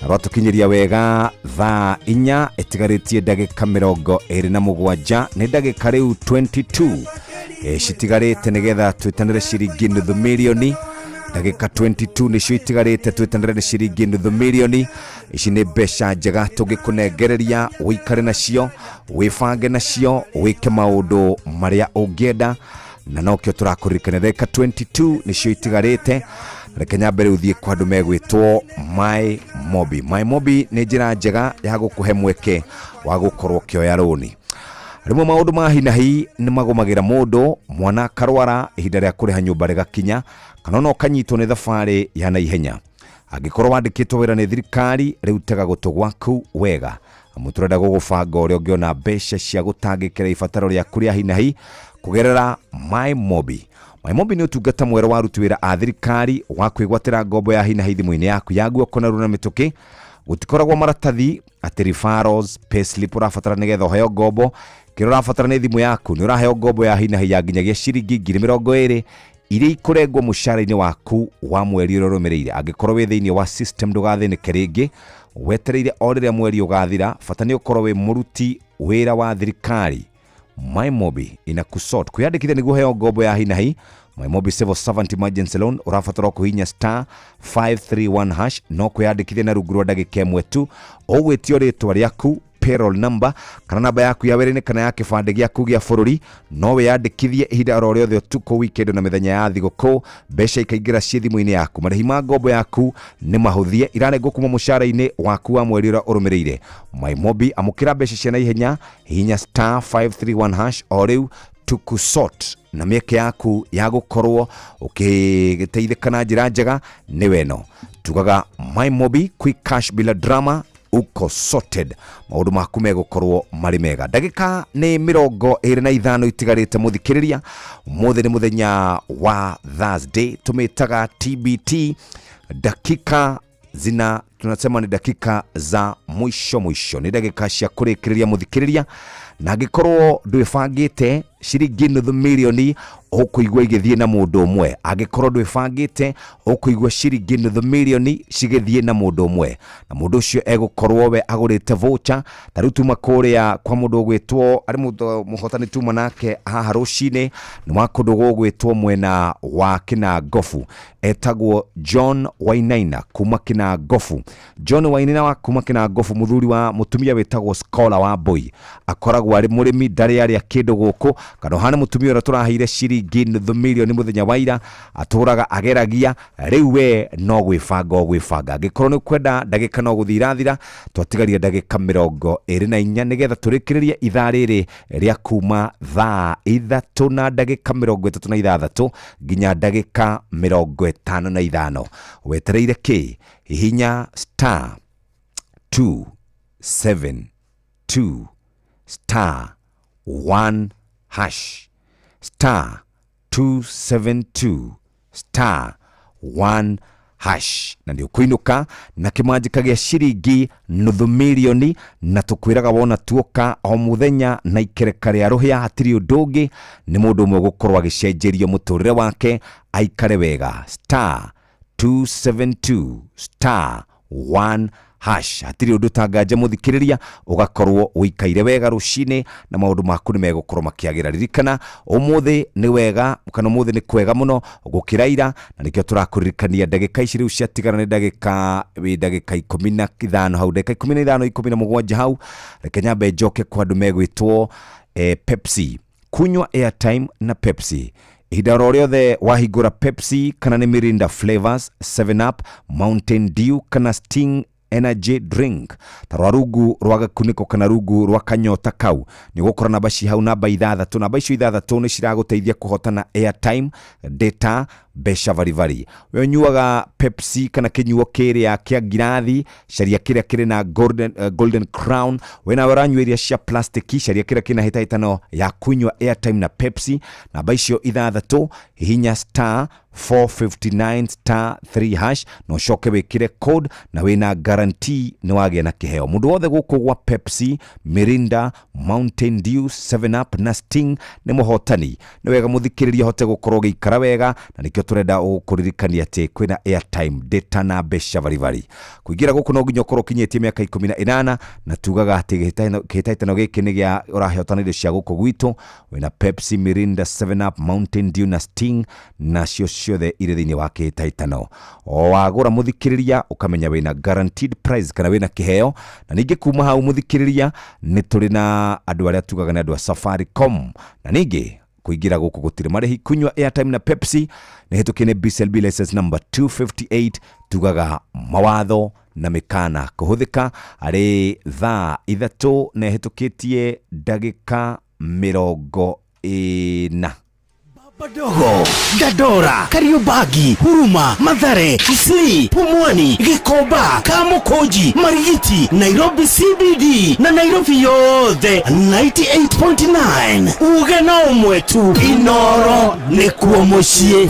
na rwatũkinyĩria wega thaa 4 ĩtigarĩtie ndagĩka 27 nĩ ndagĩka rĩu 22 citigarĩte nĩgetha twĩtanĩre ciringi nuthu mirioni ndagĩka 22 nĩcio itigarĩte twĩtanĩre ciringi nuthu mirioni. Ici nĩ mbeca njega tũngĩkũnengereria ũikare nacio wĩbange nacio wĩke maũndũ marĩa ũngĩenda na nokĩo tũrakũririkania ndagĩka 22 nĩcio itigarĩte. Reke nyambere ũthiĩ kwa andũ megwĩtwo My Mobi. My Mobi nĩ njĩra njega ya gũkũhe mweke wa gũkorwo ũkĩoya rũni. Rĩmwe maũndũ ma hi na hi nĩ magũmagĩra mũndũ, mwana akarwara, ihinda rĩa kũrĩha nyũmba rĩgakinya, kana ona ũkanyitwo nĩ thabarĩ ya naihenya. Angĩkorwo wandĩkĩtwo wĩra nĩ thirikari, rĩu tega gũtũ gwaku wega. Amu tũrenda gũgũbanga ũrĩa ũngĩona mbeca cia gũtangĩkĩra ibataro rĩaku rĩa hi na hi kũgerera My Mobi. My Mobi nĩ ũtungata mwerũ wa aruti wĩra a thirikari wa kwĩgwatĩra ngombo ya hi na hi thimũ-inĩ yaku ya guoko narua na mĩtũkĩ. Gũtikoragwo maratathi atĩ referrals, payslip ũrabatara nĩgetha ũheo ngombo. Kĩrĩa ũrabatara nĩ thimũ yaku, nĩ ũraheo ngombo ya hi na hi ya nginyagia ciringi 20,000 iria ikũrengwo mũcara-inĩ waku wa mweri ũrĩa ũrũmĩrĩire. Angĩkorwo wĩ thĩinĩ wa system ndũgathĩnĩke rĩngĩ, wetereire o rĩrĩa mweri ũgathira, bata nĩ ũkorwo wĩ mũruti wĩra wa thirikari. My Mobi inakusort. Kwĩyandĩkithia nĩguo ũheo ngombo ya hi na hi My Mobi Civil Servant Emergency Loan ũrabatara kũhihinya star 531 hash no kwĩyandĩkithia na rungu rwa ndagĩka ĩmwe tu. Ũgwĩtio rĩtwa rĩaku, payroll number kana namba yaku ya wĩra-inĩ kana ya kĩbandĩ gĩaku gĩa bũrũri. No wĩyandĩkithie ihinda oro rĩothe ũtukũ, weekend na mĩthenya ya thigũkũ, mbeca ikaingĩra ciĩ thimũ-inĩ yaku. Marĩhi ma ngombo yaku nĩ mahũthie, iranengwo kuma mũcara-inĩ waku wa mweri ũrĩa ũrũmĩrĩire. My Mobi, amũkĩra mbeca cia naihenya, hihinya star 531 hash o rĩu tukusort na mĩeke yaku ya gũkorwo ũkĩteithĩka na njĩra njega nĩ weno. Tugaga My Mobi, quick cash bila drama, uko sorted. Maũndũ maku megũkorwo marĩ mega. Ndagĩka nĩ 25 itigarĩte mũthikĩrĩria. Ũmũthĩ nĩ mũthenya wa Thursday, tũmĩtaga TBT. Dakika zina tunasema ni dakika za mwisho mwisho, nĩ ndagĩka cia kũrĩkĩrĩria mũthikĩrĩria. Na angĩkorwo ndwĩbangĩte ciringi nuthu mirioni ũkũigua igĩthiĩ na mũndũ ũmwe. Angĩkorwo ndwĩbangĩte ũkũigua ciringi nuthu mirioni cigĩthiĩ na mũndũ ũmwe, na mũndũ ũcio egũkorwo we agũrĩte voucher. Ta rĩu tuma kũrĩa kwa mũndũ ũgwĩtwo arĩ mũndũ mũhotani tuma nake haha rũcinĩ, nĩ wa kũndũ gũgwĩtwo mwena wa Kĩnangobu, etagwo John Wainaina kuma Kĩnangobu. John Wainina wa kuma Kinangobu, muthuri wa mutumia witagwo Scholar wa Mbui, akoragwo arĩ mũrĩmi, ndarĩ arĩa kĩndũ gũkũ. Kana ũhane mũtumia ũrĩa tũraheire ciringi nuthu mirioni mũthenya wa ira, atũraga ageragia, rĩu we no gwĩbanga o gwĩbanga. Angĩkorwo nĩ ũkwenda, ndagĩka no gũthiĩ irathira, twatigaria ndagĩka 24 nĩgetha tũrĩkĩrĩrie ithaa rĩrĩ rĩa kuma thaa 3 na ndagĩka 36 nginya ndagĩka 55. Wetereire kĩ? Hihinya star 272 star 1 hash, star 272 star 1 hash, na nĩ ũkũinũka na kĩmanjĩka gĩa ciringi nuthu mirioni. Na tũkwĩraga wona tuoka o mũthenya na ikereka rĩa rũhĩa, hatirĩ ũndũ ũngĩ, nĩ mũndũ ũmwe gũkorwo agĩcenjerio mũtũrĩre wake aikare wega. Star 272 star 1 hash, hatirĩ ũndũ tanganja mũthikĩrĩria, ũgakorwo ũikaire wega rũcinĩ na maũndũ maku nĩ megũkorwo makĩagĩra. Ririkana ũmũthĩ nĩ wega, kana ũmũthĩ nĩ kwega mũno gũkĩra ira, na nĩkĩo tũrakũririkania ndagĩka ici rĩu ciatigara nĩ ndagĩka wĩ ndagĩka 15 hau, ndagĩka 15, 17 hau. Reke nyambe njoke kwa andũ megwĩtwo Pepsi. Kunywa airtime na Pepsi ihinda oro rĩothe wahingũra Pepsi, kana nĩ Mirinda flavors, 7 Up, Mountain Dew kana Sting energy drink, ta rwa rungu rwa gakunĩko kana rungu rwa kanyota kau nĩ ũgũkora namba ci hau, namba ithathatũ. Namba icio ithathatũ nĩ ciragũteithia kũhotana airtime, data, mbeca baribari. We ũnyuaga Pepsi kana kĩnyuo kĩrĩa kĩa ngirathi, caria kĩrĩa kĩrĩ na golden crown. We nawe ũranyua iria cia plastiki, caria kĩrĩa kĩna hĩtahĩtano ya kunyua airtime na Pepsi. Namba icio ithathatũ, hihinya star 459 star 3 hash na ũcoke wĩkĩre code, na wĩna guarantee nĩ wagĩa na kĩheo. Mũndũ wothe gũkũ gwa Pepsi, Mirinda, Mountain Dew, 7 Up na Sting nĩ mũhotani. Nĩ wega mũthikĩrĩria hote gũkorwo ũgĩikara wega, na nĩkĩo tũrenda gũkũririkania atĩ kwĩna airtime, data na mbeca baribari. Kũingĩra gũkũ no nginya ũkorwo ũkinyĩtie mĩaka 18, na tugaga atĩ kĩhĩtahĩtano gĩkĩ nĩ gĩa ũrahotana indo cia gũkũ gwitũ. Wĩna Pepsi, Mirinda, 7 Up, Mountain Dew na Sting, nacio ciothe irĩ thĩinĩ wa kĩhĩtahĩtano. O wagũra mũthikĩrĩria, ũkamenya wĩna guaranteed prize kana wĩna kĩheo. Na ningĩ kuma hau mũthikĩrĩria, nĩ tũrĩ na andũ arĩa tugaga nĩ andũ a Safaricom, na ningĩ kũingĩra gũkũ gũtirĩ marĩhi. Kunywa airtime na Pepsi nĩ hĩtũkie nĩ BCLB license number 258. Tugaga mawatho na mĩkana kũhũthĩka. Arĩ thaa 3 na ĩhĩtũkĩtie ndagĩka 40. Badogo, Dandora, Kariobangi, Huruma, Mathare, Isli, Pumwani, Gikomba, Kamukunji, Marigiti, Nairobi CBD na Nairobi yothe 98.9. Uge na ũmwe tu, Inoro nĩkuo mũciĩ.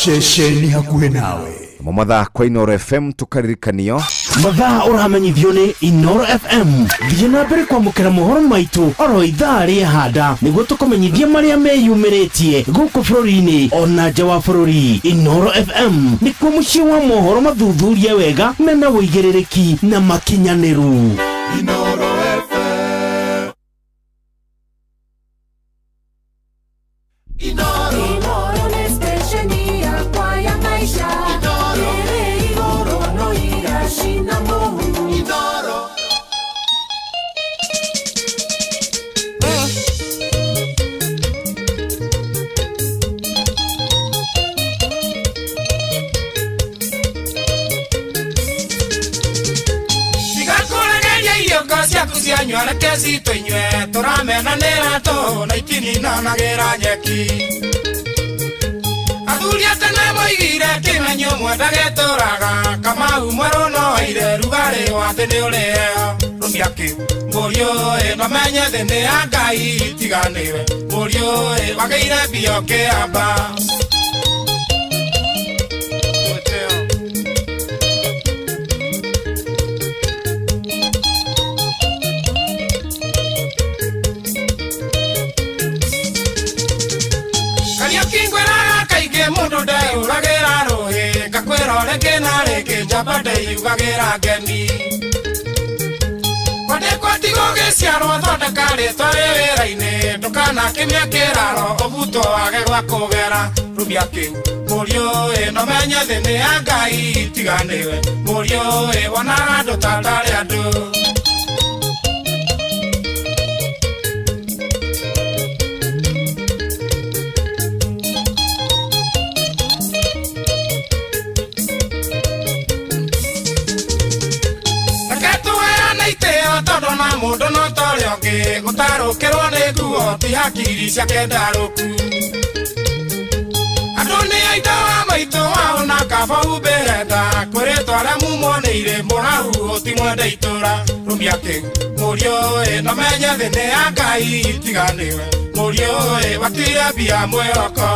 Ceceni hakuhĩ nawe. Namo mathaa kwa Inoro FM tukaririkanio Mathaa ũramenyithio nĩ Inoro FM. Thiĩ na mbere kwamũkĩra mohoro maitũ oro ithaa rĩa handa nĩguo tũkũmenyithie marĩa meyumĩrĩtie gũkũ bũrũri-inĩ ona nja wa bũrũri. Inoro FM nĩkuo mũciĩ wa mohoro mathuthurie wega mena ũigĩrĩrĩki na makinyanĩru. Inoro FM. Inoro nĩ stesheni yakwa ya maisha. Ĩrĩ igũrũ no iracina mũhu. Inoro. Tiga kũregeria irĩko ciaku cianyua, reke citũ inyue, tũramenanĩra tũhũ na itininanagĩra nyeki. Athuri a tene moigire kĩmenyo ũmwe ndagĩtũraga, Kamau mwerũ no aire rugarĩ wa thĩ nĩ ũrĩheo. Rũmia kĩu mũriũ ĩ, ndamenye thĩ nĩ ya Ngai tiganĩwe, mũriũ ĩ wagĩire mbia ũkĩamba. Kariũki ngwĩraga kaingĩ mũndũ ndeyũragĩra rũhĩ, ngakwĩra rĩngĩ na rĩngĩ njamba ndĩyugagĩra ngemi. Kwandĩkwo ti gũgĩciarwo, thondeka rĩtwa rĩ wĩra-inĩ, ndũkae Kana kĩmĩa kĩraro ũbutwo wage gwa kũgera rumia kĩu mũriũ ĩ no menye thĩ nĩ ya Ngai tiganĩwe mũriũ ĩ wonaga andũ ta tarĩ andũ. Reke tũheane itĩo tondũ na mũndũ no ta ũrĩa ũngĩ gũtarũkĩrwo nĩ nguo ti hakiri ciake ndarũku. Andũ nĩ a ithe wa maitũ wao na kaba humbĩre nda kwĩrĩtwo arĩa mumonĩire mũrahu ti mwende itũra rumia kĩu mũriũ ĩ no menye thĩ nĩ ya Ngai tiganĩwe mũriũ ĩ watire mbia mwĩhoko.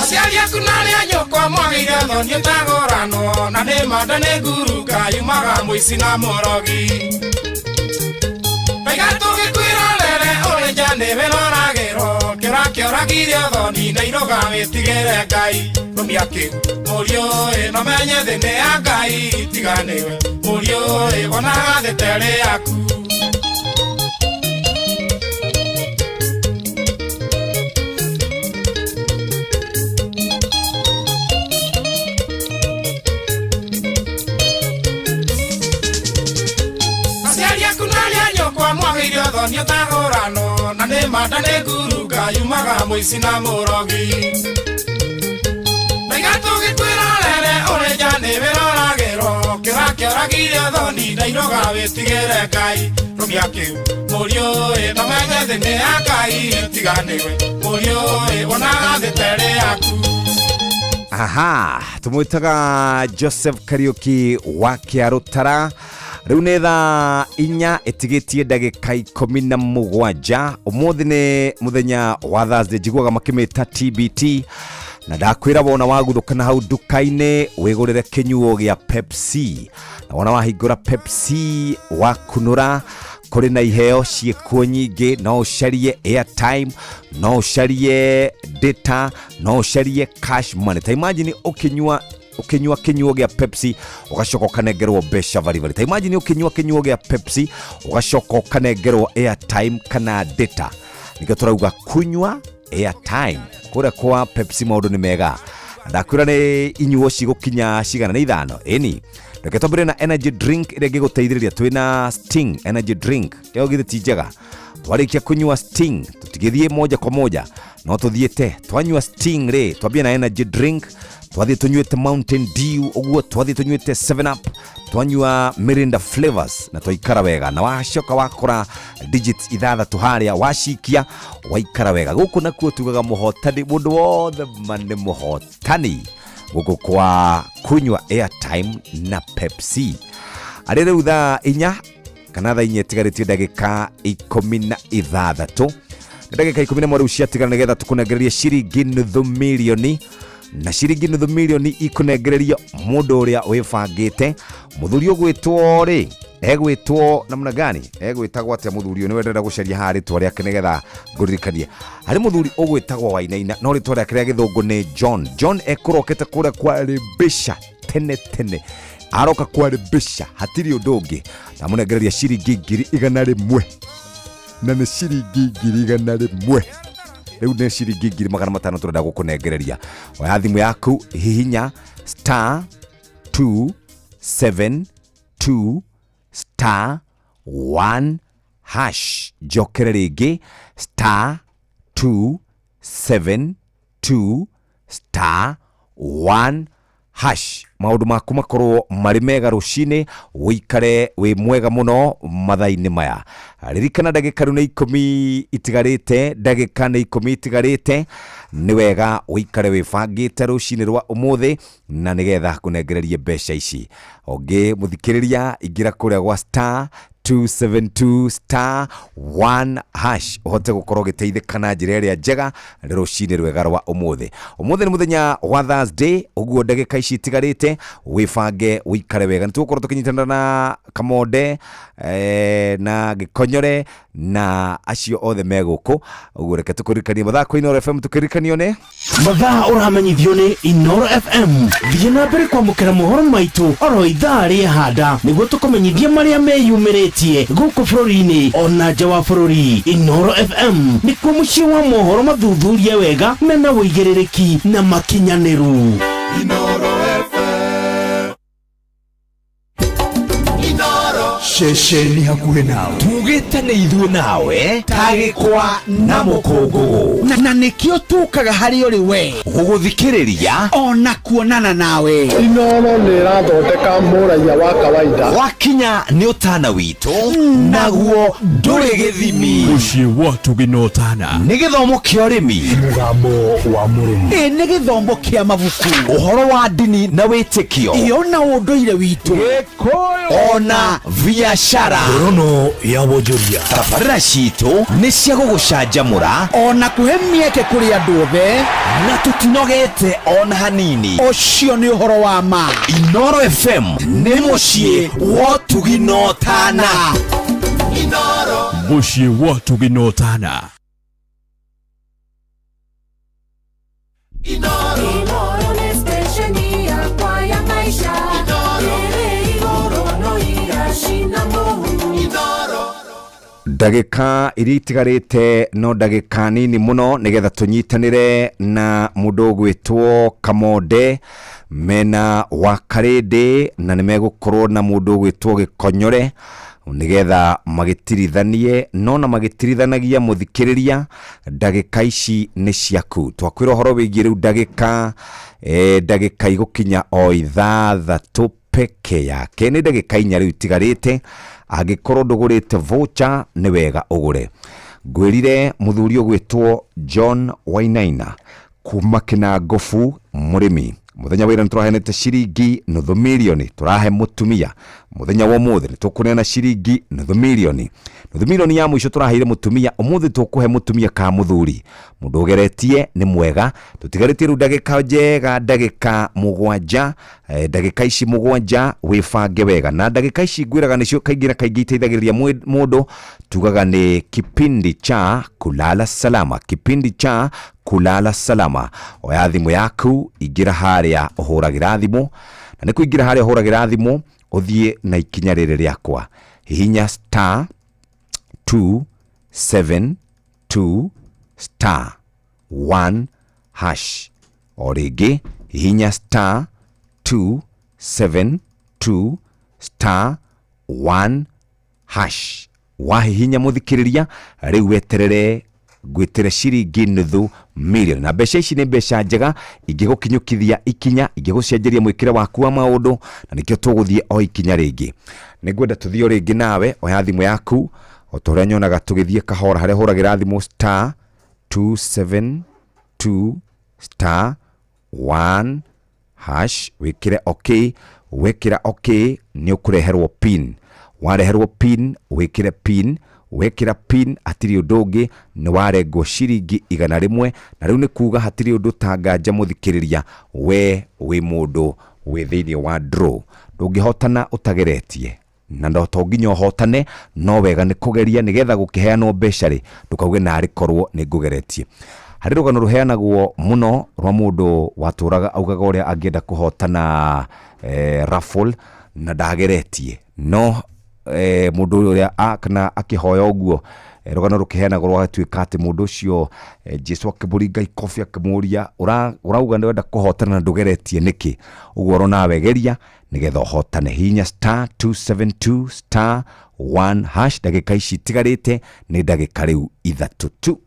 Aciari aku na arĩa nyũkwa mwagĩire thoni ũtagũranwo na nĩ manda nĩ ngurunga yumaga mũici na mũrogi. Ndaiga tũgĩkwĩrorere ũrĩ nja nĩwe roragĩrwo kĩũra kĩoragire ũthoni na irũga wĩtigĩre Ngai rumia kĩu mũriũ ĩ no menye thĩ nĩ ya Ngai tiganĩwe mũriũ ĩ wonaga thĩ ta ĩrĩ yaku. Aciari aku na arĩa nyũkwa mwagĩire ũthoni ũtagũranwo na nĩ manda nĩ ngurunga yumaga mũici na mũrogi. Ndaiga tũgĩkwĩrorere ũrĩ nja nĩwe roragĩrwo kĩũra kĩoragire ũthoni na irũga wĩtigĩre Ngai rumia kĩu mũriũ ĩ no menye thĩ nĩ ya Ngai tiganĩwe mũriũ ĩ wonaga thĩ ta ĩrĩ yaku. Aha, tumwitaga Joseph Kariuki wa Kĩarũtara. Rĩu nĩ thaa 4 ĩtigĩtie ndagĩka 17. Ũmũthĩ nĩ mũthenya wa Thursday, njiguaga makĩmĩta TBT, na ndakwĩra wona waguthũkana hau nduka-inĩ wĩgũrĩre kĩnyuo gĩa Pepsi, na wona wahingũra Pepsi wakunũra kũrĩ na iheo ciĩkuo nyingĩ. No ũcarie airtime, no ũcarie data, no ũcarie cash money. Ta imagine ũkĩnyua kĩnyuo gĩa Pepsi ũgacoka ũkanengerwo mbeca baribari. Ta imagine ũkĩnyua kĩnyuo gĩa Pepsi ũgacoka ũkanengerwo airtime kana data. Nĩkĩo tũrauga kunywa airtime kũrĩa kwa Pepsi maũndũ nĩ mega. Ndakwĩra nĩ inyuo cigũkinya cigana nĩ 5 ĩni. Reke twambĩrĩrie na energy drink ĩrĩa ĩngĩgũteithĩrĩria. Twĩna Sting energy drink, ĩyo githĩ ti njega? Twarĩkia kũnyua Sting tũtigĩthiĩ moja kwa moja, no tũthiĩte twanyua Sting rĩ, twambie na energy drink, twathiĩ tũnyuĩte Mountain Dew ũguo, twathiĩ tũnyuĩte 7 Up, twanyua Mirinda flavors na twaikara wega. Na wacoka wakora digits 6 harĩa wacikia waikara wega. Gũkũ nakuo tugaga mũhotani, mũndũ wothe ma nĩ mũhotani gũkũ kwa kunywa airtime na Pepsi. Arĩ rĩu thaa 4 kana thaa 4 ĩtigarĩtie ndagĩka 16, ndagĩka 11 rĩu ciatigara nĩgetha tũkũnengererie ciringi 500,000, na ciringi 500,000 ikũnengererio mũndũ ũrĩa wĩbangĩte. Mũthuri ũgwĩtwo rĩ, egwĩtwo namna gani? Egwĩtagwo atĩa mũthuri ũyũ? Nĩwe ndĩrenda gũcaria haha rĩtwa rĩake nĩgetha ngũririkanie. Harĩ mũthuri ũgwĩtagwo Wainaina, no rĩtwa rĩake rĩa gĩthũngũ nĩ John. John ekũrokete kũrĩa kwa Rĩmbĩca tene tene, aroka kwa Rĩmbĩca hatirĩ ũndũ ũngĩ. Ndamũnengereria ciringi 100,000, na nĩ ciringi 100,000. Rĩu nĩ ciringi 500,000 tũrenda gũkũnengereria. Oya thimũ yaku, hihinya star 272 star 1 hash. Njokere rĩngĩ star 272 star 1 hash. Maũndũ maku makorwo marĩ mega rũcinĩ, ũikare wĩ mwega mũno mathaa-inĩ maya. Ririkana ndagĩka rĩu nĩ 10 itigarĩte, ndagĩka nĩ 10 itigarĩte. Nĩ wega ũikare wĩbangĩte rũcinĩ rwa ũmũthĩ na nĩgetha kũnengererie mbeca ici. Ũngĩ mũthikĩrĩria, ingĩra kũrĩa gwa star 272 star 1 hash uhote gukorwo giteithika na njira ĩrĩa njega nĩ rũcinĩ rwega rwa ũmũthĩ. Ũmũthĩ nĩ mũthenya wa Thursday, ũguo ndagĩka ici itigarĩte wĩbange wĩikare wega. Nĩ tũgũkorwo tũkĩnyitanĩra na Kamonde na Gĩkonyore na acio othe me gũkũ. Ũguo reke tũkũririkanie mathaa kwa Inooro FM, tũkĩririkanio nĩ Mathaa ũramenyithio nĩ Inooro FM. Thiĩ na mbere kwamũkĩra mohoro maitũ oro ithaa rĩehanda nĩguo tũkũmenyithie marĩa meyumĩrĩtie gũkũ bũrũri-inĩ ona nja wa bũrũri. Inooro FM nĩkuo mũciĩ wa mohoro mathuthurie wega mena ũigĩrĩrĩki na makinyanĩru. Ceceni hakuhĩ nawe tugĩte nĩ ithuĩ nawe ta gĩkwa na mũkũngũgũ, na nĩkĩo tũkaga harĩ ũrĩ we gũgũthikĩrĩria ona kuonana nawe. Inooro nĩ ĩrathondeka mũraiya wa kawaida. Wakinya nĩ ũtana witũ naguo ndũrĩ gĩthimi. Mũciĩ wa Ũtugi na Ũtana nĩ gĩthomo kĩa ũrĩmi, mũgambo wa mũrĩmi, ĩ nĩ gĩthomo kĩa mabuku, ũhoro wa ndini na wĩtĩkio, iyo na ũndũire witũ, ona biashara, ngorono ya wonjoria. Tabarĩra citũ nĩ cia gũgũcanjamũra ona kũhe mĩeke kũrĩ andũ othe, na tũtinogete ona hanini. Ũcio nĩ ũhoro wa ma. Inooro FM nĩ mũciĩ wa ũtugi na ũtana. Mũciĩ wa Ũtugi na Ũtana. Inooro nĩ stesheni yakwa ya maisha. Ĩrĩ igũrũ no iracina mũhu. Ndagĩka iria itigarĩte no ndagĩka nini mũno nĩgetha tũnyitanĩre na mũndũ ũgwĩtwo Kamonde mena Wakarĩndĩ, na nĩ megũkorwo na mũndũ ũgwĩtwo Gĩkonyore nĩgetha magĩtirithanie, no na magĩtirithanagia mũthikĩrĩria, ndagĩka ici nĩ ciaku. Twakwĩra ũhoro wĩgiĩ rĩu ndagĩka ndagĩka igũkinya o 6 peke yake, nĩ ndagĩka 4 rĩu itigarĩte. Angĩkorwo ndũgũrĩte voucher nĩ wega ũgũre. Ngwĩrire mũthuri ũgwĩtwo John Wainaina kuma Kĩnangobu mũrĩmi. Mũthenya wa ira nĩtũraheanĩte ciringi nuthu mirioni, tũrahe mũtumia. Mũthenya wa ũmũthĩ nĩtũkũneana ciringi nuthu mirioni. Nuthu mirioni ya mũico tũraheire mũtumia, ũmũthĩ tũkũhe mũtumia ka mũthuri. Mũndũ ũgeretie nĩ mwega. Tũtigarĩtie rĩu ndagĩka njega, ndagĩka 7, ndagĩka ici 7 wĩbange wega. Na ndagĩka ici ngwĩraga nĩcio kaingĩ na kaingĩ iteithagĩrĩria mũndũ, tugaga nĩ kipindi cha kulala salama, kipindi cha kulala salama. Oya thimũ yaku, ingĩra harĩa ũhũragĩra thimũ, na nĩ kũingĩra harĩa ũhũragĩra thimũ ũthiĩ na ikinya rĩrĩ rĩakwa, hihinya star 272 star 1 hash. O rĩngĩ hihinya star 272 star 1 hash. Wahihinya mũthikĩrĩria, rĩu weterere ngwĩtĩre ciringi nuthu mirioni. Na mbeca ici nĩ mbeca njega ingĩgũkinyũkithia ikinya, ingĩgũcenjeria mwĩkĩre waku wa maũndũ, na nĩkĩo tũgũthiĩ o ikinya rĩngĩ. Nĩngwenda tũthiĩ o rĩngĩ nawe, oya thimũ yaku o ta ũrĩa nyonaga tũgĩthiĩ kahora harĩa hũragĩra thimũ star 272 star 1 hash, wĩkĩre okay. Wekĩra okay nĩ ũkũreherwo pin. Wareherwo pin wĩkĩre pin, wekĩra pin hatirĩ ũndũ ũngĩ, nĩ warengwo ciringi 100, na rĩu nĩ kuga hatirĩ ũndũ tanganja mũthikĩrĩria, we wĩ mũndũ wĩ thĩinĩ wa draw. Ndũngĩhotana ũtageretie, na no to nginya ũhotane, no wega nĩ kũgeria nĩgetha gũkĩheanwo mbeca rĩ, ndũkauge narĩ korwo nĩ ngũgeretie. Harĩ rũgano rũheanagwo mũno rwa mũndũ watũraga augaga ũrĩa angĩenda kũhotana raffle na ndageretie, no mũndũ ũrĩa kana akĩhoya ũguo, rũgano rũkĩheanagwo rwagatuĩka atĩ mũndũ ũcio Jesu akĩmũringa ikobi akĩmũria, ũrauga nĩ wenda kũhotana na ndũgeretie nĩkĩ? Ũguo oro nawe geria nĩgetha ũhotane. Hihinya star 272 star 1 hash. Ndagĩka ici itigarĩte nĩ ndagĩka rĩu 3 tu.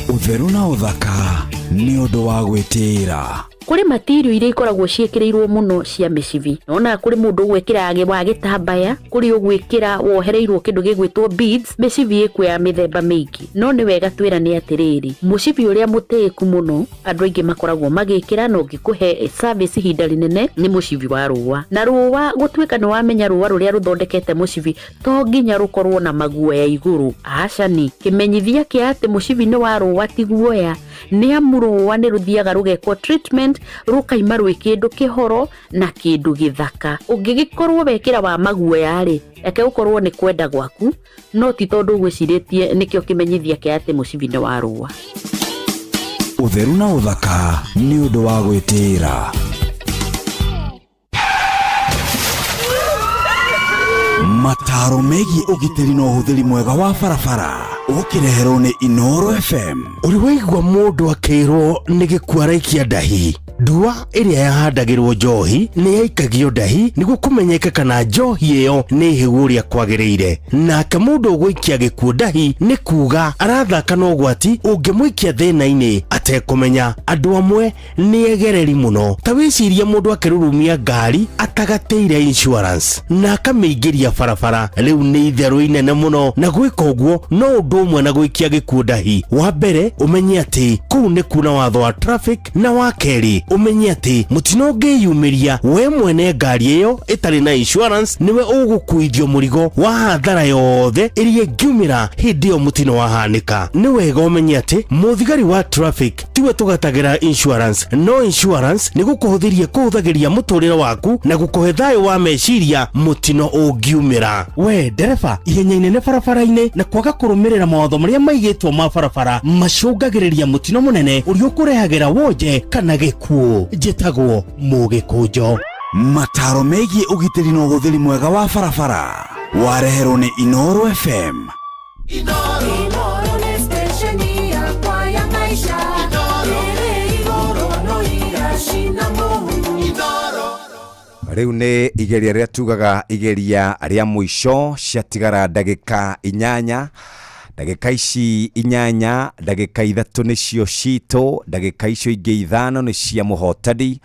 Ũtheru na ũthaka nĩ ũndũ wa gwĩtĩĩra. Kũrĩ matirio iria ikoragwo ciĩkĩrĩirwo mũno cia mĩcibi. Nona kũrĩ mũndũ ũgwĩkĩra wa gĩtambaya, kũrĩ ũgwĩkĩra wohereirwo kĩndũ gĩgwĩtwo beads, mĩcibi ĩkuo ya mĩthemba mĩingĩ. No nĩ wega twĩrane atĩrĩrĩ, mũcibi ũrĩa mũtĩĩku mũno andũ aingĩ makoragwo magĩkĩra na ũngĩkũhe service ihinda rĩnene nĩ mũcibi wa rũa. Na rũa gũtuĩka nĩ wamenya rũa rũrĩa rũthondekete mũcibi to nginya rũkorwo na maguoya igũrũ. Aca ni, kĩmenyithia kĩa atĩ mũcibi nĩ wa rũa ti guoya nĩ amu rũa nĩ rũthiaga rũgekwo treatment rũkaima rwĩ kĩndũ kĩhoro na kĩndũ gĩthaka. Ũngĩgĩkorwo wekĩra wa maguoya rĩ, reke ũkorwo nĩ kwenda gwaku, no ti tondũ ũgwĩcirĩtie nĩkĩo kĩmenyithia kĩa atĩ mũcibi nĩ wa rũa. Ũtheru na ũthaka nĩ ũndũ wa gwĩtĩĩra. Mataro megiĩ ũgitĩri na ũhũthĩri mwega wa barabara ũkĩreherwo nĩ Inooro FM. Ũrĩ waigua mũndũ akĩrwo nĩ gĩkuũ araikia ndahi? Ndua ĩrĩa yahandagĩrwo njohi nĩ yaikagio ndahi nĩguo kũmenyeke kana njohi ĩyo nĩ hĩu ũrĩa kwagĩrĩire. Nake mũndũ ũgũikia gĩkuũ ndahi nĩ kuga arathaka na ũgwati ũngĩmũikia thĩna-inĩ atekũmenya. Andũ amwe nĩ egereri mũno. Ta wĩcirie mũndũ akĩrurumia ngari atagatĩire insurance na akamĩingĩria barabara. Rĩu nĩ itherũ inene mũno, na gwĩka ũguo no ũndũ ũmwe na gũikia gĩkuũ ndahi. Wa mbere ũmenye atĩ kũu nĩ kuna watho wa traffic, na wa kerĩ ũmenye atĩ mũtino ũngĩyumĩria we mwene ngari ĩyo ĩtarĩ na insurance nĩwe ũgũkuithio mũrigo wa hathara yothe ĩrĩa ĩngiumĩra hĩndĩ ĩyo mũtino wahanĩka. Nĩ wega ũmenye atĩ mũthigari wa traffic tiwe tũgatagĩra insurance, no insurance nĩ gũkũhũthĩria kũhũthagĩria mũtũrĩre waku na gũkũhe thayũ wa meciria mũtino ũngiumĩra. We ndereba, ihenya inene barabara-inĩ na kwaga kũrũmĩrĩra mawatho marĩa maigĩtwo ma barabara macũngagĩrĩria mũtino mũnene ũrĩa ũkũrehagĩra wonje kana gĩkuũ. Njĩtagwo Mũgĩkũnjo. Mataro megiĩ ũgitĩri na ũhũthĩri mwega wa barabara wareherwo nĩ Inooro FM. Inooro nĩ stesheni yakwa ya maisha. Ĩrĩ igũrũ no iracina mũhu. Rĩu nĩ igeria rĩrĩa tugaga igeria rĩa mũico, ciatigara ndagĩka 8. Ndagĩka ici 8, ndagĩka 3 nĩcio citũ, ndagĩka icio ingĩ 5 nĩ cia mũhotani,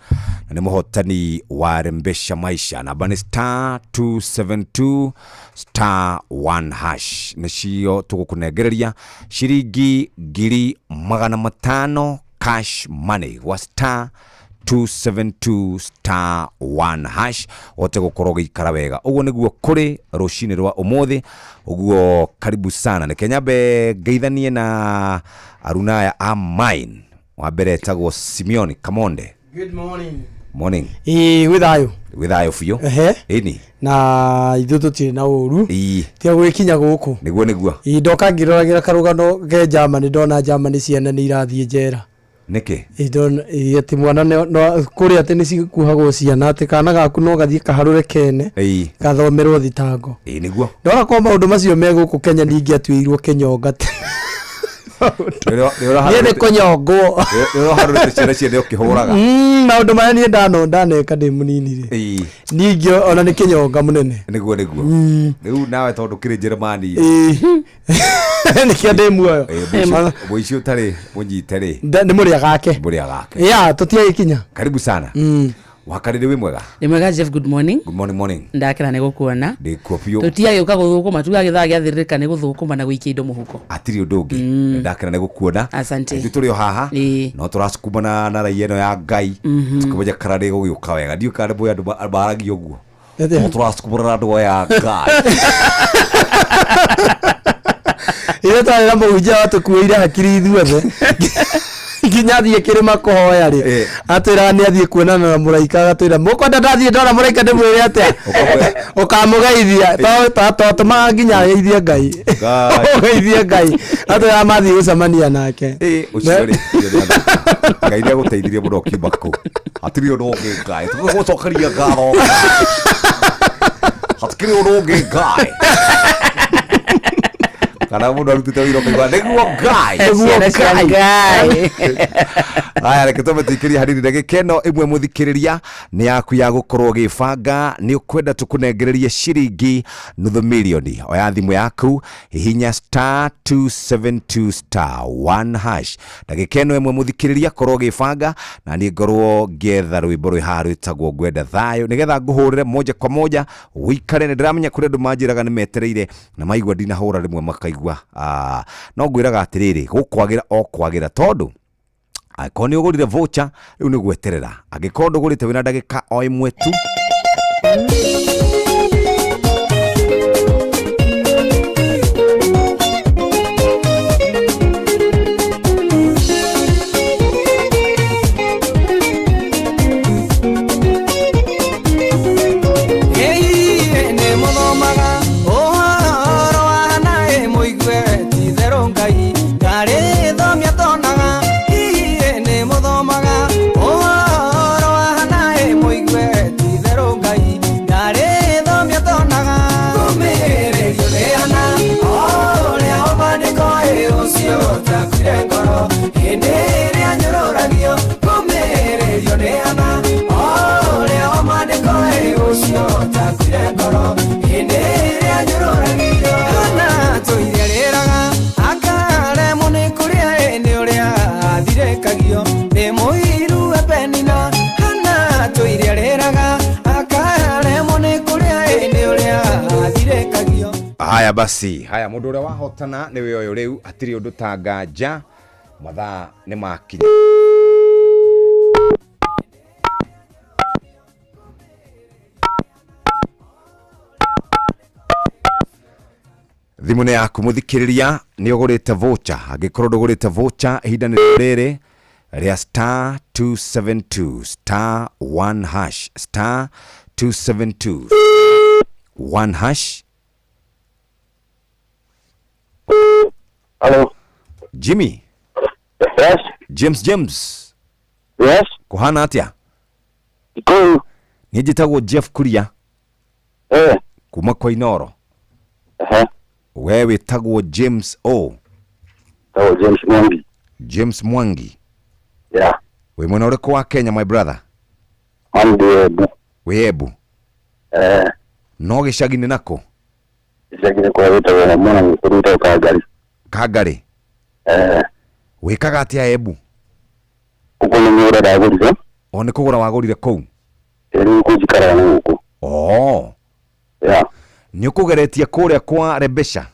na nĩ mũhotani wa Rembesha Maisha. Namba nĩ star 272 star 1 hash. Nĩcio tũgũkũnengereria ciringi 500,000 cash money gwa star 272 star 1 hash wote gũkorwo ũgĩikara wega. Ũguo nĩguo kũrĩ rũcinĩ rwa ũmũthĩ. Ũguo karibu sana. Reke nyambe ngeithanie na aruna aya a mine. Wa mbere etagwo Simeon Kamonde. Good morning. Morning. Ĩĩ, gwĩ thayũ. Gwĩ thayũ biũ. Ehe. Ĩni. Na ithuĩ tũtirĩ na ũru. Ĩĩ. Tiga gũgĩkinya gũkũ. Nĩguo, nĩguo. Ĩĩ, ndoka ngĩroragĩra karũgano ke Germany, ndona Germany ciana nĩ irathiĩ njera. Nĩkĩ? Ĩĩ, ndona, ĩĩ, atĩ mwana no, kũrĩa atĩ nĩ cikuhagwo ciana, atĩ kana gaku no gathiĩ kaharũre kene, Ĩĩ. gathomerwo thitango. Ĩĩ, nĩguo. Ndona kwa maũndũ macio me gũkũ Kenya ningĩatuĩirwo kĩnyonga tene. Niĩ nĩ kũnyongwo. Nĩ ũraharũrĩte ciana ciene ũkĩhũraga. Maũndũ marĩa niĩ ndaneka ndĩ mũnini rĩ. Ĩĩ. Ningĩ ona nĩ kĩnyonga mũnene. Nĩguo, nĩguo. Rĩu nawe tondũ kĩrĩ Jeremani. Ĩĩ. Nĩkĩo ndĩ muoyo. Ĩĩ, mũici ũtarĩ mũnyite rĩ. Nĩ mũrĩa gake. Mũrĩa gake. Ya, tũtiagĩkinya. Karibu sana. Wakarĩrĩ wĩ mwega? Nĩ mwega Jeff, good morning. Good morning, morning. Ndakena nĩ gũkuona. Ndĩ kuo biũ. Tũtiagĩũka gũthũkũma, tuga gĩthaa gĩathĩrĩrĩka nĩ gũthũkũma na gũikia indo mũhuko. Hatirĩ ũndũ ũngĩ. Ndakena nĩ gũkuona. Asante. Ithuĩ tũrĩ o haha. No tũracukumana na raia ĩno ya Ngai. Tũkĩmenya kana nĩ ĩgũgĩũka wega. Ndiũĩ kana nĩ mũĩ andũ maragia ũguo. Atĩa? No tũracukumana na andũ aya a Ngai. Ithuĩ twarĩ na mũhunjia watũkuĩire hakiri ithuothe. Nginya athiĩ kĩrĩma kũhoya rĩ, atwĩraga nĩ athiĩ kuonana na mũraika, agatwĩra mũkwenda ndathiĩ ndona mũraika ndĩmwĩre atĩa? Ũkamũgeithia. Twatũmaga nginya ageithie Ngai. Ũgeithie Ngai. Atwĩraga mathiĩ gũcemania nake. Ũcio rĩ, ũcio nĩ andũ. Ngai nĩ agũteithirie mũno ũkiuma kũu. Hatirĩ ũndũ ũngĩ Ngai. Tũgũcokeria ngatho. Hatikĩrĩ ũndũ ũngĩ Ngai. Kana mũndũ arutĩte wĩra ũkaigua nĩguo Ngai. Ciana cia Ngai. Haya, reke tũmĩtĩkĩrie hanini. Ndagĩka ĩno ĩmwe mũthikĩrĩria nĩ yaku ya gũkorwo ũgĩbanga. Nĩ ũkwenda tũkũnengererie ciringi nuthu mirioni. Oya thimũ yaku, hihinya star 272 star 1 hash. Ndagĩka ĩno ĩmwe mũthikĩrĩria, korwo ũgĩbanga na niĩ ngorwo ngĩetha rwĩmbo rwĩ haha rwĩtagwo ngwenda thayũ, nĩgetha ngũhũrĩre moja kwa moja wĩikare. Nĩ ndĩramenya kũrĩ andũ manjĩraga nĩ metereire na maigua ndinahũra rĩmwe makaigua no ngwĩraga atĩrĩrĩ, gũkwagĩra o kwagĩra, tondũ angĩkorwo nĩ ũgũrire voucher rĩu nĩ gweterera, angĩkorwo ndũgũrĩte wĩna ndagĩka o ĩmwe tu. Ĩĩ, nĩ mũthomaga ũhoro wa naĩ mũigue ti-itherũ Ngai ndarĩ thomia tonaga. Ĩĩ, nĩ mũthomaga ũhoro wa naĩ mũigue ti-itherũ Ngai ndarĩ thomia tonaga. Kũmĩrĩrio nĩ Hana o ũrĩa ũmandĩko ĩ ũcio ũtakuire ngoro hĩndĩ ĩrĩa nyũrũragio. Kũmĩrĩrio nĩ Hana o ũrĩa ũmandĩko ĩ ũcio ũtakuire ngoro hĩndĩ ĩrĩa nyũrũragio. Hana tũire rĩraga akaremwo nĩ kũrĩa ĩ nĩ ũrĩa athirĩkagio nĩ mũiru we Penina. Hana tũire rĩraga akaremwo nĩ kũrĩa ĩ nĩ ũrĩa athirĩkagio. Haya basi, haya mũndũ ũrĩa wahotana nĩwe ũyũ rĩu, hatirĩ ũndũ ta nganja, mathaa nĩ makinya. Thimũ nĩ yaku mũthikĩrĩria, nĩ ũgũrĩte voucher. Angĩkorwo ndũgũrĩte voucher, ihinda nĩ rĩrĩ rĩa star 272 star 1 hash, star 272 1 hash. Hello. Jimmy. Yes. James James. Yes. Kuhana atia? Kũu. Niĩ njĩtagwo Jeff Kuria. Eh. Kuma kwa Inoro. Ehe. We wĩtagwo James O. Tagwo James Mwangi. James Mwangi. Yeah. Wĩ mwena ũrĩkũ wa Kenya, my brother? Mani ndĩ Embu. Wĩ Embu? Eh. No gĩcagi-inĩ nako? Gĩcagi-inĩ kũrĩa gwĩtagwo mwena mũkũrũ wĩtagwo Kangari. Kangari? Eh. Wĩkaga atĩa Embu? Gũkũ nĩ kũgũra ndagũrire. O nĩ kũgũra wagũrire kũu? Ĩĩ, rĩu kũu njikaraga nĩ gũkũ. Oh. Yeah. Nĩ ũkũgeretie kũrĩa kwa Rebesha?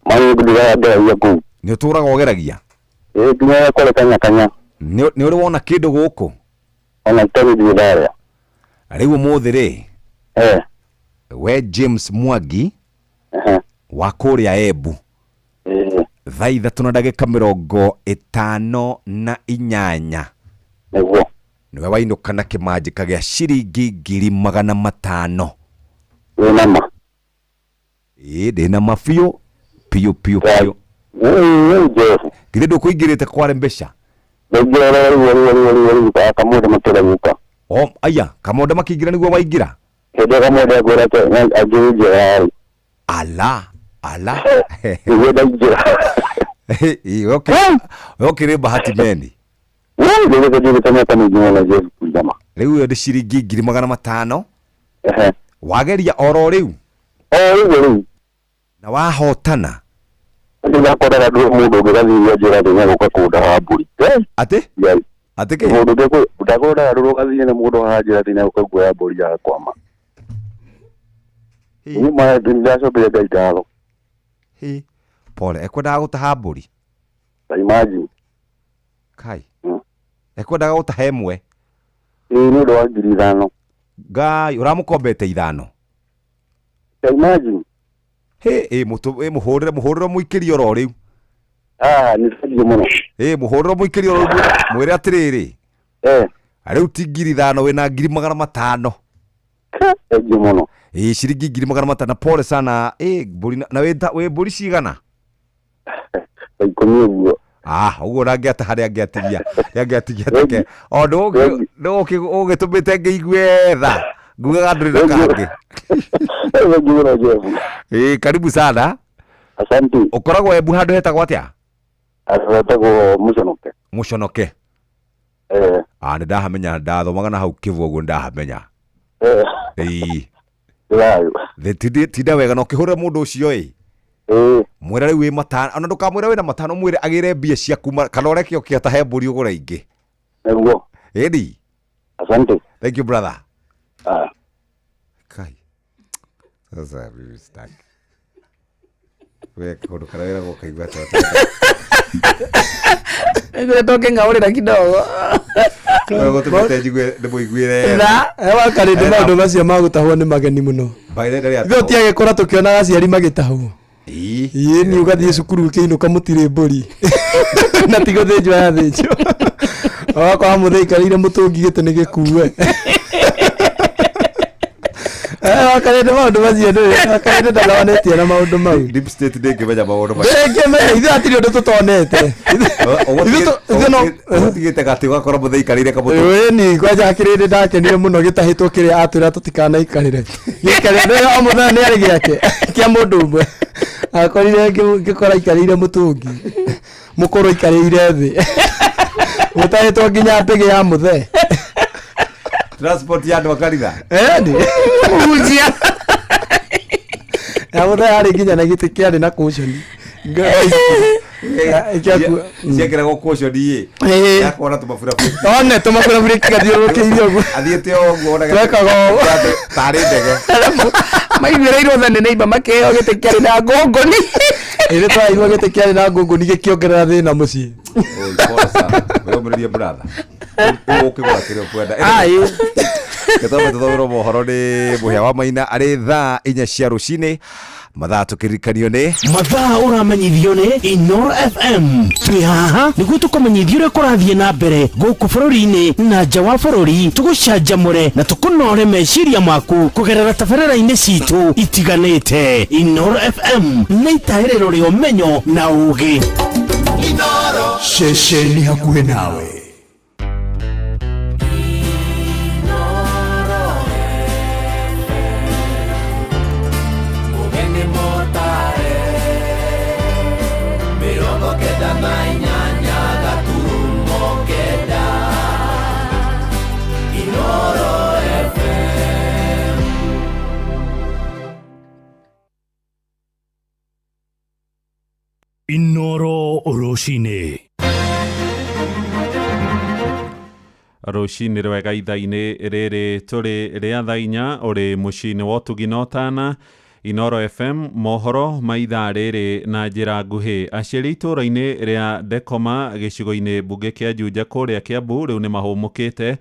Mani ndĩrageria kũu. Nĩ ũtũraga ũgeragia? Ĩĩ, nginya kũrĩa kanya kanya. Nĩ ũrĩ wona kĩndũ gũkũ? Ona itarĩ ndirĩ ndarĩa. Rĩu ũmũthĩ rĩ? Eh. We James Mwangi Ehe. wa kũrĩa Embu. Ĩĩ. Thaa ithatũ na ndagĩka mĩrongo ĩtano na inyanya. Nĩguo. Nĩwe wainũka na kĩmanjĩka gĩa ciringi 500,000. Wĩna ma? Ĩĩ, ndĩna ma biũ biũ biũ biũ. Ĩĩ, Jeff. Githĩ ndũkũingĩrĩte kware mbeca? Ndaingĩra rĩu rĩu rĩu rĩu rĩu rĩu Kamonde makĩra gũka. O, aya, Kamonde makĩingĩra nĩguo waingĩra? Hĩndĩ ĩrĩa Kamonde angwĩra angĩrĩ njĩra rĩ. Ala, ala. Nĩguo ndaingĩra. Ĩĩ, we ũkĩrĩ bahati meni. Nĩguo njĩrĩte mĩaka mĩingĩ mũno Jeff Kuigama. Rĩu ĩyo nĩ ciringi 500,000. Ehe. Wageria oro rĩu? O rĩu rĩu. Na wahotana? Nĩ ndakoraga ndũ mũndũ ũngĩ gathiĩ njĩra thĩ nĩegũka kũndaha mbũri. Atĩ? Ngai. Atĩ kĩ? Mũndũ ũngĩ ndakoraga ndũ gathiĩ na mũndũ haha njĩra thĩ nĩegũka kuoya mbũri yakwa ma. Niĩ ma ndĩracokeria Ngai ngatho. Hĩ. Pole, ekwendaga gũtaha mbũri? Ta imagine. Kai. Ekwendaga gũtaha ĩmwe? Ĩĩ, nĩ ũndũ wa 5,000. Ngai, ũramũkombete 5? Ta imagine. Hĩ, ĩ mũtũ, ĩ mũhũrĩre, mũhũrĩre mũikĩrie oro rĩu. Ah, nĩ thengiũ mũno. Ĩ mũhũrĩre mũikĩrie oro rĩu, mwĩre atĩrĩrĩ. Eh. Rĩu ti 5,000 wĩna 500,000. Thengiũ mũno. Ĩ ciringi 500,000 na pole sana. Ĩ mbũri na wĩ mbũri cigana? Ta 10 ũguo. Ah, ũguo ndangĩata harĩa angĩatigia. Angĩatigia take. O ndũgũgĩtũmĩte ngĩigue tha. Ngugaga ndũrĩ na kangĩ. Thengiũ mũno Jeff. Ĩ karibu sana. Asante. Ũkoragwo Embu handũ hetagwo atĩa? Etagwo Mũconoke. Mũconoke. Eh. Ah, nĩ ndahamenya, ndathomaga na hau Kĩvu ũguo ndahamenya. Eh. Ĩĩ. Thayũ. Tinda wega na ũkĩhũrĩra mũndũ ũcio ĩ. Ĩĩ. Mwĩre rĩu wĩ matano, ona ndũkamwĩre wĩna matano, mwĩre agĩre mbia ciaku kana ũreke ũkĩ atahe mbũri ũgũre ingĩ. Nĩguo. Ĩni. Asante. Thank you brother. Ah. Kai. Sasa mimi sitaki. We kaũndũ karĩa wĩragwo ũkaigua ta Nĩguo toke ngaũrĩra kidogo. gũtũmĩte njigue ndĩmũiguĩre. Wakarĩndĩ maũndũ macio ma gũtahwo nĩ mageni mũno. By the way, Ithuĩ tiagĩkũra tũkĩonaga aciari magĩtahwo. Ĩĩ. Ĩĩ ni ũgathiĩ cukuru ũkĩinũka mũtirĩ mbũri. Na ti gũthĩnjwo yathĩnjwo. Ũgakora mũthee aikarĩire mũtũngi gĩtĩ nĩ gĩkue. Wakarĩndĩ maũndũ macio ndũĩ, wakarĩndĩ ndathomanĩtie na maũndũ mau. Deep state ndĩngĩmenya maũndũ macio. Ndĩngĩmenya, ithuĩ hatirĩ ũndũ tũtonete. Ũgũtigĩte gatĩ ũgakora mũthee aikarĩire kamũtĩ. Ĩni kwanja kĩrĩndĩ ndakenire mũno gĩtahĩtwo kĩrĩa atwĩra tũtikanaikarĩre. Gĩikarĩre o mũthenya nĩ arĩ gĩake kĩa mũndũ ũmwe. Akorire ngĩkora aikarĩire mũtũngi. Mũkũrũ aikarĩire thĩ. Gũtahĩtwo nginya mbĩgĩ ya mũthee. Transport ya andũ a kanitha. Ĩni. Mũhunjia. Ya mũthee yarĩ nginya na gĩtĩ kĩarĩ na cushion. Ciekĩragwo cushion ĩ. Ĩĩ. Yakorwo na tũmaburaburi. One tũmaburaburi gathiũrũrũkĩirie ũguo. Athiĩte o ũguo onaga Twekaga ũũ. tarĩ ndege. Maiguĩrĩirwo tha nĩ neighbor makĩheo gĩtĩ kĩarĩ na ngũngũni. Ĩrĩ twaheirwo gĩtĩ kĩarĩ na ngũngũni gĩkĩongerera thĩna mũciĩ. Oi, pole sana. Wĩyũmĩrĩrie brother. Ũkĩgũra kĩrĩa ũkwenda. Ai. Gĩthomo tũthomerwo mohoro nĩ Mũhĩa wa Maina arĩ thaa 4 cia rũcinĩ. Mathaa tũkĩririkanio nĩ Mathaa ũramenyithio nĩ Inoro FM. Twĩ haha nĩguo tũkũmenyithie ũrĩa kũrathiĩ na mbere gũkũ bũrũri-inĩ na nja wa bũrũri, tũgũcanjamũre na tũkũnore meciria maku kũgerera tabarĩra-inĩ citũ itiganĩte. Inoro FM nĩ itaĩrĩro rĩa ũmenyo na ũũgĩ. Ceceni hakuhĩ nawe. Mugeni motare 98 gaturumo 9 Inoro FM. Inoro rũcinĩ. Rũcinĩ rwega ithaa-inĩ rĩrĩ tũrĩ rĩa thaa 4 ũrĩ mũciĩ-inĩ wa ũtugi na ũtana. Inoro FM mohoro ma ithaa rĩrĩ na njĩra nguhĩ. Aciari itũũra-inĩ rĩa Ndekoma gĩcigo-inĩ mbunge kĩa Juja kũrĩa Kiambu rĩu nĩ mahũmũkĩte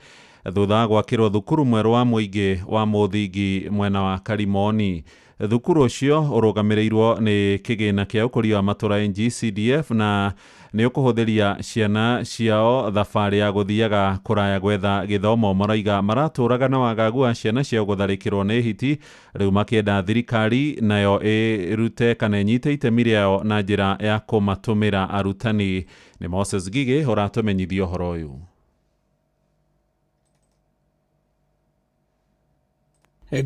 thutha wa gwakĩrwo thukuru mwerũ wa mũingĩ wa mũthingi mwena wa Karimoni. Thukuru ũcio ũrũgamĩrĩirwo nĩ kĩgĩna kĩa ũkũria wa matũũra NGCDF na nĩ ũkũhũthĩria ciana ciao thabarĩ ya gũthiaga kũraya gwetha gĩthomo. Maraiga maratũraga na wagagu wa ciana ciao gũtharĩkĩrwo nĩ hiti, rĩu makĩenda thirikari nayo ĩrute kana ĩnyite itemi rĩayo na njĩra ya kũmatũmĩra arutani. Nĩ Moses Gigĩ ũratũmenyithia ũhoro ũyũ.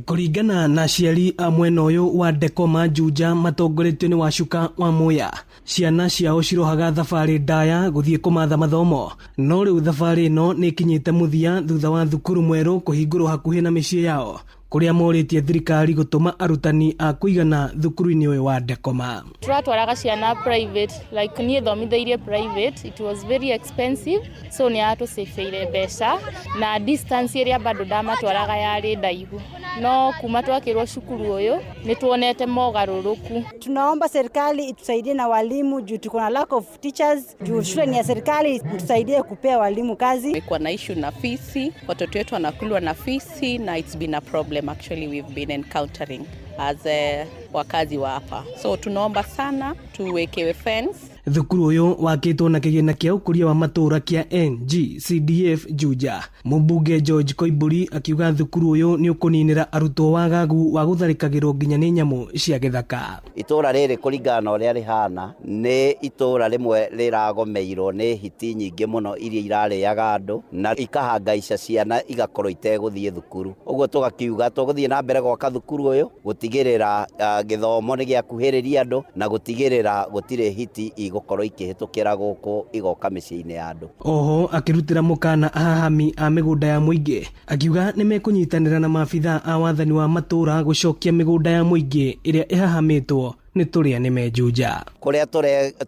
Kũringana na aciari a mwena ũyũ wa Ndekoma Juja matongoretio nĩ Wacuka wa Muya, ciana ciao cirohaga thabarĩ ndaya gũthiĩ kũmatha mathomo, no rĩu thabarĩ ĩno nĩ ĩkinyĩte mũthia thutha wa thukuru mwerũ kũhingũrwo hakuhĩ na mĩciĩ yao, kũrĩa morĩtie thirikari gũtũma arutani a kũigana thukuru-inĩ ũyũ wa Ndekoma. Turatwaraga ciana private, like niĩ thomithĩirie private, it was very expensive, so nĩ yatũcĩbĩire mbeca na distance ĩrĩa bado ndamatwaraga yarĩ ndaihu, no kuma twakĩrwo cukuru ũyũ nĩ tuonete mogarũrũku. Tunaomba serikali itusaidie na walimu juu tuko na lack of teachers, juu shule ni ya serikali, tusaidie kupea walimu kazi. Kumekuwa na issue na fisi, watoto wetu wanakulwa na fisi na it's been a problem actually we've been encountering as wakazi wa hapa. So tunaomba sana tuwekewe fence. Thukuru ũyũ wakĩtwo na kĩgĩna kĩa ũkũria wa matũũra kĩa NGCDF Juja. Mũmbunge George Koimburi akiuga thukuru ũyũ nĩ ũkũninĩra arutwo wagagu wa gũtharĩkagĩrwo nginya nĩ nyamũ cia gĩthaka. Itũra rĩrĩ kũringana na ũrĩa rĩhana nĩ itũra rĩmwe rĩragomeirwo nĩ hiti nyingĩ mũno iria irarĩaga andũ na ikahangaica ciana igakorwo itegũthiĩ thukuru. Ũguo tũgakiuga tũgũthiĩ na mbere gwaka thukuru ũyũ gũtigĩrĩra gĩthomo nĩ gĩakuhĩrĩria andũ na gũtigĩrĩra gũtirĩ hiti igũkorwo ikĩhĩtũkĩra gũkũ igoka mĩciĩ-inĩ ya andũ. Oho akĩrutĩra mũkana ahahami a mĩgũnda ya mũingĩ akiuga nĩ mekũnyitanĩra na maabithaa a wathani wa matũũra gũcokia mĩgũnda ya mũingĩ ĩrĩa ĩhahamĩtwo nĩ tũrĩa nĩ menjunja. Kũrĩa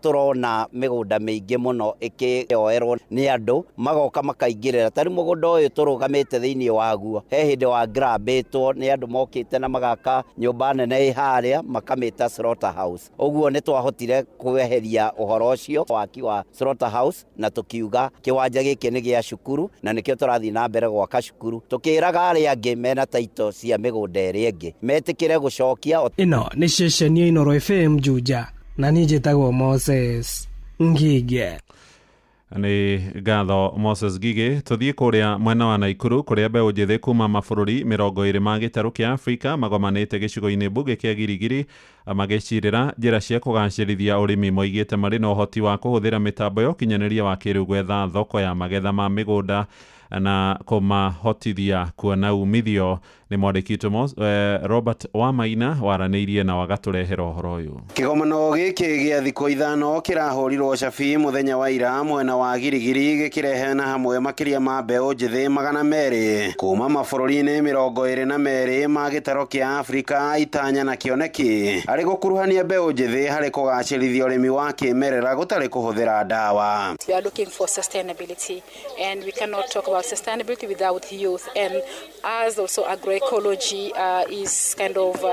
tũrona mĩgũnda mĩingĩ mũno ĩkĩoerwo nĩ andũ magoka makaingĩrĩra. Ta rĩu mũgũnda ũyũ tũrũgamĩte thĩinĩ waguo he hĩndĩ wa grabĩtwo nĩ andũ mokĩte na magaka nyũmba nene ĩ harĩa makamĩta slaughter house. Ũguo nĩ twahotire kweheria ũhoro ũcio waki wa slaughter house na tũkiuga kĩwanja gĩkĩ nĩ gĩa cukuru na nĩkĩo tũrathiĩ na mbere gwaka cukuru tũkĩraga arĩa angĩ mena taito cia mĩgũnda ĩrĩa ĩngĩ metĩkĩre gũcokia. Ĩno nĩ ceceni ya Inooro FM Juja na niĩ njĩtagwo Moses Ngige. Nĩ ngatho Moses Ngige. Tũthiĩ kũrĩa mwena wa Naikuru kũrĩa mbeũ njĩthĩ kuma mabũrũri 20 ma gĩtarũ kĩa Afrika magomanĩte gĩcigo-inĩ mbunge kĩa Girigiri magĩcirĩra njĩra cia kũgacĩrithia ũrĩmi. Moigĩte marĩ na ũhoti wa kũhũthĩra mĩtambo ya ũkinyanĩria wa kĩrĩu gwetha thoko ya magetha ma mĩgũnda na kũmahotithia kuona umithio. Nĩ mwandĩki witũ Robert Wamaina waranĩirie na agatũrehera ũhoro ũyũ. Kĩgomano gĩkĩ gĩa thikũ 5 kĩrahũrirwo cabi mũthenya wa ira mwena wa Girigiri gĩkĩrehe na hamwe makĩria ma mbeũ njĩthĩ 200 kuma mabũrũri-inĩ 22 ma gĩtarũ kĩa Afrika itanya na kĩoneki arĩ gũkuruhania mbeũ njĩthĩ harĩ kũgacĩrithia ũrĩmi wa kĩmerera gũtarĩ kũhũthĩra ndawa. We are looking for sustainability and we cannot talk about sustainability without youth, and as also agroecology is kind of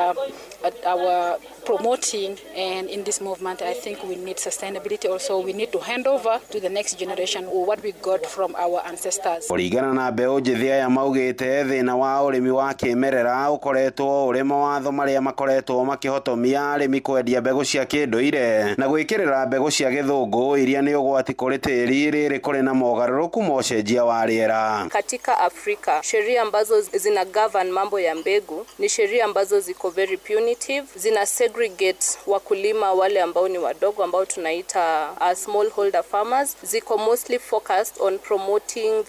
our promoting, and in this movement I think we need sustainability also. We need to hand over to the next generation what we got from our ancestors. Kũringana na mbeũ njĩthĩ aya maugĩte thĩna wa ũrĩmi wa kĩmerera ũkoretwo ũrĩ mawatho marĩa makoretwo makĩhotomia arĩmi kwendia mbegũ cia kĩndũire na gwĩkĩrĩra mbegũ cia gĩthũngũ iria nĩ ũgwati kũrĩ tĩri rĩrĩ kũrĩ na mogarũrũku ma ũcenjia wa rĩera. Katika Afrika sheria ambazo zina govern mambo ya mbegu ni sheria ambazo ziko very punitive, zina segregate wakulima wale ambao ni wadogo ambao tunaita smallholder farmers, ziko mostly focused on promoting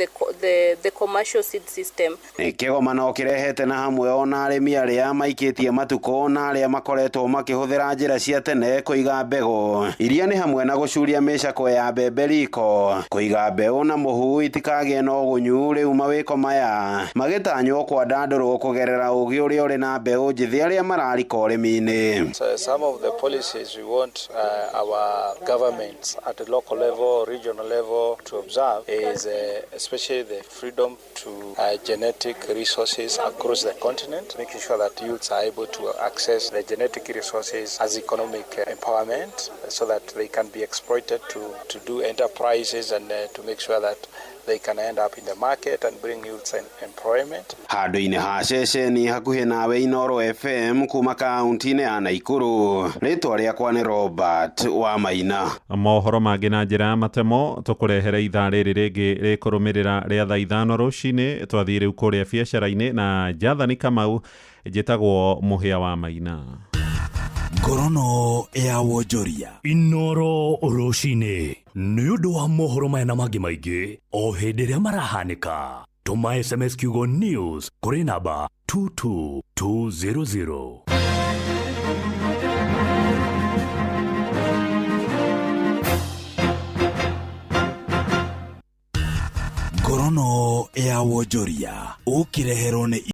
the commercial seed system. Kĩgomano kĩrehete na hamwe ona arĩmi arĩa maikĩtie matukũ na arĩa makoretwo makĩhũthĩra njĩra cia tene kũiga mbegũ iria nĩ hamwe na gũcuria mĩcakwe ya mbembe riko, kũiga mbeũ na mũhu itikagĩe na ũgunyu. Rĩu mawĩko maya magĩtanywo kwandandũrwo kũgerera ũgĩ ũrĩa ũrĩ na mbeũ njĩthĩ arĩa mararika ũrĩmi-inĩ. So some of the policies we want our governments at the local level, regional level to observe is especially the freedom to genetic resources across the continent, making sure that youths are able to access the genetic resources as economic empowerment so that they can be exploited to do enterprises and to make sure that they can end up in the market and bring youths employment. Handũ-inĩ ha ceceni hakuhĩ nawe Inooro FM kuma kaunti-inĩ ya Naikuru, rĩtwa rĩakwa nĩ Robert Wamaina. Mohoro mangĩ na njĩra ya matemo tũkũrehere ithaa rĩrĩ rĩngĩ rĩkũrũmĩrĩra rĩa thaa 5 rũcinĩ. Twathiĩ rĩu kũrĩa biacara-inĩ na Jathani Kamau. Njĩtagwo Mũhĩa wa Maina. Ngorono ya wonjoria Inooro rũcinĩ nĩ ũndũ wa mohoro maya na mangĩ maingĩ o hĩndĩ ĩrĩa marahanĩka. Tũma SMS kiugo news kũrĩ namba 22200. Ngorono ya wonjoria ũkĩreherwo nĩ